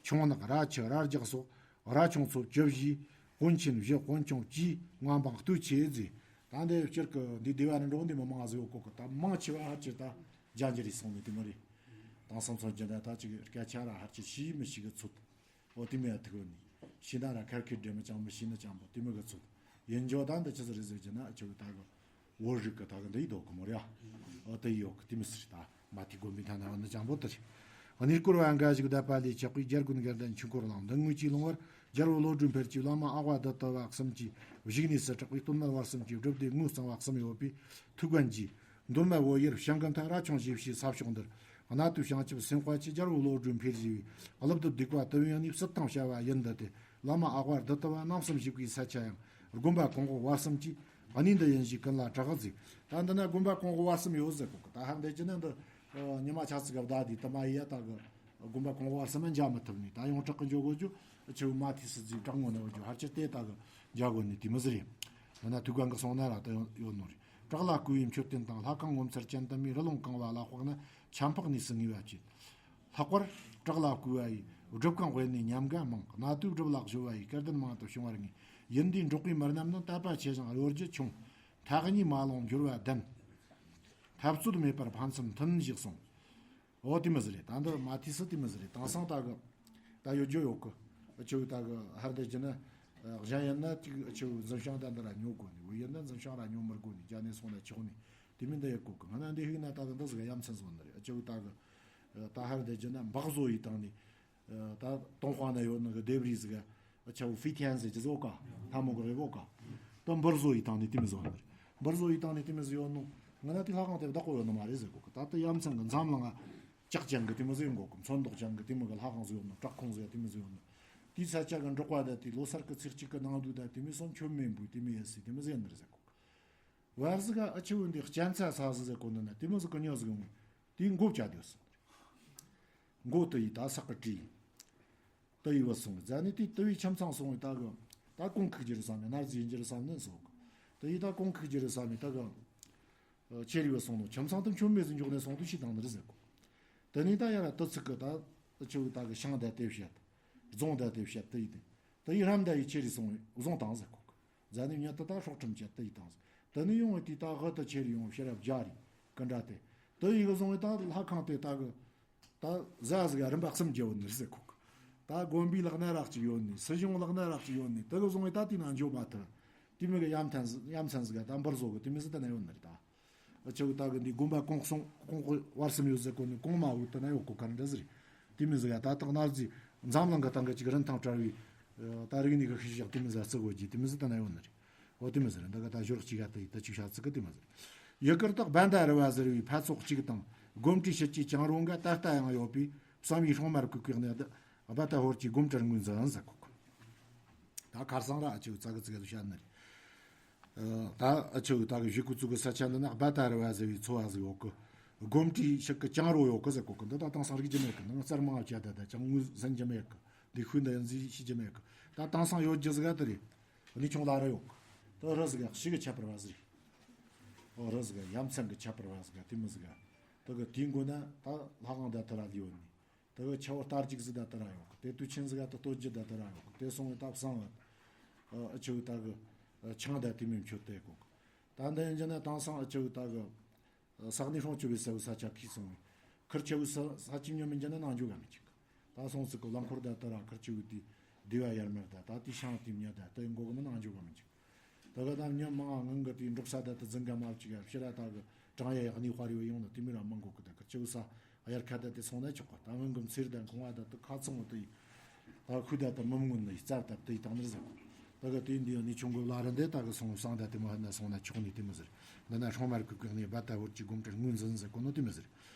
ཆུང་ནག་ར་ཆུ་ར་རྒྱག་སོགས་ར་ཆུང་ཚོ་བཅུ་བཞི་དཔོན་ཆེན་བཞི་དཔོན་ཆུང་བཅུའི་མངའ་འབངས་སྟོད་ཆེ་ཟེ། ད་འདི་སྤྱིར་གི་འདི་སྡེ་བ་ནི་འགྲོ་འདི་མི་མང་ཟེ་ཡོད་གོ་གི། ད་མང་ཆེ་བ་ཧར་ཆེ་ད་རྒྱ་འགྱུར་རེ་སོང་ནི་དེ་མ་རེད། དེང་སང་ཚོ་རྒྱ་ད་ད་ཅིག་སྐད་ཆ་ར་ཧར་ཆེ་ཤི་མི་ཤི་གི་ཚོད། འོ་དེ་མོ་ཡ་ཐུག་ནི། ཤི་ན་ར་ཁར་ཁེར་འདྲེ་མི་ཅང་མི་ཤི་ན་ཅང་པོ་དེ་མོ་གི་ཚོད། ཡིན་འཇོག་ད་འདི་ཆི་ཟིག་རེད་ཟེར་གྱི་ན་ཨ་ཆོ་གི་ད་གི་བོད་རིགས་གི་ད་གི་འདི་ཡི་དོ་གི་མོ་རེད་ཨ། འོ་དེ་ཡི་ཡོད་གི་དེ་མི་སྲིད་ད་མ་ཐི་དགོན་པའི་ཐ་ན་འོ་ནི་ཅང་པོ་དེ་རེད། གནས་སྐོར་བ་འགའ་ཞིག་བསྡད་པ་ལས་ཆགས་པའི་རྒྱལ་ཀུན་དགའ་ལྡན་ཆོས་འཁོར་གླིང་འདི་དངོས་ཀྱི་ལུང་བར་རྒྱལ་པོ་བློ་གྲོས་འཕེལ་གྱི་བླ་མ་ཨ་ཝ་དི་ཏི་བ་གསུམ་གྱི་བཞུགས་གནས་སུ་གྲགས་པའི་སྟོད་སྨད་བར་གསུམ་གྱི་སྒྲུབ་སྡེ་ངོས་གཙང་བ་གསུམ་ཡོད་པའི་ཐུའུ་བཀྭན་གྱིས། མདོ་སྨད་བོད་ཡུལ་བྱང་གི་མཐའ་ར་ཆུང་བཞི་བྱའི་ས་ཕྱོགས་འདིར། གནའ་དུས་བྱང་ཆུབ་སེམས་དཔའ་ཆེ་རྒྱལ་པོ་བློ་གྲོས་འཕེལ་བཞི་བའི་ཀླུ་བདུད་སྡིག་པ་དུ་ཡང་ནི་བསད་དང་བྱ་བ་ཡིན་འདི་སྟེ། བླ་མ་ཨ་ཝ་དི་ཏི་བ་རྣམ་གསུམ་བཞུགས་པའི་ས་ཆ་ཡང་དགོན་པ་གོང་འོག་བར་གསུམ་གྱི་གནས་འདི་ཡིན་ཞེས་ཀུན་ལ་གྲགས་མཛད། ད་འདི་ན་དགོན་པ་གོང་འོག་བར་གསུམ་ཡོད་ཟེར་གོ་གི། ད་ཧར་འདི་ཅི་ན་འདི་ཉི་མ་ཆ་ཚིག་ག་བདའ་དེ་ཏི་མ་ཡི་ཡ་ད་གི་དགོན་པ་གོང་འོག་བར་གསུམ་མ་འཇའ་མི་ཐུབ་ནི། ད་ཡོངས་གྲགས་ཀྱི་འཇོག་དགོས་རྒྱུ་ཆེ་བོ་མ་ཐི་སི་ཛི་གྲགས་ངོ་ནས་འོ་རྒྱུ་ཧར་ཆེ་དེ་ད་གི་འཇའ་དགོས་ནི་དེ་མི་ཟེར་ཡིན། འདི་ན་ཐུའུ་བཀྭན་གི་སོང་ན་ར་ད་ཡོད་ནོ་རེད། བྲག་ལ་བརྐོས་པའི་མཆོད་རྟེན་དང་ལྷ་ཁང་ངོ་མཚར་ཅན་དུ་མའི་རི་ཀླུང་གང་བ་ལ་དཔག་ན་ཁྱབ་འཕགས་གནས་སུ་ངེས་པ་བྱེད། ལྷག་པར་བྲག་ལ་བརྐོས་པ་ཡི་སྒྲུབ་ཁང་དཔེ་ནི་ཉམས་དགའ་མང་། གནའ་དུས་སྒྲུབ་ལ་གཞོལ་བ་ཡི་སྐལ་ལྡན་མང་དུ་བྱུང་བར་ངེས། ཡིན་དུས་འབྲོག་པའི་མི་རྣམས་ནི་དད་པ་ཆེ་ཞིང་གཡོ་སྒྱུ་ཆུང་། མཐའ་གཉིས་མ་ལོངས་འགྱུར་བ་ལྡན། འཐབ་རྩོད་མེད་པར་ཕན་སེམས་མཐུན་ཞིག་གསུངས། འོ་དེ་མི་ཟེར་རེད། ད་འདི་མ་ཐི་སི་དེ་མི་ཟེར་རེད། དེང་སང་ད་གི་ད་ཡོད་རྒྱུ་ཡོད་གི། ཨ་ཆེ་བོ་ད་གི་ཧར་དེ་ཅི་ན་གཞན་ཡིན་ན་ཅིག་ཨ་ཆེ་བོ་འཛིན་བྱང་ད་འདི་ར་ཉོ་དགོས་ནི། བོད་ཡིན་ན་འཛིན་བྱང་ར་ཉོ་མི་དགོས་ནི། རྒྱ་ནས་སོང་ན་ཆོག་ནི། དེ་མིན་འདི་ཡོད་གོ་གི། ང་ན་འདི་ཧིག་ན་ད་གི་འདི་ཟིག་ཡ་མཚན་བཟོ་ནི་རེད། ཨ་ཆེ་བོ་ད་གི་ད་ཧར་དེ་ཅི་ན་འབག་བཟོ་ཡི་དང་ནི། ད་ཏུན་ཧོང་ན་ཡོད་ནི་གི་ལྡེབས་རིས་ཟིག་ཨ་ཆེ་བོ་ཧྥི་ཐན་ཟེར་གྱི་བཟོ་ག་ལྷ་མོ་གི་རེད་བོ་ག་ད་འབུར་བཟོ་ཡི་དང་ནི་དེ་མི་བཟོ་ནི་རེད། འབུར་བཟོ་ཡི་དང་ནི་དེ་མི་བཟོ་ཡོད་ནོ། ང་ན་དེ་ལྷ་ཁང་དེ་བདག་པོ་ཡོད་ནི་མ་རེད་ཟེར་གོ་གི། ད་ལྟ་ཡ་མཚན་གི་འཛམ་གླིང་ང་ལྕགས་ཅན་གི་དེ་མི་ཟེར་གོ་གི། ཚོན་མདོག་ཅན་གི་དེ་མི་གི་ལྷ་ཁང་ཟེར་ཡོད་ནོ། བྲག་ཁུང་ཟེར་དེ་མི་ཟེར་ཡོད་ནོ། དེའི་ས་ཆ་གི་འབྲོག་པ་ད་དེ་ལོ་སར་གི་ཚེས་གཅིག་གི་ནང་དུ་ད་དེ་མི་སོང་ཆོ་མེད་འབུ་དེ་མི་ཡེ་སི་དེ་མི་ཟེར་ནི་རེད་ཟེར་གོ་གི། བར་ཟིག་ག་ཨ་ཆེ་བོ་འདི་གཅན་ཚ་ས་ཟིག་ཟེར་གོ་ནི་ན་དེ་མི་ཟིག་གི་ཉོ་ཟིག་ཡོང་དེའི་མགོ་བཅད་དེ་སོང་། མགོ་དུ་ཡི་ད་སག་གི་བྲིས། དུ་ཡི་བུད་སོང་། རྫ་ནི་དེ་དུ་བའི་ཁྱིམ་ཚང་སོང་བའི་ད་གི་ད་གོང་ཁུག་རྒྱུ་རེད་བསམ་ནས་ནར་རྫི་ཡིན་རྒྱུ་རེད་བསམ་ནས་སོང་གི། དུ་ཡི་ད་གོང་ཁུག་རྒྱུ་རེད་བསམ་ནས་ད་གི་ཆེ་རི་བུད་སོང་ནོ། ཁྱིམ་ཚང་དུ་མཆོད་མེ་ཟིན་འཇོག་ནས་སོང་དུ་ཤི་དང་ནི་རེད་ཟེར་གོ། དུ་ནི་ད་ཡ་ར་དུ་ཚིག་གི་ད་ཆུ་བོའི་ད་གི་ཤང་ད་དེ་བཤད། རྫོང་ད་དེ་བཤད་དུ་ཡི་དེ། དུ་ཡི་རམ་ད་ཡི་ཆེ་རི་སོང་བའི་བཟུང་དང་ཟེར་གོ་གི། རྫ་ནི་ཉ་དུ་ད་སྲོག་ཁྲིམས་བཅད་དུ་ཡི་དང་ཟེར། དུ་ནི་ཡོང་བའི་དེ་ད་ཧི་དུ་ཆེ་རི་ཡོང་བའི་ཤེས་རབ་རྒྱ་རི་ཀི་འདྲ་དེ། དུ་ཡི་གི་བཟུང་བའི་ད་ལྷ་ཁང་དེ་ད་གི་ད་ཟ་ཟིག་རིམ་པ་གསུམ་བརྒྱབ་ཡོད་ནི་རེད་ཟེར་གོ་གི། ད་དགོན་པའི་ལག་ན་རག་ཅིག་ཡོད་ནི། སྲིད་གཞུང་ལག་ན་རག་ཅིག་ཡོད་ནི། དེ་གི་བཟུང་བའི་ད་དེ་ནང་འཇོག་མ་ཐུབ། དེ་མི་གི་ཡ་མཚན་ཟིག་ཡ་མཚན་ཟིག་ད་འབུར་བཟོ་གི་དེ་མི་ཟིག་ད་ན་ཡོད་ནི་རེད་ད། ཨ་ཆེ་བོ་ད་གི་འདི་དགོན་པ་གོང་གསུང་གོང་གོ་བར་གསུམ་ཡོད་ཟེར་གོ་ནི་གོང་མ་འོག་ད་ན་ཡོད་གོ་ག་འདྲ་ཟིག་རེད། དེ་མི་ཟིག་ཡ་ད་དག་ན་རྫི་འཛམ་གླིང་གི་སྟེང་གི་ཅིག་རིན་ཐང་བྲལ་བའི་ད་རིག་གནས་གི་ཤེས་བྱ་དེ་མི་ཟིག་བརྩི་དགོས་ཀྱི་དེ་མི་ཟིག་ད་ན་ཡོད་ནི་རེད། འོ་དེ་མི་ཟེར་འདི་ག་ད་ཞོར་གཅིག་ག་ད་ཡི་ད་ཅིག་ཤ་ཚིག་གི་དེ་མི་ཟེར། ཡི་གེར་དག་བན་ད་རི་བ་ཟེར་བའི་ཕ་ཚོགས་གཅིག་དང་སྒོམ་ཁྲི་ཤེད་ཀྱི་བྱང་རོང་ག་ད་ལྟ་ཡང་ཡོད་པའི་བསམ་ཡས་སྲུང་མར་གུས་གུས་ནས་ད་བ་ད་ཧོར་གྱི་སྒོམ་གྲལ་ངོས་འཛིན་ཟེར་གོ་གི། ད་ཁར་སང་ར་ཨ་ཆེ་བོ་ཙ་གི་ཙི་ག་དུ་བཤད་ནི་རེད། ད་ཨ་ཆེ་བོ་ད་གི་བཞི་ཀུ་ཙུ་གི་ས་ཆ་འདི་ན་བ་ད་རི་བ་ཟེར་བའི་ཚོ་བ་ཟིག་ཡོད་གི། སྒོམ་ཁྲི་ཤེད་ཀྱི་བྱང་རོ་ཡོད་གི་ཟེར་གོ་གི། འདི་ད་དེང་སང་རིག་རྒྱུ་མེད་གི། ནང་རྩར་མང་བ་བྱས་ད་ད་ཅང་ངོས་ཟིན་རྒྱུ་མེད་གི། འདི་ཤུལ་འདི་ཡང་ཟིག་ཤེས་རྒྱུ་མེད་གི། ད་དེང་སང་ཡོད་རྒྱུ་ཟིག་ག་དེ་རེད། གནས་ཆུང་ལ་ར་ཡོད་གི། དེ་རི་ཟིག་ག་ཤི་གི་ཁྱད་པར་བ་ཟིག་རེད། ཨོ་རི་ཟིག་ག་ཡ་མཚན་གི་ཁྱད་པར་བ་ཟིག་ག་དེ་མི་ཟིག་ག། དེ་གི་དེའི་མགོ་ན་ད་ལྷ་ཁང་ད་དེ་ར་ལི་ཡོད་ནི། དེ་གི་ཆ་བོ་རྟ་རྒྱུག་ཟིག་ད་དེ་ར་ཡོད་གི། དེ་དུས་ཆེན་ཟིག་ག་ད་སྟོད་རྒྱུ་ད་དེ་ར་ཡོད་གི། དེ་སོང་བའི་ད་བསང་བ་ཨ་ཆེ་བོ་ད་གི་ཆང་ད་དེ་མི་མཆོད་དེ་གོ་གི། ད་འདི་ཡིན་རྒྱུ་ན་དེང་སང་ཨ་ཆེ་བོ་ད་གི་ས་གནས་སྲུང་སྐྱོབ་པའི་ས་བོ་ས་ཆ་ཁུས་སོང་བའི་ཁུར་ཆེ་བོའི་ས་ས་ཆ་ཉོ་མི་འགྱུར་ན་ནང་འཇུག་ག་མི་འཇུག་གི། ད་སོང་ཚིག་གི་རླངས་འཁོར་ད་ད་ར་ཁུར་ཆེ་བོའི་དེ་སྡེ་བ་ཡར་མར་ད་ད་དེ་ཤང་དེ་ཉོ་ད་ད་ཡིན་གོ་གི་མི་ནང་འཇུག་ག་མི་འཇུག་ད་ག་ད་ཉོ་མང་ང་ངང་གི་དེ་འབྲོག་ས་ད་ད་འཛིན་ག་མ་བཅུག་ག་ཕྱི་ར་ད་གི་གྲང་ཡ་ཡག་ནི་དཔའ་རི་བ་ཡོང་ན་དེ་མི་ར་མང་གོ་གི། ད་ཁུར་ཆེ་བོའི་ས་གཡར་ཁ་ད་དེ་སོང་ན་ཆོག་གི། ད་ངང་གི་མཚེར་ད་གོང་བ་ད་ད་ཁ་ཚང་བ་དེ་ཡིན། ད་ཁུ་ད་ད་མི་མངོན་ནི་རྩར་ད་དེ་ཡི་དང་ནི་ཟེར། ད་ག་དེ་འདི་ཡང་ནི་ཆུང་གི་ལ་ར་འདི་ད་ག་སོང་བསང་ད་དེ་མ་ཧ་ན་སོང་ན་ཆོག་ནི་དེ་མི་ཟེར། འདི་ན་སྲུང་མར་གུས་གུས་ནི་བ་ད་ཧོར་གྱི་སྒོམ་གྲལ་ངོས་འཛིན་ཟེར་གོ་ནོ་དེ་མི་ཟེར།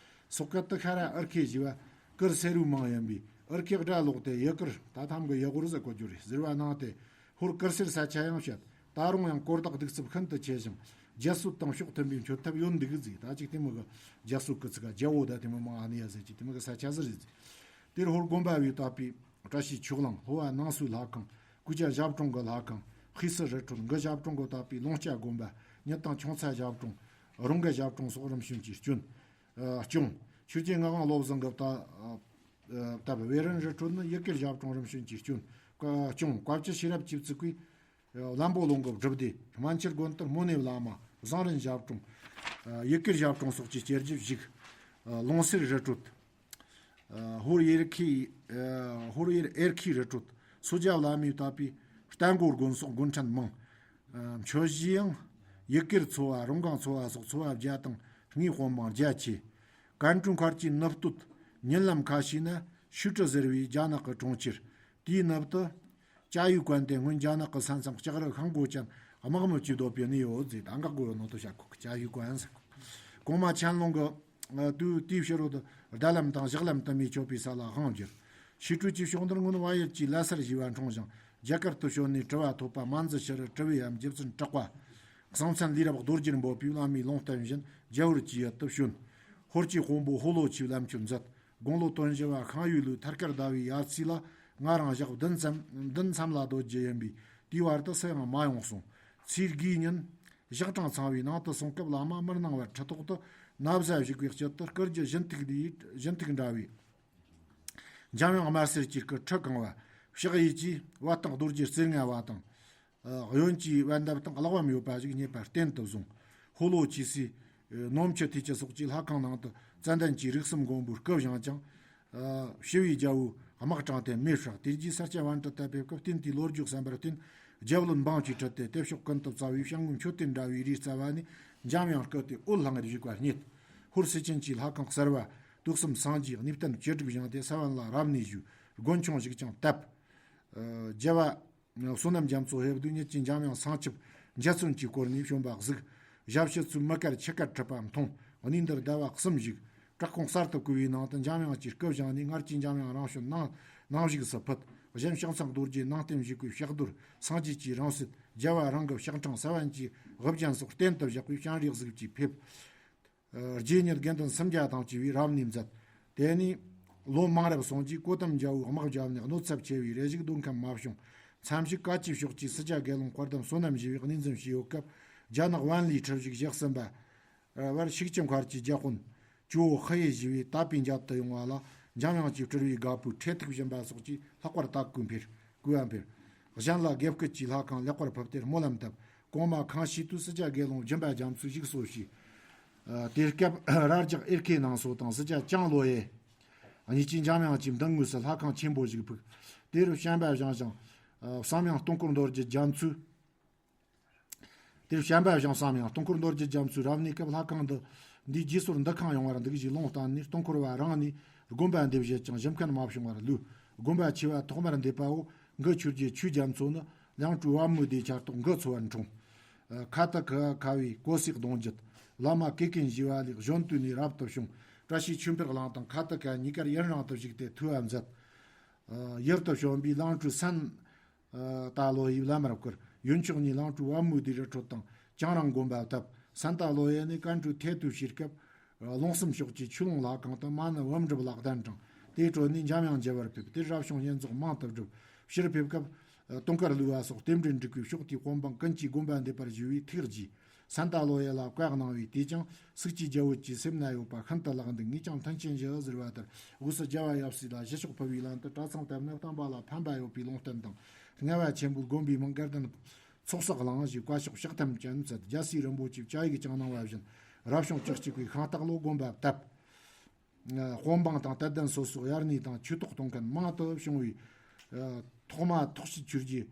སོག་ཀད་དུ་ཤ་ར་ཨར་ཁེ་ཞི་བ་ཀིར་སེ་རུ་མང་ཡིན་པའི་ཨར་ཁེ་སྒྲ་ལོག་སྟེ་ཡི་ཀིར་ད་ཐམ་གི་ཡི་གུར་ཟེར་གོ་རྒྱུ་རེད་ཟེར་བ་ནང་དེ་ཧོར་ཀིར་སེར་ས་ཆ་ཡང་བཤད། ད་རུང་ཡང་གོ་བརྡ་གདུག་རྩུབ་ཤིན་ཏུ་ཆེ་ཞིང་རྒྱ་སྲོལ་དང་ཕྱོགས་མཐུན་པའི་འཁྱོལ་ཐབས་ཡོད་འདུག་ཟེར། ད་ཅིག་དེ་མོ་གི་རྒྱ་སྲོལ་གི་ཚིག་ག་རྒྱལ་པོ་ད་དེ་མོ་མང་ཨ་ནི་ཡ་ཟེར་གྱི་དེ་མོ་གི་ས་ཆ་ཟེར་རེད་ཟེར། དེར་ཧོར་དགོན་པ་བས་བཏབ་པའི་བཀྲ་ཤིས་ཆོས་གླིང་། ལྷོ་བ་ནང་སོའི་ལྷ་ཁང་། ཀུ་ཅ་ཞབས་དྲུང་གི་ལྷ་ཁང་། ཧི་སི་རི་ཁྲོད། འགུ་ཞབས་དྲུང་གིས་བཏབ་པའི་ལོང་སྐྱ་དགོན་པ། ཉི་དང་ཁྱུང་ཚ་ཞབས་དྲུང་། རོང་གི་ཞབས་དྲུང་སོགས་རིམ་བྱོན་གྱིས་སྐྱོང་། ཨ། སྐྱོང་། ཆོས་རྒྱལ་ངག་དབང་བློ་བཟང་གིས་བཏབ། ཨ། བཏབ། བེ་རན་རི་ཁྲོད་ནི་ཡུ་གུར་ཞབས་དྲུང་རིམ་བྱོན་གྱིས་སྐྱོང་། སྐྱོང་། བཀའ་བཅུ་ཤེས་རབ་ཆོས་ཚིགས་པས་བློན་པོ་ལུང་གི་སྒྲུབ་སྡེ། སྨན་ཆུ་དགོན་དུ་རྨོ་ནེ་བླ་མ། བཟང་རིན་ཞབས་དྲུང་། ཡུ་གུར་ཞབས་དྲུང་སོགས་ཀྱི་སྐྱེ་རྒྱུད་བཞུགས། ལོང་སེར་རི་ཁྲོད། ཧོར་ཡེར་ཁའི། ཧོར་ཡེར་ཨེར་ཁའི་རི་ཁྲོད། སོ་བརྒྱ་བླ་མས་བཏབ་པའི་རྟ་མགོ་དགོན་སོགས་དགོན་ཕྲན་མང་། མཆོད་གཞིས་ཡང་ཡུ་གུར་ཚོ་བ། རོང་སྒང་ཚོ་བ་སོགས་ཚོ་བ་བརྒྱ་དང་ལྔའི་དཔོན་འབངས་རྒྱ་ཆེ། ཀན་ཀྲུའུ་མཁར་གྱི་ནུབ་སྟོད་ཉིན་ལམ་ཁ་ཤས་ན་ཤུ་ཀྲི་ཟེར་བའི་རྒྱ་ནག་གི་གྲོང་ཁྱེར། དེའི་ནུབ་ཏུ་ཅ་ཡུའུ་ཀན་ཏེ། སྔོན་རྒྱ་ནག་གི་ས་མཚམས་ལྕགས་རི་ཤང་གོ་ཅན་དམག་མི་བཅུ་སྡོད་པའི་གནས་ཡོད་ཟེར། ད་འགག་དགོས་ཡོད་ནོ་དུ་བྱ་ཁུག་ཅ་ཡུའུ་ཀན་ཟེར་ཁུག་གོང་མ་ཆན་ལུང་གི་དུས་དེའི་ཕྱི་རོལ་དུ་རྡ་ལམ་དང་ཞག་ལམ་དུ་མས་ཆོད་པའི་ས་ལ་དབང་བསྒྱུར། ཞི་ཁྲོའི་ཕྱོགས་འདིར་སྔོན་བལ་ཡུལ་གྱི་ལ་སར་ཞེས་པ་འཁྲུངས་ཤིང་རྒྱ་གར་དུ་བྱོན་ནས་གྲུ་པ་ཐོབ་པ་མ་འཛི་ཤྲཱི་གྲུ་པའི་ཡབ་རྗེ་བཙུན་གྲགས་པ། གསང་མཚན་ལས་རབ་རྡོ་རྗེར་འབོད་པའི་བླ་མའི་ལུང་བསྟན་བཞིན་རྒྱ་བོད་ཀྱི་ཡུལ་དུ་བྱོན། ཧོར་གྱི་དཔོན་པོ་ཧོ་ལོ་ཆུའི་ལམ་ཁྱེར་མཛད། དགུང་ལོ་དོན་བཞི་བ་ཤང་ཡུལ་ལུས་ཐར་དཀར་ཟླ་བའི་ཡར་ཚེས་ལ་ང་རང་ཞག་བདུན་ཙམ་བདུན་མཚམས་ལ་སྡོད་རྒྱུ་ཡིན་པས་དེའི་བར་དུ་སུ་ཡང་མ་ཡོང་གསུངས། ཚེས་དགུའི་ཉིན་ཞག་གྲངས་ཚང་བའི་ནང་དུ་སོང་སྐབས་བླ་མ་མི་སྣང་བར་ཁྲི་ཐོག་ཏུ་ན་བཟའ་བཞུགས་པའི་དཀྱིལ་དུ་སྐུ་རྒྱུ་བཞིན་ཐུག་འདྲ་བའི་འཇམ་དབྱངས་དམར་སེར་གྱི་སྐུ་ཁྲི་གང་བ། ཕྱག་གཡས་ཀྱིས་བ་དང་རྡོ་རྗེ་རྩེ་ལྔ་བ་དང་། གཡོན་གྱི་བ་འདབ་དང་གླེགས་བམ་ཡོད་པ་ཞིག་རྙེད་པ་རྟེན་དུ་བཟུང་། ཧོ་ལོ་ཆུ་སའི་ནོམ་ཆུ་ཐིགས་ཆུ་སོགས་ཀྱིས་ལྷ་ཁང་ནང་དུ་ཙན་དན་གྱི་རིགས་གསུམ་མགོན་པོའི་སྐུ་བཞེངས་ཀྱང་། ཞི་བའི་རྒྱལ་པོའི་དམག་དྲངས་ཏེ་མེར་བསྲེགས། དེ་རྗེས་ས་སྐྱ་པཎྜི་ཏ་ཕེབས་སྐབས་རྟེན་དེའི་ལོ་རྒྱུས་གསན་པར་བརྟེན་རྒྱལ་བློན་འབངས་ཀྱིས་ཁྲིད་དེ་དེ་ཕྱོགས་ཀུན་ཏུ་བཙའ་བའི་ཞང་ངུའི་མཆོད་རྟེན་འདྲ་བའི་རིའི་རྩ་བ་ནས་འཇམ་དབྱངས་སྐུ་དེ་འོད་ལྷང་ངེར་བཞུགས་པ་རྙེད། ཧོར་སེ་ཆེན་གྱི་ལྷ་ཁང་གསར་བ་དུག་གསུམ་སངས་རྒྱས་གནས་བརྟན་བཅུ་དྲུག་བཞེངས་ཏེ་ས་བོན་ལ་རབ་གནས་ཞུས། དགོན་ཆུང་ཞིག་ཀྱང་བཏབ། རྒྱལ་བ་བསོད་ནམས་རྒྱ་མཚོ་ཕེབས་དུས་ཉིད་ཀྱི་འཇམ་དབྱངས་སྲང་ཆུབ་འཇའ་ཚོན་གྱིས་བསྐོར་ནས་བྱོན་པ་གཟིགས། ཞབས་ཕྱི་ཚོས་མི་དཀར་ཁྱི་དཀར་ཁྲིད་པ་མཐོང་། གནས་འདིར་ཟླ་བ་གསུམ་བཞུགས། བྲག་ཁུང་གསར་དུ་བརྐོས་པའི་ནང་དུ་འཇམ་དབྱངས་ཀྱི་སྐུ་བཞེངས་ནས་སྔར་གྱི་འཇམ་དབྱངས་རང་བྱོན་ནང་ནང་བཞུགས་སུ་ཕུད། གཞན་ཕྱག་མཚན་རྡོ་རྗེ་ནང་རྟེན་བཞུགས་པའི་ཕྱག་རྡོར་སངས་རྒྱས་ཀྱི་རིང་བསྲེལ་རྒྱལ་བ་རང་གི་ཕྱག་འཕྲེང་ས་བོན་གྱི་དབུ་རྒྱན་སོགས་རྟེན་དུ་བཞག་པའི་སྤྱན་རས་གཟིགས་ཀྱིས་ཕེབས། རྗེ་ཉིད་དགེ་འདུན་སུམ་བརྒྱ་དང་བཅས་པས་རབ་གནས་མཛད། དེ་ནས་ལོ་མང་རབས་སོང་རྗེས་གོ་ཏམ་རྒྱལ་པོའི་དམག་རྒྱབ་ནས་གནོད་ཚབས་ཆེ་བའི་རེ་ཞིག་འདོན་མཁན་མ་བྱུང་། མཚམས་ཤིག་བཀའ་བཅུའི་ཕྱོགས་ཀྱི་སྲིད་རྒྱལ་དགེ་སློང་དཔལ་ལྡན་བསོད་ནམས་ཞེས་པས་གནས་འཛིན་བྱས་ཡོད་སྐབས་རྒྱ་ནག་ཝན་ལིའི་ཁྲི་བཞུགས་ཞེ་གསུམ་པ་བར་ཤིག་ཅི་མཁར་གྱི་རྒྱལ་དཔོན་ཇོ་བོ་ཧི་ཡེ་ཞེས་པས་དད་པས་མཇལ་དུ་ཡོང་བ་ལ་འཇམ་དབྱངས་ཀྱིས་སྤྲུལ་པའི་དགའ་བོས་ཁྲོས་ཐིག་བྱིན་པ་སོགས་ཀྱིས་ལྷག་པར་དད་གུས་འཕེལ། གུས་པ་འཕེལ། གཞན་ལ་དགེ་བསྐུལ་གྱིས་ལྷ་ཁང་ལེགས་པར་ཕུབ་སྟེ་སྨོན་ལམ་བཏབ། གོང་མ་ཁང་ཕྱིས་དུས་སྲིད་རྒྱལ་དགེ་སློང་སྦྱིན་པ་རྒྱ་མཚོས་བཞུགས་གསོ་བྱས། ཨ། དེ་སྐབས་ར་རྒྱག་ཨེར་ཁེ་ནང་སོ་དང་སྲིད་རྒྱལ་ཅང་ལོ་ཡེ་གཉིས་ཀྱིས་འཇམ་དབྱངས་ཀྱི་མདུན་ངོས་སུ་ལྷ་ཁང་ཆེན་པོ་ཞིག་ཕུག། དེར་བྱམས་པ་བཞེངས་ཤིང་། ཨ། བསམ་ཡང་སྟོང་འཁོར་རྡོ་རྗེ་རྒྱ་མཚོས། དེར་བྱམས་པ་བཞེངས་བསམ་ཡང་སྟོང་འཁོར་རྡོ་རྗེ་རྒྱ་མཚོས་རབ་གནས་སྐབས་ལྷ་ཁང་འདི་འདིའི་རྗེས་སོར་འདུ་ཁང་ཡོང་བར་འདུག་ཞེས་ལུང་བསྟན་ནས་སྟོང་འཁོར་བ་རང་ནས་དགོན་པ་འདེབས་བཞེད་ཀྱང་གཞི་མཁན་མ་བྱུང་བར་ལུས། དགོན་པ་ཆེ་བ་ཐོག་མར་འདེབས་པའོ། འགུ་ཆོས་རྗེ་ཆོས་རྒྱ་མཚོ་ནི་ལང་ཀྲུའུ་བ་མུའུ་སྡེའི་ཆར་གཏོགས་འགུ་ཚོ་བར་འཁྲུངས། ཁ་ཏི་ཁ་ཁ་བའི་གོ་སྲེག་གདུང་རྒྱུད། བླ་མ་ཀེ་ཀེན་ཞེས་པ་ལས་གཞོན་དུས་ནས་རབ་ཏུ་བྱུང་། བཀྲ་ཤིས་ཆོས་འཕེལ་གླིང་དང་ཁ་ཏི་ཁ་གཉིས་ཀར་ཡུན་རིང་དུ་བཞུགས་ཏེ་ཐུགས་པ་མཛད། ཡུལ་དུ་བྱོན་པའི་ལང་ཀྲུའུ་སན་ཏཱ་ལོ་ཡིས་བླ་མར་བཀུར། ཡོན་མཆོག་ཉིད་ལང་ཀྲུའུ་བ་མུའུ་སྡེའི་རི་ཁྲོད་དང་ཅང་རང་དགོན་པ་བཏབ། སན་ཏཱ་ལོ་ཡེ་ནི་ཀན་ཀྲུའུ་ཐེ་ཏུའུ་ཞེས་སྐབས་ལུང་གསུམ་ཕྱོགས་ཀྱི་ཆོས་ལུང་ལྷ་ཁང་དུ་མ་ཎི་བུམ་སྒྲུབ་ལ་གདན་དྲངས། དེའི་ཁྲོད་ནས་འཇམ་དབྱངས་མཇལ་བར་ཕེབས། དེར་རབ་བྱུང་བསྙེན་རྫོགས་མང་དུ་བསྒྲུབས། ཕྱིར་ཕེབས་སྐབས་དུང་དཀར་ལུས་པ་སོགས་རྟེན་འབྲེལ་འགྲིག་པའི་ཕྱོགས་དེའི་དཔོན་འབངས་ཀུན་གྱིས་དགོན་པ་འདེབས་པར་ཞུ་བའི་ཐུགས་རྗེས། སན་ཏཱ་ལོ་ཡེ་ལ་བཀའ་གནང་བས་དེས་ཀྱང་སུག་ཅི་རྒྱལ་པོ་ཆེའི་སེམས་ན་ཡོད་པ་ཤིན་ཏུ་ལེགས་འདུག། ངས་ཀྱང་མཐུན་རྐྱེན་ཞུ་ཟེར་བ་ལྟར་དབུས་སུ་རྒྱལ་བ་ཡབ་སྲས་ལ་ཞུ་ཕྱོགས་ཕུལ་བའི་ལན་དུ་གྲྭ་ཚང་བཏབ་ན་བསྟན་པ་ལ་ཕན་པ་ཡོད་པའི་ལུང་བསྟན་དང་། ངལ་བ་ཆེན་པོས་དགོན་པའི་མིང་དགའ་ལྡན་ཚོགས་གསོག་གླིང་ཞེས་བཀའ་ཤོག་ཕྱག་ཐམ་ཅན་མཛད། རྒྱལ་སྲས་རིན་པོ་ཆེས་བཅའ་ཡིག་ཀྱང་གནང་བ་བཞིན་རབ་བྱུང་བཅུ་གཅིག་པའི་ཤིང་སྟག་ལོ་དགོན་པ་བཏབ། དཔོན་འབངས་དང་དད་ལྡན་སོ་སོར་དབྱར་གནས་དང་ཆོས་ཐོག་གཏོང་མཁན་མང་དུ་བྱུང་བས། ཐོག་མ་ཐོག་ཤེས་ཆོས་རྗེ།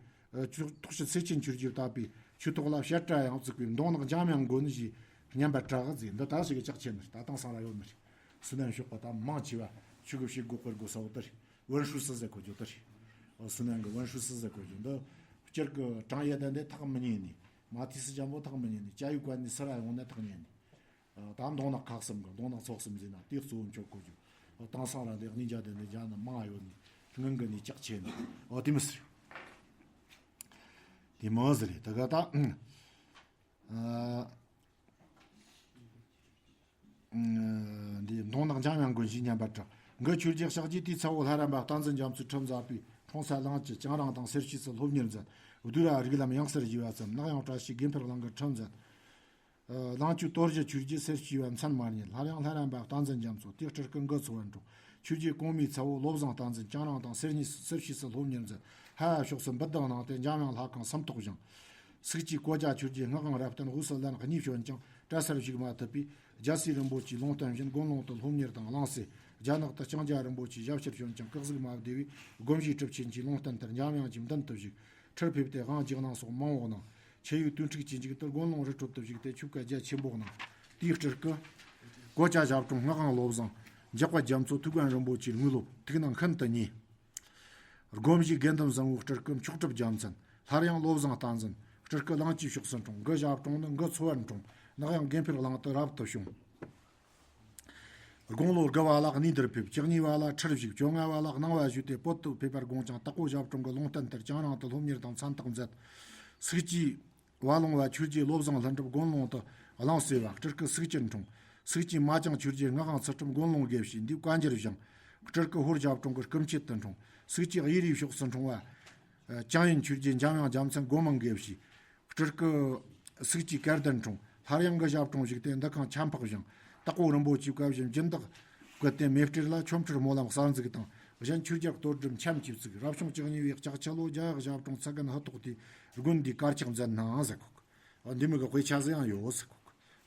ཐོག་ཤེས་ཚེ་ཆེན་ཆོས་རྗེས་བཏབ་པའི་ཆོས་ཐོག་ལ་བཤད་གྲྭ་ཡང་བཙུགས་པས་མདོ་ནག་འཇམ་དབྱངས་མགོན་ཞེས་སྙན་པ་གྲགས་ཟེར། འདི་ད་ཞིག་གི་ལྕགས་ཆེན་ནི་ད་དེང་སང་ར་ཡོད་ནི་རེད། སུ་ནན་ཤོག་པ་ད་མང་ཆེ་བ་ཆོས་གི་བྱེད་སྒོ་སྤེལ་དགོས་ས་བོ་དེ་རེད། ཝུན་ཧྲུའུ་སི་ཟེར་གོ་རྒྱུ་དེ་རེད། སུ་ནན་གི་ཝུན་ཧྲུའུ་སི་ཟེར་གོ་རྒྱུ་འདི་སྤྱིར་གི་ཀྲང་ཡེ་དེ་འདི་ཐག་མི་ཉེ་ནི། མ་ཐི་སི་ཅམ་པོ་ཐག་མི་ཉེ་ནི། ཅ་ཡུ་ཀ་ནི་སི་ར་ཡོང་ནི་ཐག་ཉེ་ནི། ད་མདོ་ནག་ཁག་གསུམ་གི་མདོ་ནག་ཚོགས་གསུམ་ཟེར་ན་དེ་གཙོ་བོ་འཆོག་གོ་རྒྱུ། དེང་སང་ར་འདི་གནས་མཇལ་དེ་འདི་མཇལ་ན་མང་ཡོད་ནི་སྔོན་གི་ནི་ལྕགས་ཆེ་ནི་འོ་དེ་མི་སྲིད། དེ་མོ་ཟིག་རེད། ད་ག་ད། ཨ། འདི་མདོང་ནག་འཇམ་དབྱངས་མགོན་ཞེས་སྙན་པར་གྲགས། འགའ་ཆོས་རྗེ་གཤགས་རྗེས་དེའི་ཚ་བོ་ལྷ་རམས་པ་བསྟན་འཛིན་རྒྱ་མཚོའི་ཁྲིམས་མཛད་པའི་འཁྲུངས་ས་གླིང་བཅུ་བྱང་རིང་དང་སེར་བྱེས་སུ་སློབ་གཉེར་མཛད། བསྡུས་ར་རིགས་ལམ་ཡང་སར་བཞེས་པ་ཙམ། ནག་ཡང་བཀྲ་ཤིས་དགེ་འཕེལ་གླིང་གི་ཁྲིམས་མཛད། གླིང་བཅུའི་སྟོད་གཞི་ཆོས་རྗེ་སེར་བྱེས་པ་མཚན་མ་རྙེད། སླར་ཡང་ལྷ་རམས་པ་བསྟན་འཛིན་རྒྱ་མཚོ། དེའི་སྤྲུལ་སྐུ་འགའ་ཚོ་བར་འཁྲུངས། ཆོས་རྗེ་གོང་མའི་ཚ་བོ་བློ་བཟང་བསྟན་འཛིན་བྱང་རིང་དང་སེར་གཉིས་སེར་བྱེས་སུ་སློབ་གཉེར་མཛད། ཧ་ཕྱོགས་སུ་འབུལ་ལྡང་གནང་སྟེ་འཇམ་དབྱངས་ལྷ་ཁང་སུམ་ཐོག་བཞེངས། སུག་ཅིག་གོ་ཅ་ཆོས་རྗེ་སྔགས་དབང་རབ་བརྟན་དབུས་སུ་ལན་གཉིས་བྱོན་ཀྱང་བཀྲ་གསལ་བཞུགས་མ་ཐུབ་པས། རྒྱལ་སྲས་རིན་པོ་ཆེའི་ལུང་བསྟན་བཞིན་དགོན་ལུང་དུ་སློབ་གཉེར་དང་བླངས་སེ། རྒྱ་ནག་ཏུ་ལྕང་སྐྱ་རིན་པོ་ཆེའི་ཞབས་ཕྱིར་བྱོན་ཀྱང་སྐུ་གཟུགས་མ་བདེ་བས། དགོན་བཞིའི་གྲུབ་ཆེན་གྱིས་ལུང་བསྟན་ལྟར་འཇམ་དབྱངས་ཀྱི་མདུན་དུ་བཞུགས། ཁྲིར་ཕེབས་ཏེ་དབང་རྒྱག་གནང་སོགས་མང་བོ་གནང་། ཆེ་ཡུལ་དུས་འཁྲུག་གི་མཇུག་ཏུ་དགོན་ལུང་རི་ཁྲོད་དུ་བཞུགས་ཏེ་ཆོས་བཀའ་རྒྱ་ཆེན་པོ་གནང་། དེའི་སྤྲུལ་སྐུ་གོ་ཅ་ཞབས་དྲུང་སྔགས་དབང་བློ་བཟང་འཇག་པ་རྒྱ་མཚོ་ཐུའུ་བཀྭན་རིན་པོ་ཆེའི་དངོས་སློབ་ཐུགས་སྣང་ཤིན་ཏུ་མཉེས། སྒོམ་བཞིའི་དགེ་འདུན་བཟང་བོའི་སྤྲུལ་སྐུ་མཆོག་གྲུབ་རྒྱལ་མཚན། སླར་ཡང་བློ་བཟང་བསྟན་འཛིན། སྤྲུལ་སྐུ་གླིང་བཅུའི་ཕྱོགས་སུ་འཁྲུངས། དགུ་ཞབས་དྲུང་ནི་འགའ་ཚོ་བར་འཁྲུངས། ནག་ཡང་དགེ་འཕེལ་གླིང་དུ་རབ་ཏུ་བྱུང་། དགུང་ལོ་དགུ་བ་ལ་གནས་འདིར་ཕེབས། བཅུ་གཉིས་བ་ལ་ཁྲིར་བཞུགས། བཅོ་ལྔ་བ་ལ་གནང་བ་ཞུས་ཏེ་བོད་དུ་ཕེབས་པར་དགོངས་ཀྱང་། དྭགས་པོ་ཞབས་དྲུང་གི་ལུང་བསྟན་ལྟར་བྱང་རིང་དུ་སློབ་གཉེར་དང་མཚན་རྟགས་མཛད། སུག་ཅིག་བ་ལུང་བ་ཆོས་རྗེ་བློ་བཟང་ལྷུན་གྲུབ་དགོན་ལུང་དུ་གླིང་བསྲེ་བ། སྤྲུལ་སྐུ་སུག་ཅིར་འཁྲུངས། སུག་ཅིག་མ་ཅང་ཆོས་རྗེ་སྔགས་དབང་ཚུལ་ཁྲིམས་དགོན་ལུང་དགེ་བཤེས། འདིའི་བཀའ་འགྱུར་བཞེངས། སྤྲུལ་སྐུ་ཧོར་ཞབས་དྲུང་གི་སྐུ་མཆེད་དུ་འཁྲུངས། སུག་ཅིག་གཡས་རུའི་ཕྱོགས་སུ་འཁྲུངས་པ། བྱང་ཡིན་ཆོས་རྗེ་འཇམ་དབྱངས་རྒྱལ་མཚན་དགོན་མང་དགེ་བཤེས། སྤྲུལ་སྐུ་སུག་ཅིག་གར་དུ་འཁྲུངས། སླར་ཡང་གི་ཞབས་དྲུང་བཞུགས་ཏེ་འདུ་ཁང་ཆ་འཕགས་བཞེངས། དྭགས་པོ་རིན་པོ་ཆེའི་བཀའ་བཞིན་སྦྱིན་བདག་བསྐུལ་ཏེ་མེ་སྤྲེལ་ལ་ཆོ་འཕྲུལ་སྨོན་ལམ་གསར་འཛུགས་དང་། གཞན་ཆོས་རྒྱལ་གཏོར་སྒྲུབ་འཆམ་གྱིས་བཙུགས། རབ་བྱུང་བཅུ་གཉིས་པའི་ལྕགས་ཁྱི་ལོ་རྒྱ་ཡག་ཞབས་དྲུང་ཚ་རྒན་ཧུ་ཏོག་དེས་དགོན་འདིའི་དཀར་ཆག་མཛད་གནང་ཟེར་གོ། འདི་མི་གི་དཔེ་ཆ་ཟིག་ཡང་ཡོད་ཟེར་གོ།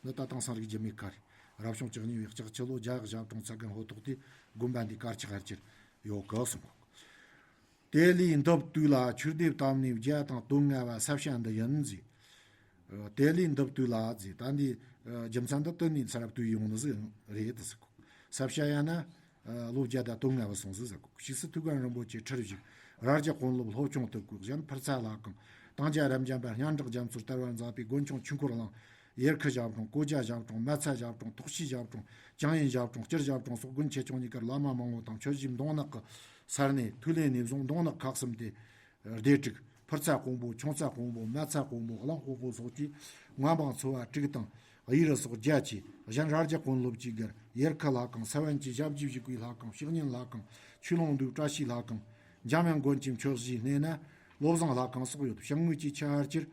འདི་ད་དེང་སང་རིག་རྒྱུ་མེད་ཁ་རེད། རབ་བྱུང་བཅུ་གཉིས་པའི་ལྕགས་ཁྱི་ལོ་རྒྱ་ཡག་ཞབས་དྲུང་ཚ་རྒན་ཧུ་ཏོག་དེས་དགོན་པ་འདིའི་དཀར་ཆག་ཕལ་ཆེར་ཡོད་གི་གསུང་གོ། དེ་ལས་འདི་བ་དུས་ལ་ཆོས་སྡེ་བཏབ་ནས་བརྒྱ་དང་དོན་ལྔ་བ་ས་བྱ་འདི་ཡིན་ཟེར། དེ་ལས་འདི་བ་དུས་ལ་ཟེར། ད་འདི་རྒྱུ་མཚན་འདི་དོན་ནས་ཚར་བ་དུས་ཡོང་ནི་ཟིག་རེད་ཟེར་གོ། ས་བྱ་ཡང་ན་ལོ་བརྒྱ་དང་དོན་ལྔ་བ་སོང་ཟིག་ཟེར་གོ། ཕྱིས་སུ་ཐུའུ་བཀྭན་རིན་པོ་ཆེ་ཁྲིར་བཞུགས། རྭ་རྒྱ་དཔོན་སློབ་ལྷོ་ཆུང་དུ་བསྐོས། གཞན་ཕུར་ཚ་ལྷ་ཁང་། ཏང་རྒྱ་རབ་འབྱམས་པ་སྙན་གྲགས་རྒྱ་མཚོར་དར་བར་མཛད་པའི་དགོན་ཆུང་ཆོས་འཁོར་གླིང་། ཡེར་ཁུ་ཞབས་དྲུང་། གོ་ཇ་ཞབས་དྲུང་། མ་ཚ་ཞབས་དྲུང་། ཐོག་ཤི་ཞབས་དྲུང་། ཅང་ཡིན་ཞབས་དྲུང་། སྤྱིར་ཞབས་དྲུང་སོགས་དགོན་ཆེ་ཆུང་གཉིས་ཀར་བླ་མ་མང་བོ་དང་ཆོས་གཞིས་མདོང་ནག་གི་ས་གནས་ཐུ་ལེ་ནས་བཟུང་མདོང་ནག་ཁག་གསུམ་སྟེ་སྡེ་དྲུག། ཕུར་ཚ་དཔོན་པོ། ཆུང་ཚ་དཔོན་པོ། མ་ཚ་དཔོན་པོ། གླང་དཔོན་པོ་སོགས་ཀྱིས་མངའ་འབངས་ཚོ་བ་དྲུག་དང་གཡུ་རུ་སོགས་བརྒྱད་ཀྱིས། གཞན་རྭ་རྒྱ་དཔོན་སློབ་ཀྱིས་བརྒལ། ཡེར་ཁུ་ལྷ་ཁང་། ས་བོན་གྱི་ཞབས་ཀྱིས་བཞུགས་པའི་ལྷ་ཁང་། ཕྱག་བརྙན་ལྷ་ཁང་། ཆོས་ལུང་འདུས། བཀྲ་ཤིས་ལྷ་ཁང་། འཇམ་དབྱངས་མགོན་གྱི་མཆོད་གཞིས་གནས་ན་བློ་བཟང་ལྷ་ཁང་སོགས་ཡོད། ཕྱག་དངོས་ཀྱི་ཆ་ཕལ་ཆེར།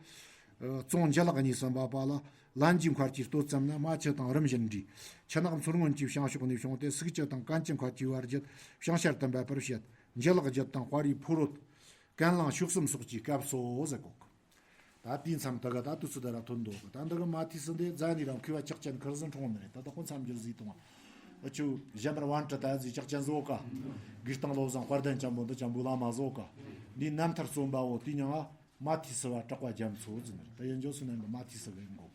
ཨ། བཙོང་འཇུ་ལག་གཉིས་སུ་འབབ་པ་ལ་ལན་གྱི་མཁར་གྱི་སྟོད་ཙམ་ན་རྨ་ཆུ་དང་རིམ་བཞིན་འདྲེས། ཆུ་ནག་མཚོ་སྔོན་གྱི་བྱང་ཕྱོགས་ནས་བྱུང་སྟེ་སུག་ཅུ་དང་གན་གྱི་མཁར་གྱི་བར་བརྒྱུད་བྱང་ཤར་དུ་འབབ་པར་བཤད། འཇུ་ལག་བརྒྱུད་དང་དཔའ་རིས་ཕོ་རོད། གན་ལང་ཕྱོགས་གསུམ་སོགས་ཀྱི་སྐབས་སོ་ཟེར་གོ། ད་དེའི་མཚམས་ད་ག་ད་དུས་ཚོད་ད་ར་ཐོན་འདུག་ད་འདི་གི་མ་ཐིས་སུ་འདི་རྫ་ནི་རང་མཁས་པ་ཅག་ཅན་ཁུར་ཟིན་འཁྲུངས་ནི་རེད། ད་ད་ཁོ་མཚམས་སྦྱོར་ཟིག་གཏོང་བ། ཨ་ཆུ་ཞྭ་དམར་བན་ཁྲི་ད་ཟིག་ཅག་ཅན་བཟོ་ག་གིས་སྟེང་བློ་བཟང་དཔལ་ལྡན་ལྕམ་པོ་འདི་ལྕམ་པོའི་བླ་མ་བཟོ་ག་འདིའི་རྣམ་ཐར་རྩོམ་པ་བོ་དེ་མྱིང་ང་མ་ཐིས་སུ་བ་གྲགས་པ་རྒྱ་མཚོ་ཟེར་ནི་རེད། ད་ཡིན་འཇོག་སུ་ནན་གི་མ་ཐིས་སུ་གི་འགོ་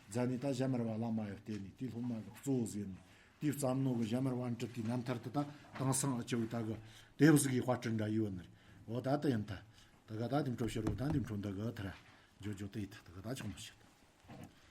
རྫ་ནི་ད་ཞྭ་དམར་བ་བླ་མ་ཡོད་བལྟས་ནི་དེའི་སློབ་མ་གི་གཙོ་བོ་ཟེར་ནི། དེའི་བརྩམས་ནོ་གི་ཞྭ་དམར་བན་ཁྲི་དེའི་རྣམ་ཐར་དེ་ད་དེང་སང་ཨ་ཆུ་ད་གི་དེབ་ཟིག་གི་དཔར་སྐྲུན་འདྲ་ཡོད་ནི་རེད། འོ་ད་ད་ཡིན་ད། ད་ག་ད་དེ་འཕྲོ་ཕྱི་རུ་ད་དེ་འཕྲོ་འདི་གི་ཐར་ཇོ་ཇོ་དེ་ཡི་ད་ད་ག་ད་ཆོག་མི་ཤེས་ད།